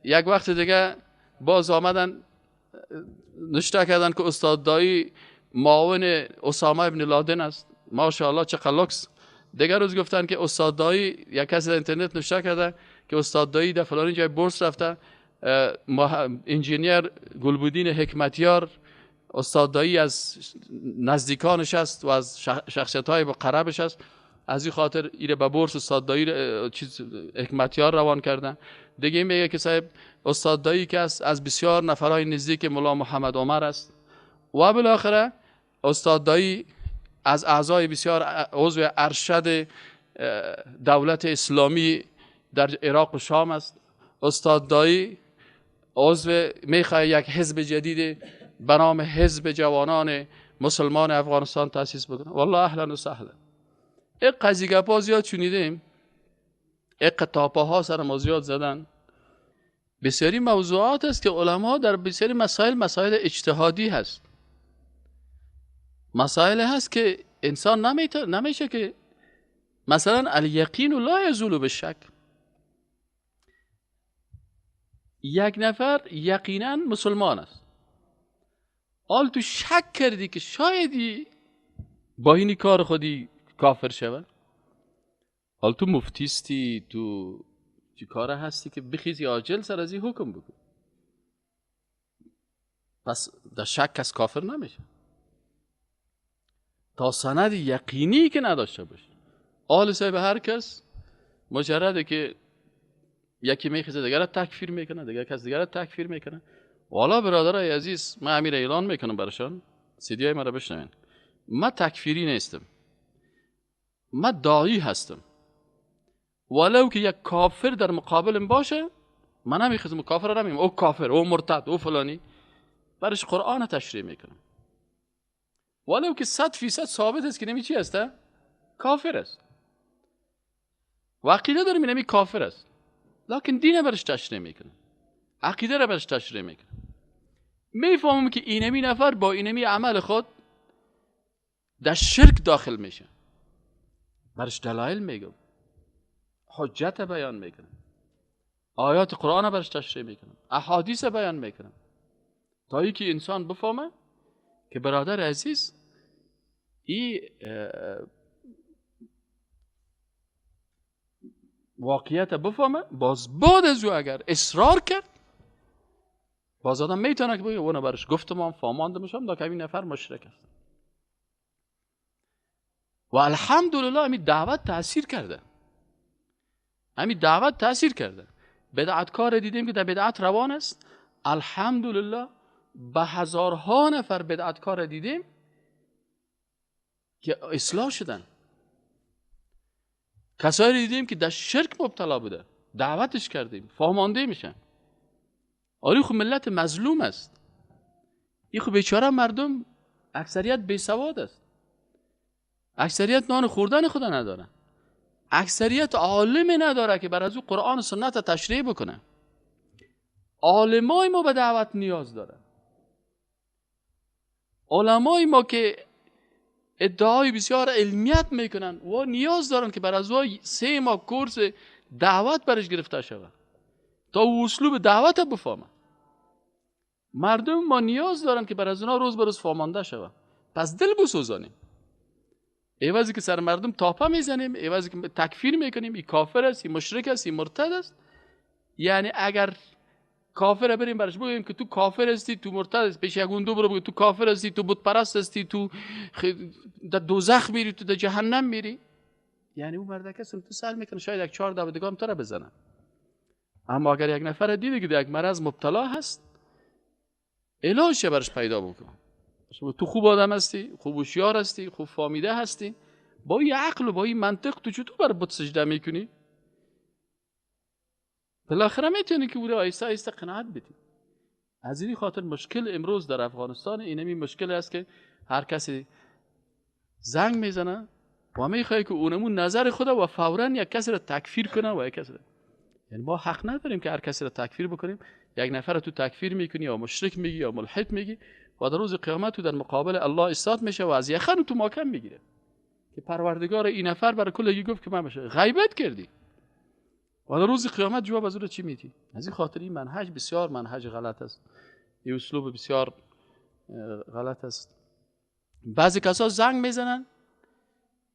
S1: یک وقت دیگه باز آمدن نشته کردن که استاد دایی معاون اسامه ابن لادن است، ماشاءالله چه لوکس. دیگر روز گفتن که استاد دایی، یک کسی در اینترنت نوشته کرده که استاد دایی در فلان جای بورس رفته، انجینیر گلبودین حکمتیار استاد دایی از نزدیکانش است و از شخصیت های با قربش است، از این خاطر ایره به بورس استاد دایی چیز حکمتیار روان کردن. دیگه میگه که صاحب استاد دایی که است از بسیار نفرهای نزدیک ملا محمد عمر است و بالاخره استاد دایی از اعضای بسیار عضو ارشد دولت اسلامی در عراق و شام است. استاد دایی عضو میخواه یک حزب جدید به نام حزب جوانان مسلمان افغانستان تاسیس بکنه، والله اهلا و سهلا. یک قضیه گپا زیاد شنیدیم، یک تاپه ها سر ما زیاد زدن. بسیاری موضوعات است که علما در بسیاری مسائل، مسائل اجتهادی هست، مسائل هست که انسان نمیشه که مثلا الیقین لا یزول بالشک. یک نفر یقینا مسلمان است، حال تو شک کردی که شایدی با این کار خودی کافر شود، حال تو مفتیستی، تو چی کار هستی که بخیزی عاجل سر از این حکم بکن، پس در شک کس کافر نمیشه تا سند یقینی که نداشته باشه. آل صاحب هر کس مجرده که یکی میخیزه دیگر تکفیر میکنه، دیگر کس دیگر تکفیر میکنه. والا برادرای عزیز، من امیر اعلان میکنم براشان، سیدی های مرا بشنوین، من تکفیری نیستم، من داعی هستم. ولو که یک کافر در مقابلم باشه، من نمیخیزم کافر را نمیم، او کافر، او مرتد، او فلانی، برش قرآن تشریح میکنم. ولو که 100% ثابت است که نمی چی هسته؟ کافر است. و عقیده داریم نمی کافر است، لکن دین برش تشریح میکنم، عقیده را برش تشریح میکنم. میفهمم که اینمی نفر با اینمی عمل خود در شرک داخل میشه، برش دلایل میگم، حجت بیان میکنم، آیات قرآن برش تشریح میکنم، احادیث بیان میکنم، تا اینکه انسان بفهمه که برادر عزیز این واقعیت بفهمه. باز بعد از او اگر اصرار کرد، باز آدم میتونه که بگه اونو برش گفتم هم فهماندمشم دا که این نفر مشرک است. و الحمدلله همین دعوت تاثیر کرده، همین دعوت تاثیر کرده. بدعتکار دیدیم که در بدعت روان است، الحمدلله به هزارها نفر بدعتکار دیدیم که اصلاح شدن. کسایی دیدیم که در شرک مبتلا بوده، دعوتش کردیم، فهمانده میشن. آره خب ملت مظلوم است، این خب بیچاره مردم اکثریت بی سواد است، اکثریت نان خوردن خدا نداره، اکثریت عالم نداره که بر از او قرآن و سنت تشریح بکنه. عالمای ما به دعوت نیاز داره. علمای ما که ادعای بسیار علمیت میکنن و نیاز دارن که بر از او 3 ماه کورس دعوت برش گرفته شود تا او اسلوب دعوت بفهمه. مردم ما نیاز دارن که بر از اونا روز به روز فهمانده شود. پس دل بسوزانیم، عوضی که سر مردم تاپه میزنیم، عوضی که تکفیر میکنیم، این کافر است، این مشرک است، این مرتد است. یعنی اگر کافر بریم برش بگیم که تو کافر هستی، تو مرتد هستی، پیش یک دو برو بگیم تو کافر هستی، تو بت پرست هستی، تو در دوزخ میری، تو در جهنم میری، یعنی اون مردک است تو سر میکنه شاید یک 4 دفعه دیگه هم تو را بزنه. اما اگر یک نفر دیده که در یک مرض مبتلا هست، علاجش برش پیدا بکن. تو خوب آدم هستی، خوب هوشیار هستی، خوب فهمیده هستی، با این عقل و با این منطق تو چطور بر بت سجده میکنی؟ بالاخره میتونی که او را آیسته آیسته قناعت بدی. از این خاطر مشکل امروز در افغانستان اینمی مشکل است که هر کسی زنگ میزنه و میخواد که اونمون نظر خود و فوراً یک کسی را تکفیر کنه و یک کسی را. یعنی ما حق نداریم که هر کسی را تکفیر بکنیم. یک نفر تو تکفیر میکنی یا مشرک میگی یا ملحد میگی و در روز قیامت تو در مقابل الله ایستاد میشه و از یخن تو ماکم میگیره که پروردگار این نفر برای کلگی گفت که من بشه غیبت کردی و در روز قیامت جواب از او چی میدی؟ از این خاطر این منهج بسیار منهج غلط است، این اسلوب بسیار غلط است. بعضی کسا زنگ میزنن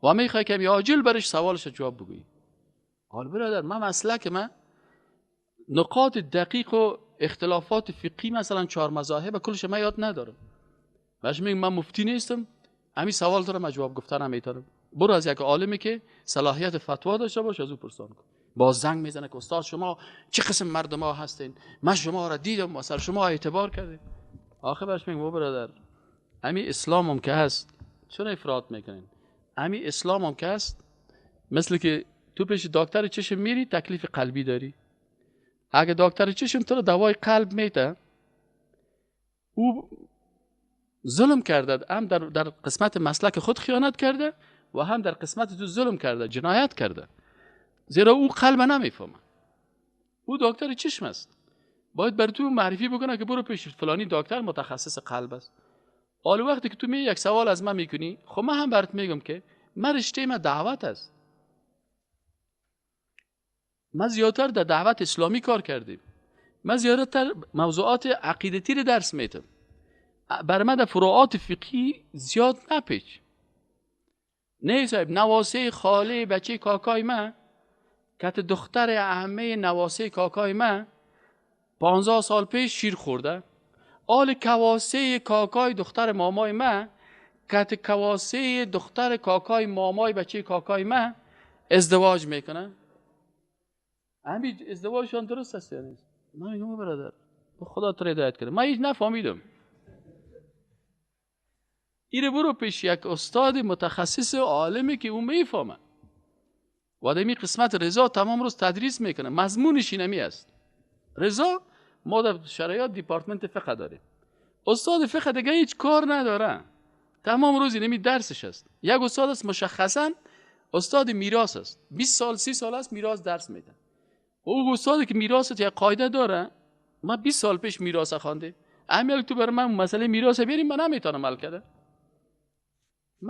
S1: و میخوای که عاجل برش سوالش جواب بگویی. حال برادر من مسلک من نقاط دقیق و اختلافات فقهی مثلا 4 مذاهب کلش من یاد ندارم. باش میگم من مفتی نیستم، همین سوال تو رو من جواب گفتن نمیتونم. برو از یک عالمی که صلاحیت فتوا داشته باشه از او پرسان کن. باز زنگ میزنه که استاد شما چه قسم مردم ها هستین، من شما را دیدم و سر شما اعتبار کردیم. آخه باش میگم برادر همین اسلام هم که هست چرا افراط میکنین؟ همین اسلام هم که هست مثل که تو پیش دکتر چشم میری تکلیف قلبی داری، اگه دکتر چشم تو رو دوای قلب میده او ظلم کرده، هم در قسمت مسلک خود خیانت کرده و هم در قسمت تو ظلم کرده، جنایت کرده. زیرا او قلب نمیفهمه، او دکتر چشم است، باید بر تو معرفی بکنه که برو پیش فلانی دکتر متخصص قلب است. حالا وقتی که تو می یک سوال از من میکنی، خب من هم برات میگم که من رشته من دعوت است، من زیادتر در دعوت اسلامی کار کردیم، من زیادتر موضوعات عقیدتی رو درس میتم، بر من در فروعات فقهی زیاد نپیچ. نه صاحب، نواسه خاله بچه کاکای من که دختر عمه نواسه کاکای من 15 سال پیش شیر خورده، آل کواسه کاکای دختر مامای من که کواسه دختر کاکای مامای بچه کاکای من ازدواج میکنه. همین ازدواجشان درست است یا نیست؟ من میگم برادر خدا تو هدایت کنه، من هیچ نفهمیدم. ایره برو پیش یک استاد متخصص عالمی که او میفهمه و در این قسمت رضا تمام روز تدریس میکنه، مضمونش اینمی است. رضا ما در شرایط دیپارتمنت فقه داریم، استاد فقه دیگه هیچ کار نداره، تمام روز اینمی درسش است. یک استاد است مشخصا استاد میراث است، 20 سال 30 سال است میراث درس میده. او استادی که میراث یک قاعده داره، ما 20 سال پیش میراث خوانده، امیل تو بر من مسئله میراث بیاریم من نمیتونم حل کرده،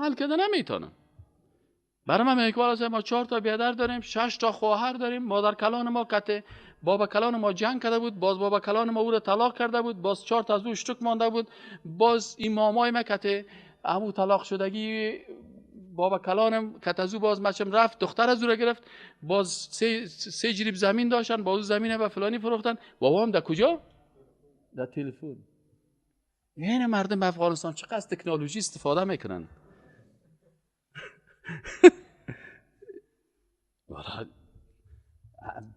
S1: حل کرده نمیتونم. برای من میگه ما 4 تا بیادر داریم، 6 تا خواهر داریم، مادر کلان ما کته بابا کلان ما جنگ کرده بود، باز بابا کلان ما او را طلاق کرده بود، باز 4 تا از او اشتک مانده بود، باز این مامای ما کته امو طلاق شدگی بابا کلانم کته از او باز مچم رفت دختر از او را گرفت، باز سه جریب زمین داشتن، باز زمین به فلانی فروختن. بابام در کجا؟ در تلفن. این مردم افغانستان چقدر از تکنولوژی استفاده میکنن.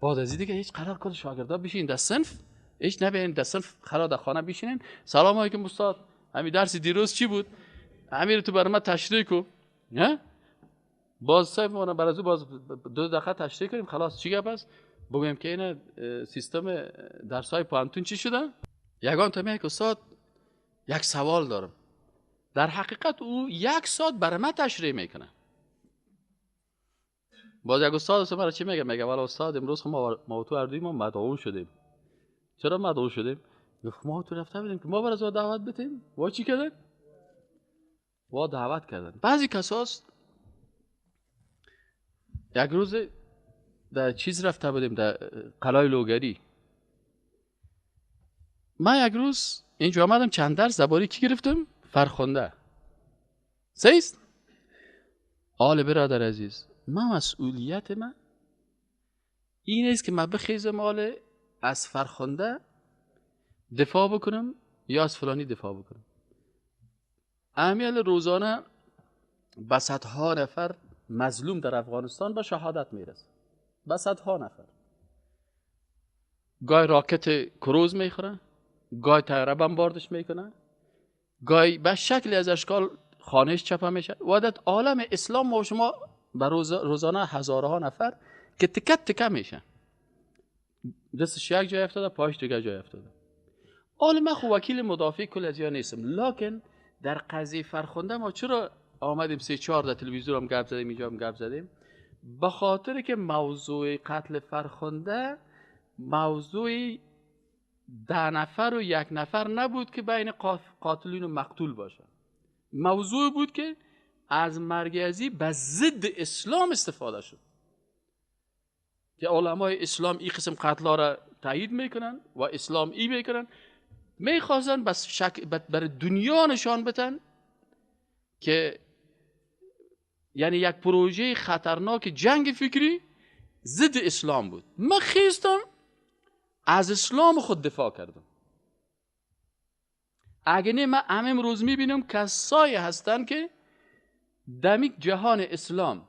S1: بعد از دیگه هیچ قرار کن شاگردا بشین در صنف، هیچ نبین در صنف، قرار در خانه بشینین. سلام علیکم استاد، همین درس دیروز چی بود؟ امیر تو برای من تشریح کو. نه؟ باز صاحب ما برای از باز 2 دقیقه تشریح کنیم خلاص چی گپ است؟ بگویم که این سیستم درس‌های پوهنتون چی شده؟ یگان تا میگه استاد یک سوال دارم. در حقیقت او 1 ساعت برای من تشریح میکنه. باز یک استاد است برای چی میگه؟ میگه والا استاد امروز ما تو اردوی ما مدعو شدیم. چرا مدعو شدیم؟ گفت ما تو رفته بودیم که ما برای از دعوت بتیم. وا چی کردن؟ وا دعوت کردن. بعضی کساست یک روز در چیز رفته بودیم در قلعه لوگری. من یک روز اینجا آمدم چند درس درباره کی گرفتم؟ فرخنده. سیست؟ آل برادر عزیز، من مسئولیت من این است که من بخیزم آل از فرخنده دفاع بکنم یا از فلانی دفاع بکنم. امیال روزانه به صدها نفر مظلوم در افغانستان به شهادت میرسه، به صدها نفر. گاهی راکت کروز میخوره، گاهی طیاره بمباردش میکنه، گاهی به شکلی از اشکال خانهش چپه میشه. و در عالم اسلام ما شما به روزانه هزارها نفر که تکه تکه میشه، دستش یک جای افتاده، پاش دیگه جای افتاده. حالا من خو وکیل مدافع کل از یا نیستم، لکن در قضیه فرخنده ما چرا آمدیم 3-4 در تلویزیون هم گپ زدیم، اینجا هم گپ زدیم؟ به خاطر که موضوع قتل فرخنده موضوع 10 نفر و 1 نفر نبود که بین قاتلین و مقتول باشه. موضوع بود که از مرگ ازی به ضد اسلام استفاده شد که علمای اسلام این قسم قتل‌ها را تایید میکنن و اسلام ای میکنن، میخواستن بس شک برای دنیا نشان بدن که یعنی یک پروژه خطرناک جنگ فکری ضد اسلام بود. من خیستم از اسلام خود دفاع کردم. اگه نه من همه روز میبینم کسایی هستن که دمیک جهان اسلام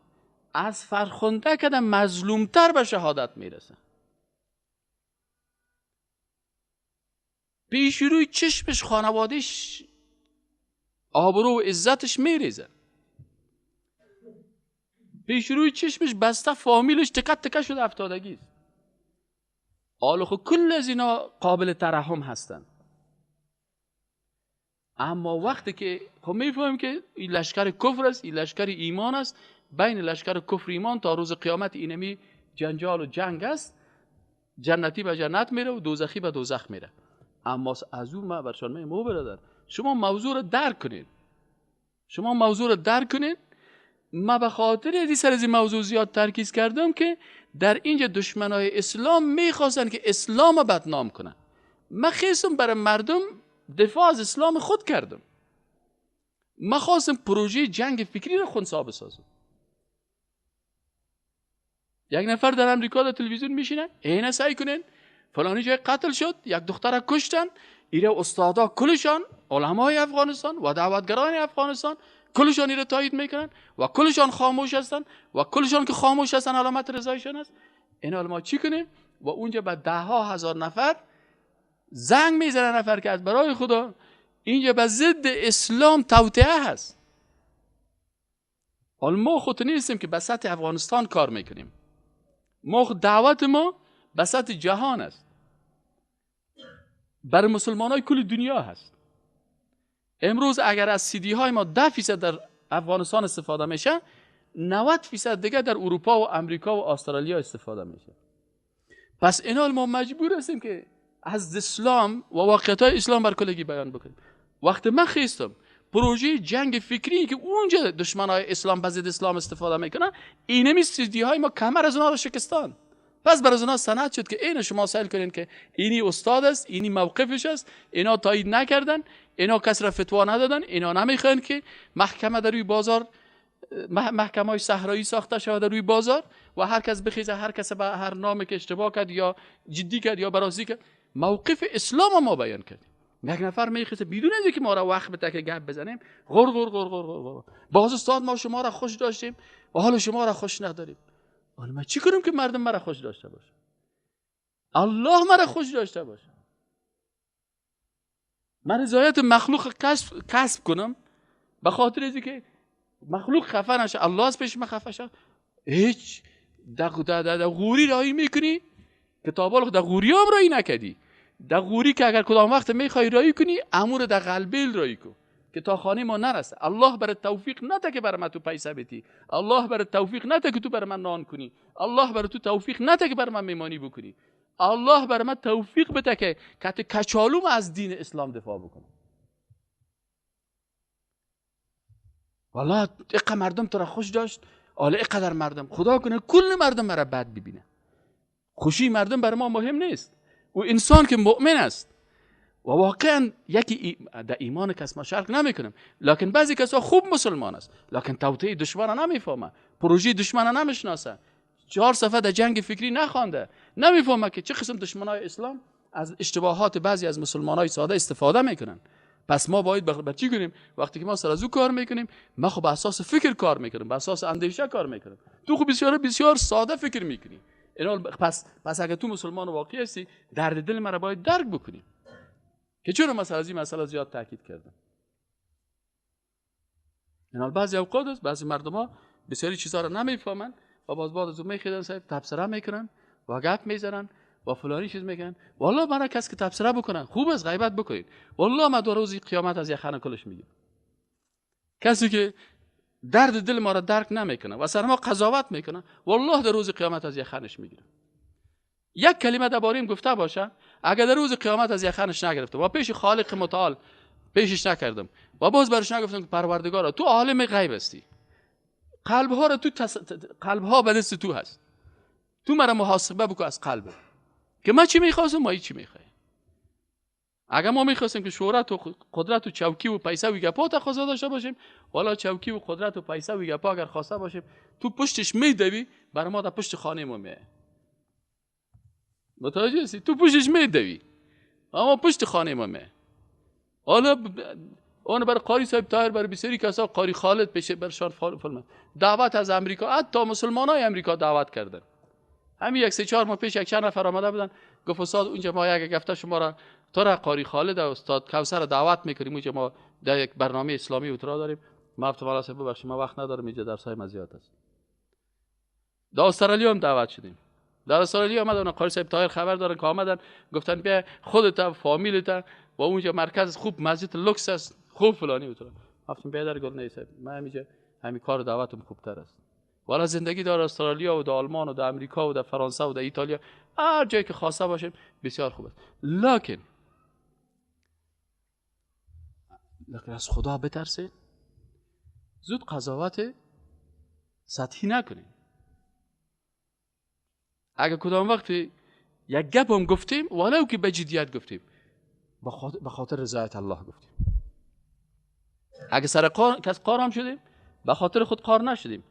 S1: از فرخنده کردن مظلومتر به شهادت میرسه. پیش روی چشمش خانوادهش آبرو و عزتش میریزه، پیش روی چشمش بسته فامیلش تکه تکه شده افتادگی است. حالا خب کل از اینا قابل ترحم هستن، اما وقتی که خب میفهمیم که این لشکر کفر است، این لشکر ایمان است، بین لشکر کفر ایمان تا روز قیامت اینمی جنجال و جنگ است. جنتی به جنت میره و دوزخی به دوزخ میره. اما از اون ما برشان میگم برادر، شما موضوع رو درک کنین، شما موضوع رو درک کنین. ما به خاطر از سر از این موضوع زیاد ترکیز کردم که در اینجا دشمنای اسلام میخواستن که اسلام رو بدنام کنن. من خواستم برای مردم دفاع از اسلام خود کردم. من خواستم پروژه جنگ فکری رو خنثی بسازم. یک نفر در امریکا در تلویزیون میشینه، اینه سعی کنین فلانی جای قتل شد، یک دختر کشتن، ایره استادا کلشان علمای افغانستان و دعوتگران افغانستان کلشان ایره تایید میکنن و کلشان خاموش هستن و کلشان که خاموش هستن علامت رضایشان است. این ما چی کنیم؟ و اونجا به ده ها هزار نفر زنگ میزنن نفر که از برای خدا اینجا به ضد اسلام توطئه هست. حالا ما خود نیستیم که به سطح افغانستان کار میکنیم، ما خود دعوت ما به سطح جهان است، برای مسلمان های کل دنیا هست. امروز اگر از سی دی های ما 10% در افغانستان استفاده میشه، 90% دیگه در اروپا و امریکا و استرالیا استفاده میشه. پس اینا ما مجبور هستیم که از اسلام و واقعیت های اسلام بر کلگی بیان بکنیم. وقتی من خواستم پروژه جنگ فکری که اونجا دشمنای اسلام به ضد اسلام استفاده میکنن، اینمی سی دی های ما کمر از اونها رو شکستان. پس بر از اونها سند شد که اینو شما سیل کنین که اینی استاد است، اینی موقفش است، اینا تایید نکردن، اینا کس را فتوا ندادن، اینا نمیخوان که محکمه در روی بازار، محکمه های صحرایی ساخته شود در روی بازار و هر کس بخیزه، هر کس به هر نامی که اشتباه کرد یا جدی کرد یا برازی کرد. موقف اسلام ما بیان کردیم. یک نفر میخیزه بدون اینکه ما را وقت بده که گپ بزنیم، غر غر غر غر غر، باز استاد ما شما را خوش داشتیم و حال شما را خوش نداریم. حالا من چی کنم که مردم مرا خوش داشته باشه؟ الله مرا خوش داشته باشه. من رضایت مخلوق کسب کنم به خاطر اینکه مخلوق خفه نشه، الله از پیش من خفه شه. هیچ در غوری رایی میکنی که تا حالا در غوری هم رایی نکردی. در غوری که اگر کدام وقت میخوای رایی کنی، امور در قلبیل رایی کن که تا خانه ما نرسه. الله برای توفیق نده که برای من تو پیسه بدی، الله برای توفیق نده که تو برای من نان کنی، الله برای تو توفیق نده که برای من میمانی بکنی، الله برای من توفیق بده که کچالوم از دین اسلام دفاع بکنم. والله اقا مردم تو را خوش داشت، حالا اقدر مردم، خدا کنه کل مردم مرا بد ببینه. خوشی مردم برای ما مهم نیست. و انسان که مؤمن است و واقعا یکی در ایمان کس ما شرک نمیکنم، لکن بعضی کسا خوب مسلمان است، لکن توطئه دشمن نمیفهمه، پروژه دشمن نمیشناسه، 4 صفحه در جنگ فکری نخوانده، نمیفهمه که چه قسم دشمنای اسلام از اشتباهات بعضی از مسلمانای ساده استفاده میکنن. پس ما باید بر چی کنیم؟ وقتی که ما سر از او کار میکنیم، ما خب به اساس فکر کار میکنیم، به اساس اندیشه کار میکنیم. تو خب بسیار بسیار ساده فکر میکنی. پس اگه تو مسلمان واقعی هستی، درد دل مرا باید درک بکنی که چرا مثلا از این مسئله زیاد تاکید کردم. اینا بعضی اوقات است بعضی مردم ها بسیاری چیزها رو نمیفهمن و باز بعد از اون میخیدن صاحب تبصره میکنن و گپ میزنن و فلانی چیز میگن. والله برای کس که تبصره بکنن خوب است، غیبت بکنید، والله ما دو روزی قیامت از یخن کلش میگیم. کسی که درد دل ما را درک نمیکنه و سر ما قضاوت میکنه، والله در روز قیامت از یخنش میگیره. یک کلمه درباره‌ایم گفته باشه، اگر در روز قیامت از یخنش نگرفتم و پیش خالق متعال پیشش نکردم و باز برش نگفتم که پروردگارا تو عالم غیب هستی، قلب ها را تو قلب ها به دست تو هست، تو مرا محاسبه بکن از قلب که من چی میخواستم، ما چی میخوایم. اگر ما میخواستیم که شهرت و قدرت و چوکی و پیسه و گپا تقاضا داشته باشیم، والا چوکی و قدرت و پیسه و گپا اگر خواسته باشیم، تو پشتش میدوی، برای ما در پشت خانه ما میه. متوجه هستی؟ تو پشتش میدوی اما پشت خانه ما میه. حالا اون برای قاری صاحب طاهر، برای بسیاری کسا، قاری خالد پیش برشان فلان دعوت از امریکا، حتی مسلمانای امریکا دعوت کردن. همین یک 3-4 ماه پیش یک چند نفر آمده بودن، گفت استاد اونجا ما یک هفته شما را تو را قاری خالد و استاد کوثر دعوت میکنیم، اونجا ما در یک برنامه اسلامی اترا داریم. ما گفتم والا ببخشید ما وقت ندارم، اینجا درس‌های ما زیاد است. در استرالیا هم دعوت شدیم. در استرالیا آمدن، قاری صاحب طاهر خبر دارن که آمدن، گفتن بیا خودت فامیلت و اونجا مرکز خوب مسجد لوکس است، خوب فلانی و تو. گفتم بیادر گل نیست، من همیشه همین کار دعوتم خوبتر است. والا زندگی در استرالیا و در آلمان و در امریکا و در فرانسه و در ایتالیا، هر جایی که خواسته باشیم بسیار خوب است. لکن از خدا بترسید، زود قضاوت سطحی نکنید. اگر کدام وقتی یک گپ هم گفتیم، ولو که به جدیت گفتیم، به خاطر رضایت الله گفتیم. اگر سر کس قار هم شدیم، به خاطر خود قار نشدیم.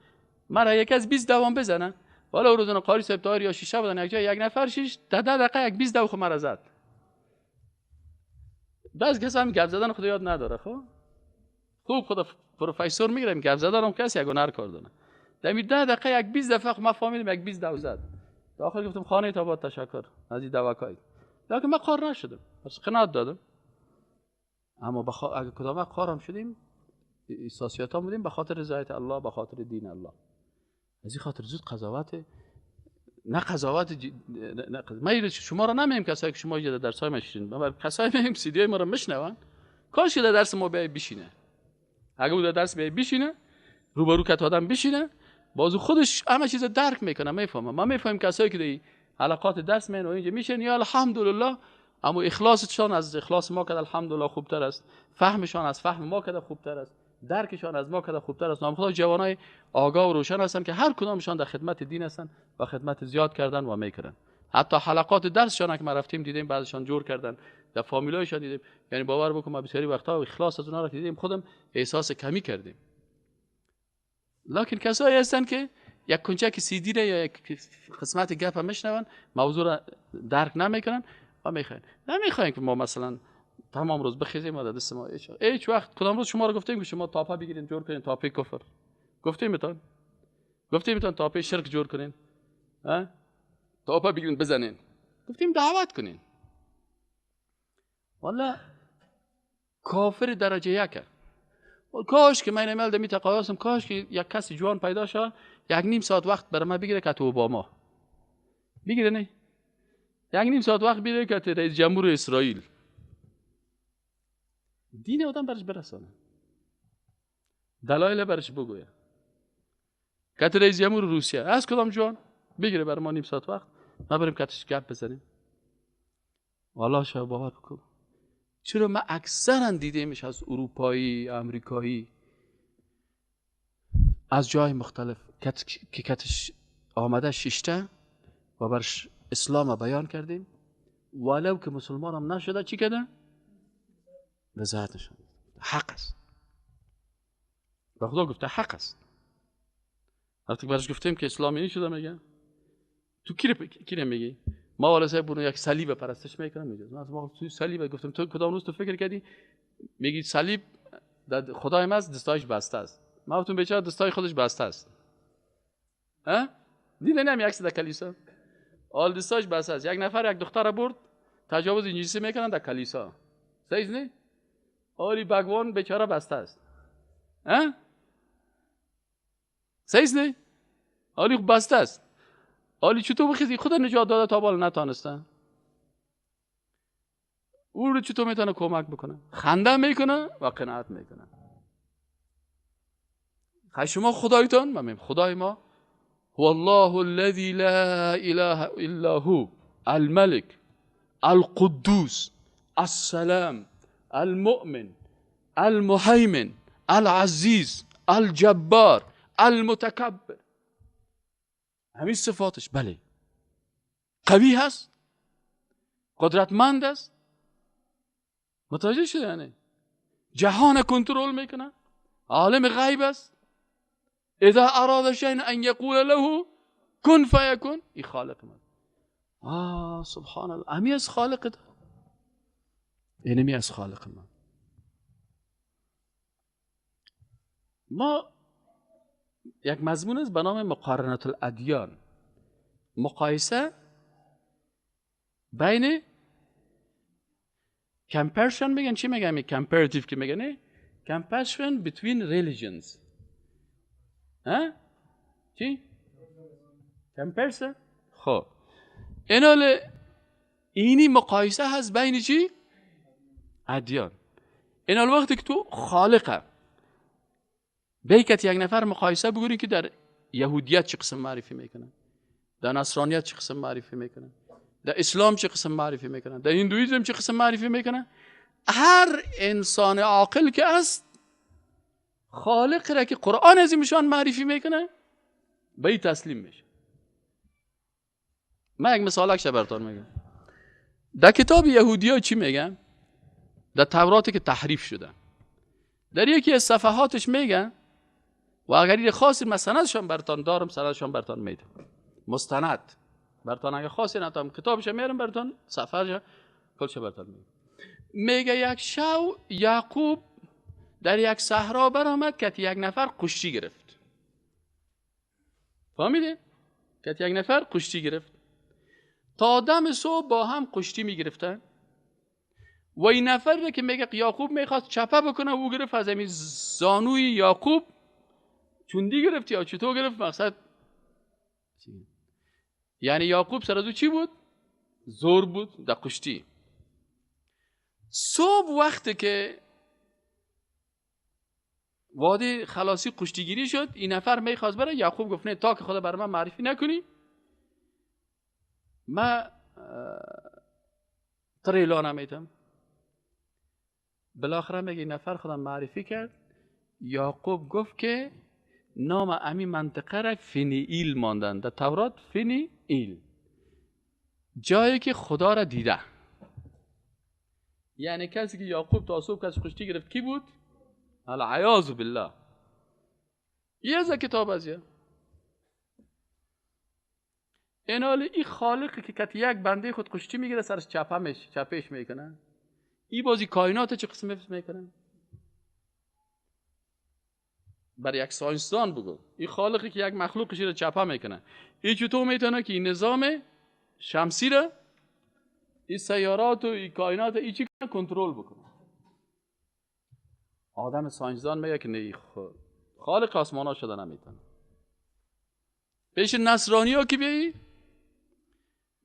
S1: مرا یک از 20 دوام بزنه، والا روزانه قاری صاحب تایر یا شیشه بودن یک جای، یک نفر شیش ده دقیقه یک 20 دو خود مرا زد. بعض کس هم گپ زدن خود یاد نداره. خب خوب خود پروفسور میگیرم گپ زدن هم کسی یک هنر کار داره. در 10 دقیقه یک 20 دفعه ما فهمیدیم یک 20 دو زد. داخل گفتم خانه تا با تشکر از این دواکای. لکن من قار نشدم، بس قناعت دادم. اما اگه کدام قارم شدیم، احساسیات هم بودیم به خاطر رضایت الله، به خاطر دین الله. از این خاطر زود قضاوت نه قضاوت نه ما شما را نمیم کسایی که شما اینجا درس های مشین، من کسایی میم سی دی های ما را مشنون، کاش که در درس ما بیای بشینه. اگه او در درس بیای بشینه، روبرو کت آدم بشینه، بازو خودش همه چیز درک میکنه، میفهمه. ما میفهمیم کسایی که در حلقات درس میان و اینجا میشن، یا الحمدلله، اما اخلاصشان از اخلاص ما که الحمدلله خوبتر است، فهمشان از فهم ما که خوبتر است، درکشان از ما که خوبتر است. نام خدا جوانای آگاه و روشن هستن که هر کدامشان در خدمت دین هستن و خدمت زیاد کردن و میکردن. حتی حلقات درسشان که ما رفتیم دیدیم بعضشان جور کردن، در فامیلایشان دیدیم. یعنی باور بکن ما بسیاری وقتا اخلاص از اونها را دیدیم، خودم احساس کمی کردیم. لکن کسایی هستن که یک کنچک سیدی را یا یک قسمت گپ هم میشنون، موضوع را درک نمیکنن و میخواین نمیخواین که ما مثلا تمام روز بخیزیم و دست ما هیچ وقت. کدام روز شما رو گفتیم که شما تاپه بگیرین جور کنین، تاپه کفر گفتیم بهتون، گفتیم بهتون تاپه شرک جور کنین، ها تاپه بگیرین بزنین، گفتیم دعوت کنین. والا کافر درجه یک. کاش که من عمل دمی تقاضاستم، کاش که یک کسی جوان پیدا شه یک نیم ساعت وقت برای من بگیره که تو اوباما بگیره، نه یک نیم ساعت وقت بگیره که رئیس جمهور اسرائیل دین آدم برش برسانه، دلایل برش بگویه. که رئیس جمهور روسیه از کدام جوان بگیره برای ما نیم ساعت وقت، ما بریم کتش گپ بزنیم. والله شما باور بکن، چرا ما اکثرا دیدیمش از اروپایی، امریکایی، از جای مختلف که کتش آمده ششته و برش اسلام بیان کردیم، ولو که مسلمان هم نشده چی کرده؟ رضایت نشد. حق است. و خدا گفته حق است. وقتی برش گفتیم که اسلامی شده، میگه تو کی میگی؟ ما والا صاحب برو یک صلیب پرستش میکنم، میگه ما تو صلیب گفتم تو کدام روز تو فکر کردی؟ میگی صلیب خدای ما است، دستایش بسته است. ما گفتم بیچاره دستای خودش بسته است. ها؟ دیدن هم یک در کلیسا آل دستایش بسته است. یک نفر یک دختر برد تجاوز جنسی میکنن در کلیسا، صحیح نه؟ آلی بگوان بیچاره بسته است. ها؟ صحیح نه؟ آلی بسته است. آلی چطور بخیزی خدا نجات داده تا بالا نتانستن، او رو چطور میتونه کمک بکنه؟ خنده میکنه و قناعت میکنه. خیلی شما خدایتان، من میگم خدای ما هو الله الذی لا اله الا هو الملک القدوس السلام المؤمن المهیمن العزیز الجبار المتکبر. همین صفاتش. بله قوی هست، قدرتمند است، متوجه شده، یعنی جهان کنترل میکنه، عالم غیب است. اذا اراد شيئا ان یقول له کن فیکون. این خالق من. آه سبحان الله، امی از خالق ده، اینمی از خالق من. ما یک مضمون است به نام مقارنت الادیان، مقایسه بین comparison میگن، چی میگن؟ comparative که میگن comparison between religions. ها چی؟ comparison. خب اینال اینی مقایسه هست بین چی؟ ادیان. این وقتی که تو خالقه بیکت یک نفر مقایسه بگوری که در یهودیت چه قسم معرفی میکنه، در نصرانیت چه قسم معرفی میکنه، در اسلام چه قسم معرفی میکنه، در هندویزم چه قسم معرفی میکنه. هر انسان عاقل که است خالق را که قرآن عظیمشان معرفی میکنه به تسلیم میشه. من یک مثالک براتون میگم. در کتاب یهودی ها چی میگن؟ در توراتی که تحریف شده در یکی از صفحاتش میگن، و اگر این خاصی من سندشان براتون دارم، سندشان براتون میدم، مستند براتون، اگه خاصی ندارم کتابش میارم براتون، صفحه‌اش کلش براتون میدم. میگه یک شو یعقوب در یک صحرا برآمد که یک نفر کشتی گرفت. فهمیدین؟ که یک نفر کشتی گرفت. تا دم صبح با هم کشتی میگرفتن و این نفر که میگه یعقوب میخواست چپه بکنه، او گرفت از همین زانوی یعقوب چوندی گرفت یا چطور گرفت، مقصد یعنی یعقوب سر از او چی بود؟ زور بود در کشتی. صبح وقتی که وادی خلاصی کشتیگیری شد، این نفر میخواست بره، یعقوب گفت نه، تا که خدا بر من معرفی نکنی من تر اعلان نمیدم. بالاخره میگه این نفر خدا معرفی کرد. یعقوب گفت که نام امی منطقه را فینیل ماندن، در تورات فینیل، جایی که خدا را دیده. یعنی کسی که یعقوب تا صبح کسی کشتی گرفت کی بود؟ العیاذ بالله. یه از کتاب از یه این حال این خالقی که کتی یک بنده خود کشتی میگیره سرش چپش میکنه، این بازی کائنات چه قسم حفظ میکنه؟ بر یک ساینسدان بگو این خالقی که یک مخلوقش رو چپه میکنه، این چطور میتونه که این نظام شمسی رو، این سیارات و این کائنات این چی کنترل بکنه؟ آدم ساینسدان میگه که نه، خالق آسمان ها شده نمیتونه. پیش نصرانی ها که بیایی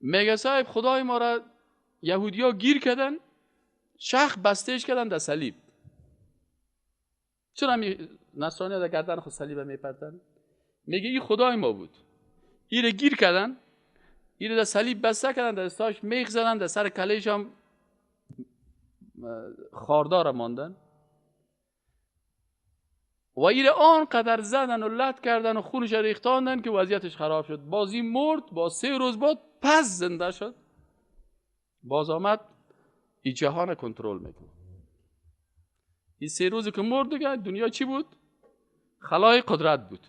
S1: میگه صاحب خدای ما را یهودی ها گیر کردن، شخ بستهش کردن در صلیب. چرا نصرانی ها در گردن خود صلیب میپرتن؟ میگه این خدای ما بود، این را گیر کردن، این را در صلیب بسته کردن، در دستاش میخ زدن، در سر کلهش هم خاردار ماندن و این آنقدر زدن و لط کردن و خونش ریختاندن که وضعیتش خراب شد. بازی مرد، با 3 روز بعد پس زنده شد، باز آمد این جهان کنترل میکنه. این 3 روزی که مرد دیگه دنیا چی بود؟ خلای قدرت بود.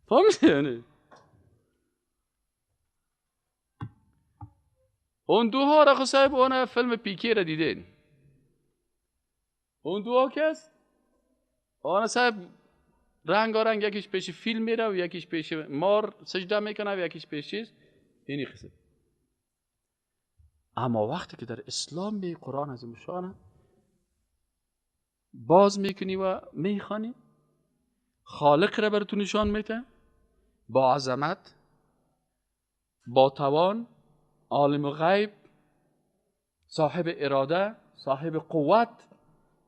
S1: فهمیدی یعنی؟ اون دوها را صاحب اون فیلم پیکی را دیدین؟ اون دوها کس؟ آن صاحب رنگ رنگ، یکیش پیش فیلم میره و یکیش پیش مار سجده میکنه و یکیش پیش چیز اینی قسم. اما وقتی که در اسلام می قرآن از مشانه باز میکنی و میخوانی، خالق را بر تو نشان میده با عظمت، با توان، عالم غیب، صاحب اراده، صاحب قوت،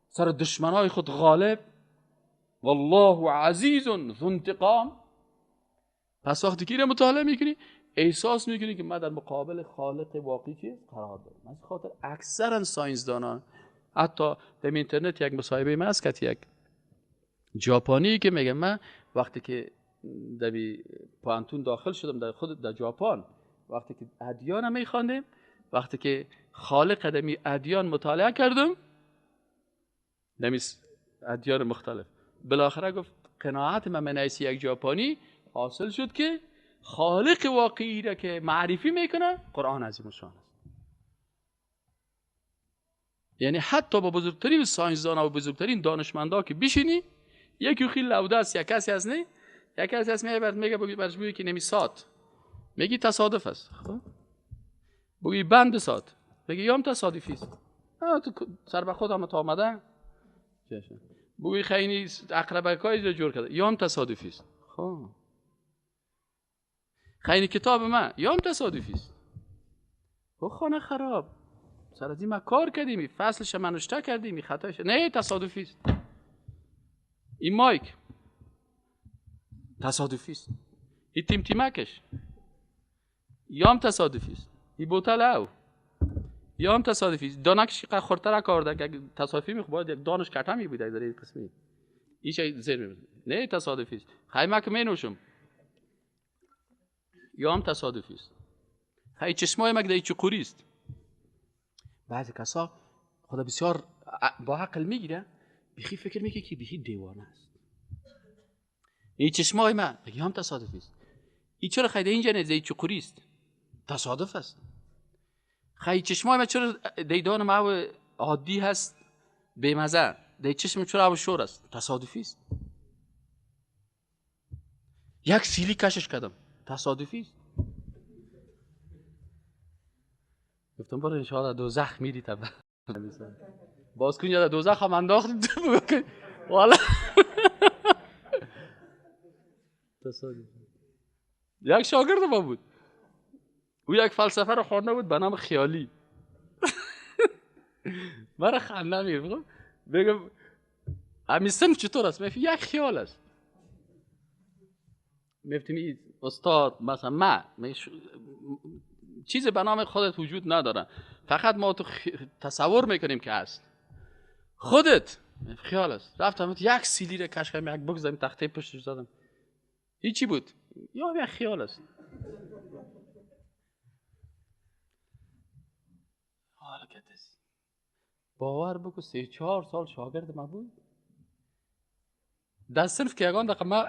S1: سر دشمنای خود غالب، والله عزیز ذو انتقام. پس وقتی که مطالعه میکنی احساس میکنی که من در مقابل خالق واقعی چیز قرار دارم. از خاطر اکثرا ساینسدانان، حتی در اینترنت یک مصاحبه من است که یک ژاپنی که میگه من وقتی که در پانتون داخل شدم در خود در ژاپن، وقتی که ادیان میخواندیم، وقتی که خالق دمی ادیان مطالعه کردم، دمی ادیان مختلف، بالاخره گفت قناعت من منعیسی یک ژاپنی حاصل شد که خالق واقعی را که معرفی میکنه قرآن عظیم الشان است. یعنی حتی با بزرگترین ساینسدان و بزرگترین دانشمندا که بشینی، یکی خیلی لوده است، یک کسی از نه، یک کسی از میاد میگه برش بگی که نمی ساعت، میگی تصادف است، خب بگی بند ساعت، بگی یام تصادفی است، تو سر به خود هم تا آمده، بگی خیلی عقربکای جور کرده، یام تصادفی است، خب خیلی کتاب من یام تصادفی است، خب خانه خراب. سر از این ما کار کردیم، فصلش منشته کردیم، خطایش نه تصادفی است. این مایک تصادفی است، این تیم تیمکش یام تصادفی است، این بوتل او یام تصادفی است، دانکش که خورتر کار که تصادفی می باید یک دانش کټه می بود در این قسمی این چه زیر می نه تصادفی است. خیمه که می نوشم یام تصادفی است. خی چشمای مگه در چقوری است. بعضی کسا خدا بسیار با عقل میگیره، بیخی فکر میکنه که بیخی دیوانه است. این چشمای من میگه هم تصادفی است. این چرا خیلی اینجا نه چقوری است؟ تصادف است. خیلی چشمای من چرا دیدان ما عادی هست بی‌مزه، دی چشم چرا او شور است؟ تصادفی است. یک سیلی کشش کردم، تصادفی است. گفتم برو ان شاء الله دوزخ میری تا باز کن، یا دوزخ هم انداخت والا تصادف. یک شاگرد ما بود، او یک فلسفه رو خوانده بود به نام خیالی. مرا خنده میگیره، بگم همین صنف چطور است؟ میگه یک خیال است. میگفتیم استاد مثلا ما چیز به نام خودت وجود نداره، فقط ما تو تصور میکنیم که هست، خودت خیال است. رفتم یک سیلی رو کش کردم، یک بگذارم تخته پشتش زدم، هیچی بود، یا یک خیال است. حالکت است. باور بکن 3-4 سال شاگرد من بود در صنف که یگان دقیقه ما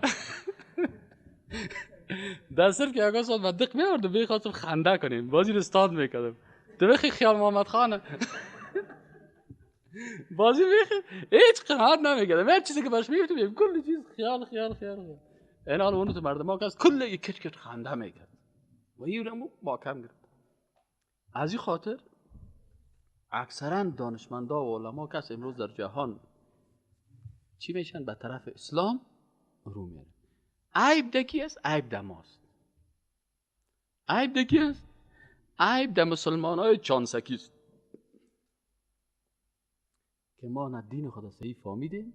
S1: در صرف که یگان سال من دق می‌آوردم، می‌خواستم خنده کنیم، بازی رو استاد میکردم. تو بخی خیال محمد خانه بازی بخی هیچ قناعت نمیکردم، هر چیزی که باش میگفتم کل چیز خیال خیال خیال. این حال اونو تو مردم ها کس کل یک کت کت خنده میکرد و این رو ما کم گرفت. از این خاطر اکثرا دانشمندا و علما کس امروز در جهان چی میشن؟ به طرف اسلام رو میارن. عیب ده کی است؟ عیب ده ماست. عیب ده کی است؟ عیب ده مسلمان های چانسکی است که ما نه دین خدا صحیح فهمیدیم،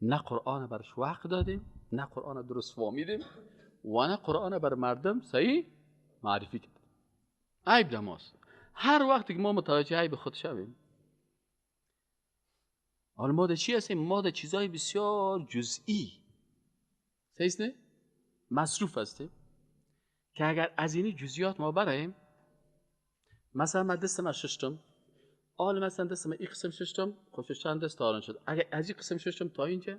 S1: نه قرآن برش وقت دادیم، نه قرآن درست فهمیدیم و نه قرآن بر مردم صحیح معرفی کردیم. عیب ده ماست. هر وقتی که ما متوجه عیب خود شویم، حالا ما ده چی هستیم؟ ما ده چیزای بسیار جزئی صحیح نه؟ مصروف هستیم که اگر از این جزئیات ما برایم، مثلا من دستم ششتم، آل مثلا دستم این قسم ششتم، خب ششتن دست آران شد، اگر از این قسم ششتم تا اینجا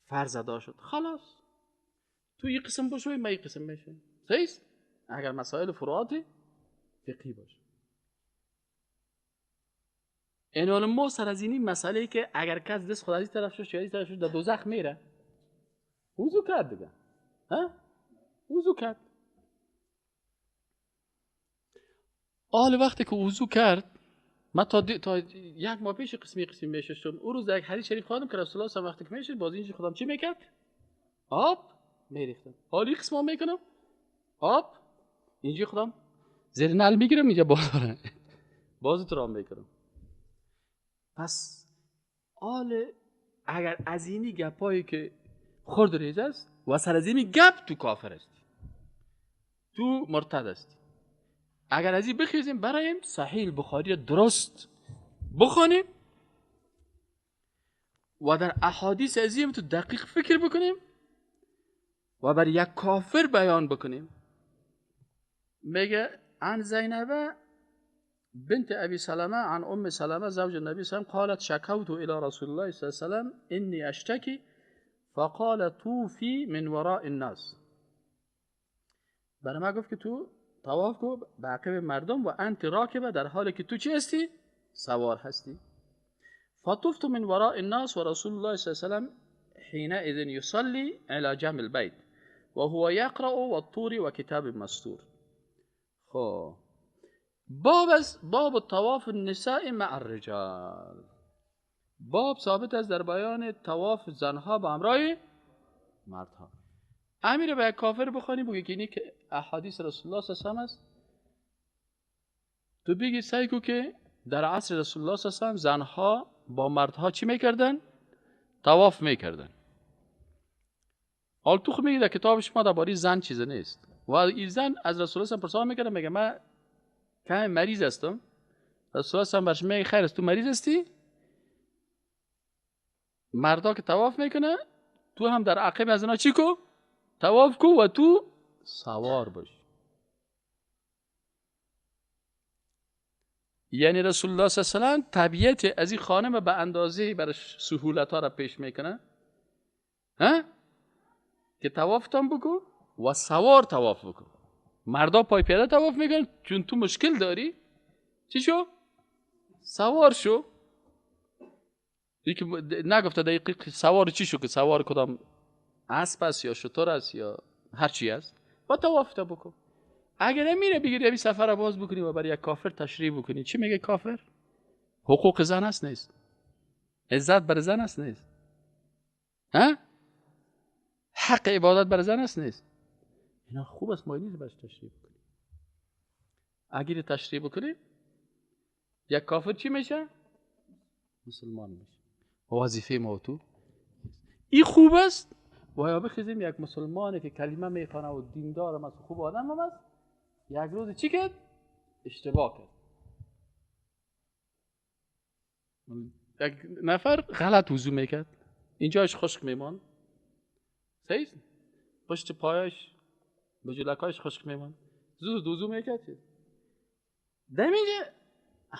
S1: فرض ادا شد، خلاص تو این قسم باشه من این قسم میشه، صحیح؟ اگر مسائل فروعات فقهی باشه. این حال ما سر از این مسئله که اگر کس دست خود از این طرف شش یا از این طرف شش در دوزخ میره، وضو کرد دیگه، ها؟ وضو کرد. آل وقتی که وضو کرد، من تا یک ماه پیش قسمی قسمی میشستم. اون روز یک حدیث شریف خواندم که رسول الله صلی الله علیه و وقتی که میشد باز اینجا خودم چی میکرد؟ آب میریختم. حالی قسم میکنم آب اینجا خودم زیر نل میگیرم، اینجا بالا باز تو رام میکنم. پس آل اگر از اینی گپایی که خرد ریز است و سر از اینی گپ تو کافر است، تو مرتد است. اگر از این بخیزیم برایم صحیح بخاری درست بخونیم و در احادیث عظیم تو دقیق فکر بکنیم و بر یک کافر بیان بکنیم. میگه عن زینب بنت ابي سلمة عن ام سلمة زوج النبي صلى الله عليه وسلم قالت شكوت الى رسول الله صلى الله عليه وسلم اني اشتكي فقال طوفي من وراء الناس. برای ما گفت که تو طواف کن به عقب مردم و انت راکبه، در حالی که تو چی هستی؟ سوار هستی. فطفت من وراء الناس ورسول الله صلى الله عليه وسلم حينئذ يصلي على جنب البيت وهو يقرأ والطور وكتاب مستور. خب باب طواف النساء مع الرجال، باب ثابت است در بیان طواف زنها با همراه مردها. امیر به کافر بخوانی بگه که اینی که احادیث رسول الله صلی الله علیه و است، تو بگی سعی کو که در عصر رسول الله صلی الله علیه و سلم زنها با مردها چی میکردن؟ طواف میکردن. حال تو خود میگی در کتاب شما درباره زن چیز نیست. و این زن از رسول الله پرسان میکنه، میگه من کمی مریض هستم. رسول الله برش میگه خیر است، تو مریض هستی؟ مردا که طواف میکنه تو هم در عقب از اینا چی کو؟ طواف کو و تو سوار باش. یعنی رسول الله صلی الله علیه و سلم طبیعت از این خانم به اندازه برش سهولت ها را پیش میکنه، ها؟ که طوافتان بکن و سوار طواف بکن. مردا پای پیاده طواف میکنن، چون تو مشکل داری چی شو؟ سوار شو. یکی نگفته دقیق سوار چی شو که سوار کدام اسب است یا شتر است یا هر چی است، با طواف تا بکن. اگر نمیره بگیری این سفر را باز بکنی و برای یک کافر تشریح بکنی، چی میگه کافر؟ حقوق زن است نیست، عزت بر زن است نیست، ها؟ حق عبادت بر زن است نیست. اینا خوب است، ما نیست برش تشریح بکنیم. اگر تشریح بکنیم یک کافر چی میشه؟ مسلمان میشه. وظیفه ما تو این خوب است. و یا بخیزیم یک مسلمانی که کلمه میخوانه و دیندار هم است، خوب آدم هم است، یک روز چی کرد؟ اشتباه کرد. یک نفر غلط وضو میکرد، اینجاش خشک میمان، صحیح؟ پشت پایش بجولکاش خشک میمان، زود وضو میکرد. در اینجا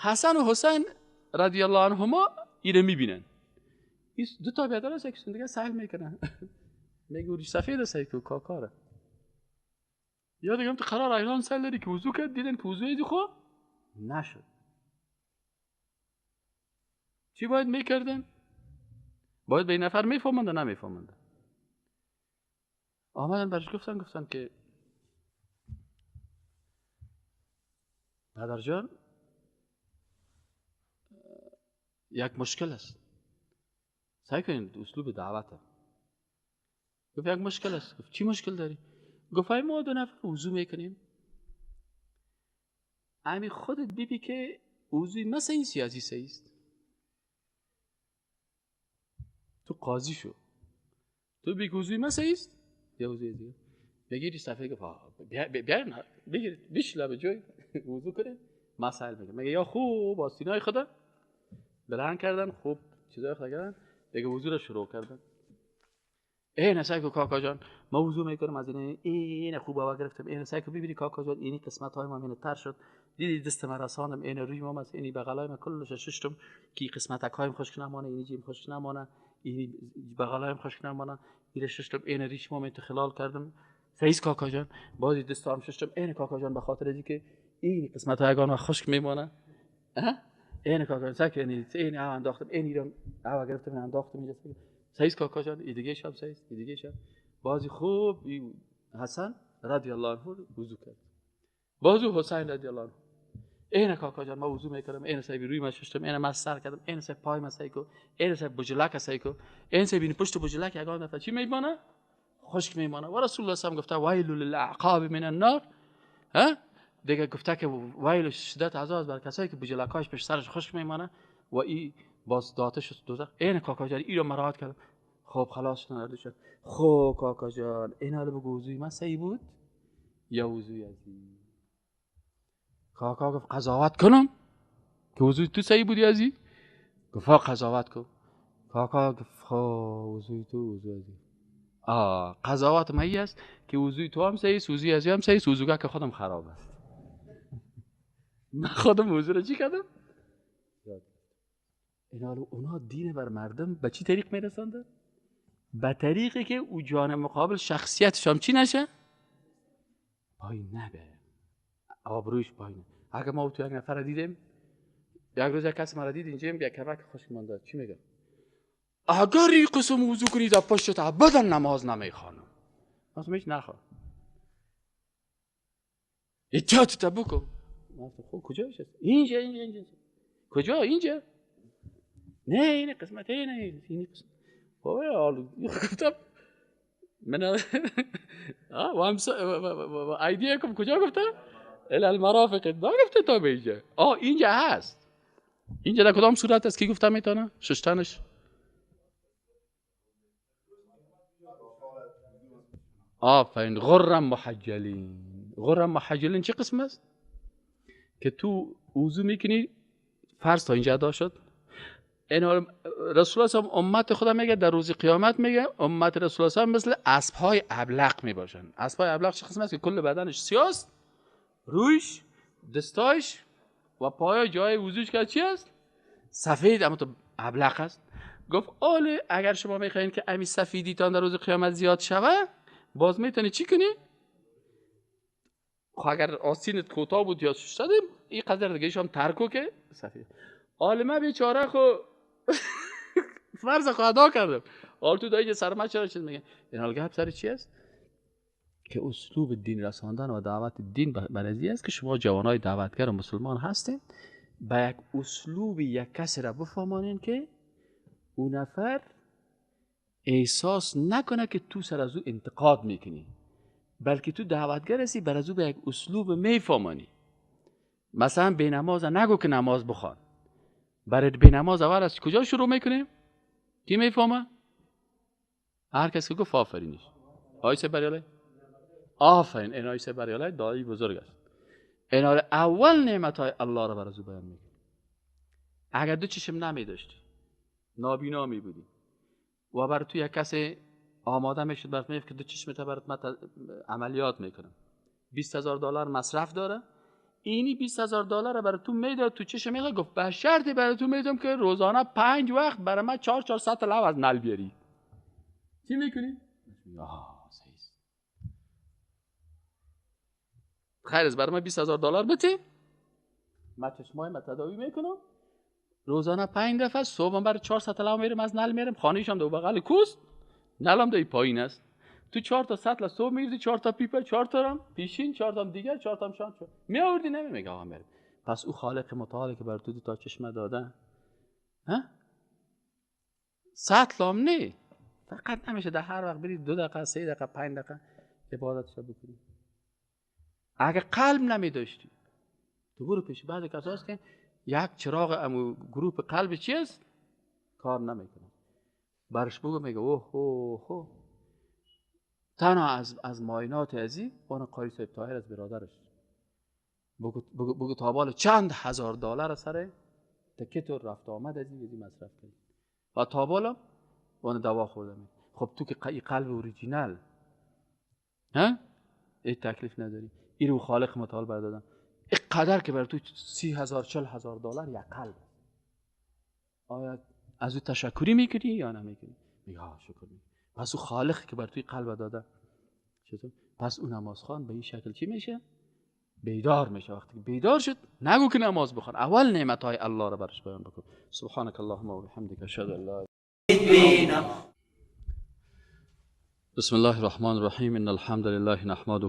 S1: حسن و حسین رضی الله عنهما ایره میبینن، این دو تا بیادر هست، یکیشون دیگه سهل میکنن، میگه ریش سفید است که کاکاره. یا دیگه هم تو قرار ایران سهل داری که وضو کرد، دیدن که وضو ایدی خب نشد. چی باید میکردن؟ باید به این نفر میفهمند و نمیفهمند. آمدن برش گفتن، گفتن که پدر جان یک مشکل است. سعی کنید اسلوب دعوته. گفت یک مشکل است. گفت چی مشکل داری؟ گفت ما دو نفر وضو میکنیم، امی خودت بیبی که وضوی مثل این سیاسی سیست. تو قاضی شو، تو بی وضوی مثل ایست یا وضوی دیگه بگیری صفحه. گفت بیا بگیر بیش لب جوی وضو کنه مسائل میگه. میگه یا خوب آستینای خدا بلند کردن، خوب چیزای خدا کردن دیگه، وضو رو شروع کردن. ای نه سعی کو کاکا جان ما وضو میکنم از این این خوب هوا گرفتم، این سعی کو ببینی کاکا جان این قسمت های ما اینه تر شد، دیدی دست من رساندم، این روی ما است، این بغلای ما کلش ششتم کی قسمت هایم خشک نمانه، این جیم خشک نمانه، این بغلایم خشک نمانه، این ششتم، این ریش ما خلال کردم. فیض کاکا جان بازی دستام ششتم، این کاکا جان به خاطر از اینکه این قسمت های اگان خشک میمانه، این کاکا جان سعی این این انداختم، این ایران هوا گرفتم انداختم اینجا. سعید کاکا جان ای دیگه شب سعید ای دیگه شب بازی خوب حسن رضی الله عنه وضو کرد، بازو حسین رضی الله عنه این کاکا جان ما وضو میکردم، این سعی روی ما ششتم، این ما سر کردم، این سعی پای ما سعی کو، این سعی بجلک سعی کو، این سعی بین پشت بجلک یگان دفعه چی میمانه؟ خشک میمانه. و رسول الله صلی گفته ویل للاعقاب من النار، ها دیگه گفته که ویل شدت عذاب بر کسایی که بجلکاش پشت سرش خشک میمانه و ای باز داته شد دوزخ. این کاکا جان ای رو مراعات کردم، خب خلاص شدن شد. خب کاکا جان این حالا بگو وضوی من صحیح بود یا وضوی ازی؟ کاکا گفت قضاوت کنم که وضوی تو صحیح بود یا ازی؟ گفت قضاوت کن. کاکا گفت خب وضوی تو وضوی ازی. قضاوت من ای است که وضوی تو هم صحیح است، وضوی ازی هم صحیح است، وضوی که خودم خراب است. من خودم وضو رو چی کردم؟ اینا اونا دین بر مردم به چی طریق میرسانده؟ به طریقی که او جان مقابل شخصیتش هم چی نشه؟ پایین نبره، آبرویش پایین. اگه ما تو یک نفر دیدیم، یک روز یک کس مرا دید اینجا یک کمک خوش مانده، چی میگه؟ اگر این قسم وضو کنی در پشتت ابدا نماز نمیخوانم. مثلا هیچ نخواه احتیاط تا بکن. خب کجایش است؟ اینجا اینجا اینجا. کجا؟ اینجا؟ نه این قسمت، نه این قسمت. بابا حالا گفتم من و هم ایدیا کم کجا گفتم؟ الی المرافق نگفته تا به اینجا. اینجا هست. اینجا در کدام صورت است که گفته میتونه؟ ششتنش. آفرین. غرا محجلین. غرا محجلین چه قسم است؟ که تو وضو میکنی فرض تا اینجا ادا شد. این رسول الله امت خدا میگه در روز قیامت، میگه امت رسول الله مثل اسب‌های ابلق میباشن. اسب‌های ابلق چه قسم است؟ که کل بدنش سیاست، رویش، دستاش و پای جای وضوش که چی است؟ سفید، اما تو ابلق است. گفت آله اگر شما میخواین که امی سفیدیتان در روز قیامت زیاد شوه، باز میتونی چی کنی؟ خب اگر آستینت کوتاه بود یا شده این قدر دیگه هم ترکو که سفید. عالمه بیچاره خو فرض خو ادا کردم. حال تو دایی سر ما چرا چیز میگه؟ این حال گپ سر چی است؟ که اسلوب دین رساندن و دعوت دین برازی است که شما جوانای دعوتگر و مسلمان هستین، با یک اسلوب یک کسی را بفهمانین که او نفر احساس نکنه که تو سر از او انتقاد میکنی، بلکه تو دعوتگر هستی، بر از او به یک اسلوب میفهمانی. مثلا به نماز نگو که نماز بخوان. برای به نماز اول از کجا شروع میکنیم؟ کی میفهمه؟ هر کس که گفت آفرینش. آیسه بریاله؟ آفرین. این آیسه بریاله دعای بزرگ است. این اول نعمت های الله را بر از او بیان میکنه. اگر دو چشم نمی داشتی، نابینا می بودی و بر تو یک کسی آماده میشد برات میگفت که دو چشمت برات من عملیات میکنم، 20,000 دلار مصرف داره، اینی 20,000 دلار برای تو میداد، تو چشم میخواد، گفت به شرطی برای تو میدم که روزانه 5 وقت برای من 4 سطل لب از نل بیاری. چی میکنی؟ آه صحیح. خیر از برای من 20,000 دلار بده، من چشمای من تداوی میکنم، روزانه 5 دفعه صبح من برای 4 سطل لب میرم از نل میرم، خانه‌ش هم دو بغل کوست، نلم دای پایین است، تو 4 تا سطل صبح میریزی، 4 تا پیپر، 4 تا رم پیشین، 4 تا دیگر، 4 تا شان می آوردی، نمیگه آقا میرم. پس او خالق متعال که بر تو دو تا چشمه داده، ها سطل هم نه، فقط نمیشه در هر وقت بری 2 دقیقه 3 دقیقه 5 دقیقه عبادتش بکنی. اگه قلب نمی داشتی تو برو پیش بعضی کساست که یک چراغ امو گروپ قلب چی است کار نمیکنه، برش بگو میگه اوه اوه اوه. تنها از معاینات ازی اون قاری صاحب طاهر از برادرش بگو تا بال چند هزار دلار سر تکت و رفت آمد از این مصرف کرد و تا بالا اون دوا خورده. خب تو که قلب اوریجینال ها ای تکلیف نداری، این رو خالق متعال بردادن اینقدر که بر تو 30,000 40,000 دلار یک قلب، آیا از او تشکری میکنی یا نمیکنی؟ میگه ها شکر میکنی. پس او خالق که بر توی قلب داده چطور؟ پس او نمازخوان به این شکل چی میشه؟ بیدار میشه. وقتی بیدار شد نگو که نماز بخوان، اول نعمت های الله را برش بیان بکن. سبحانك اللهم و بحمدک اشهد ان لا اله. بسم الله الرحمن الرحیم. ان الحمد لله نحمده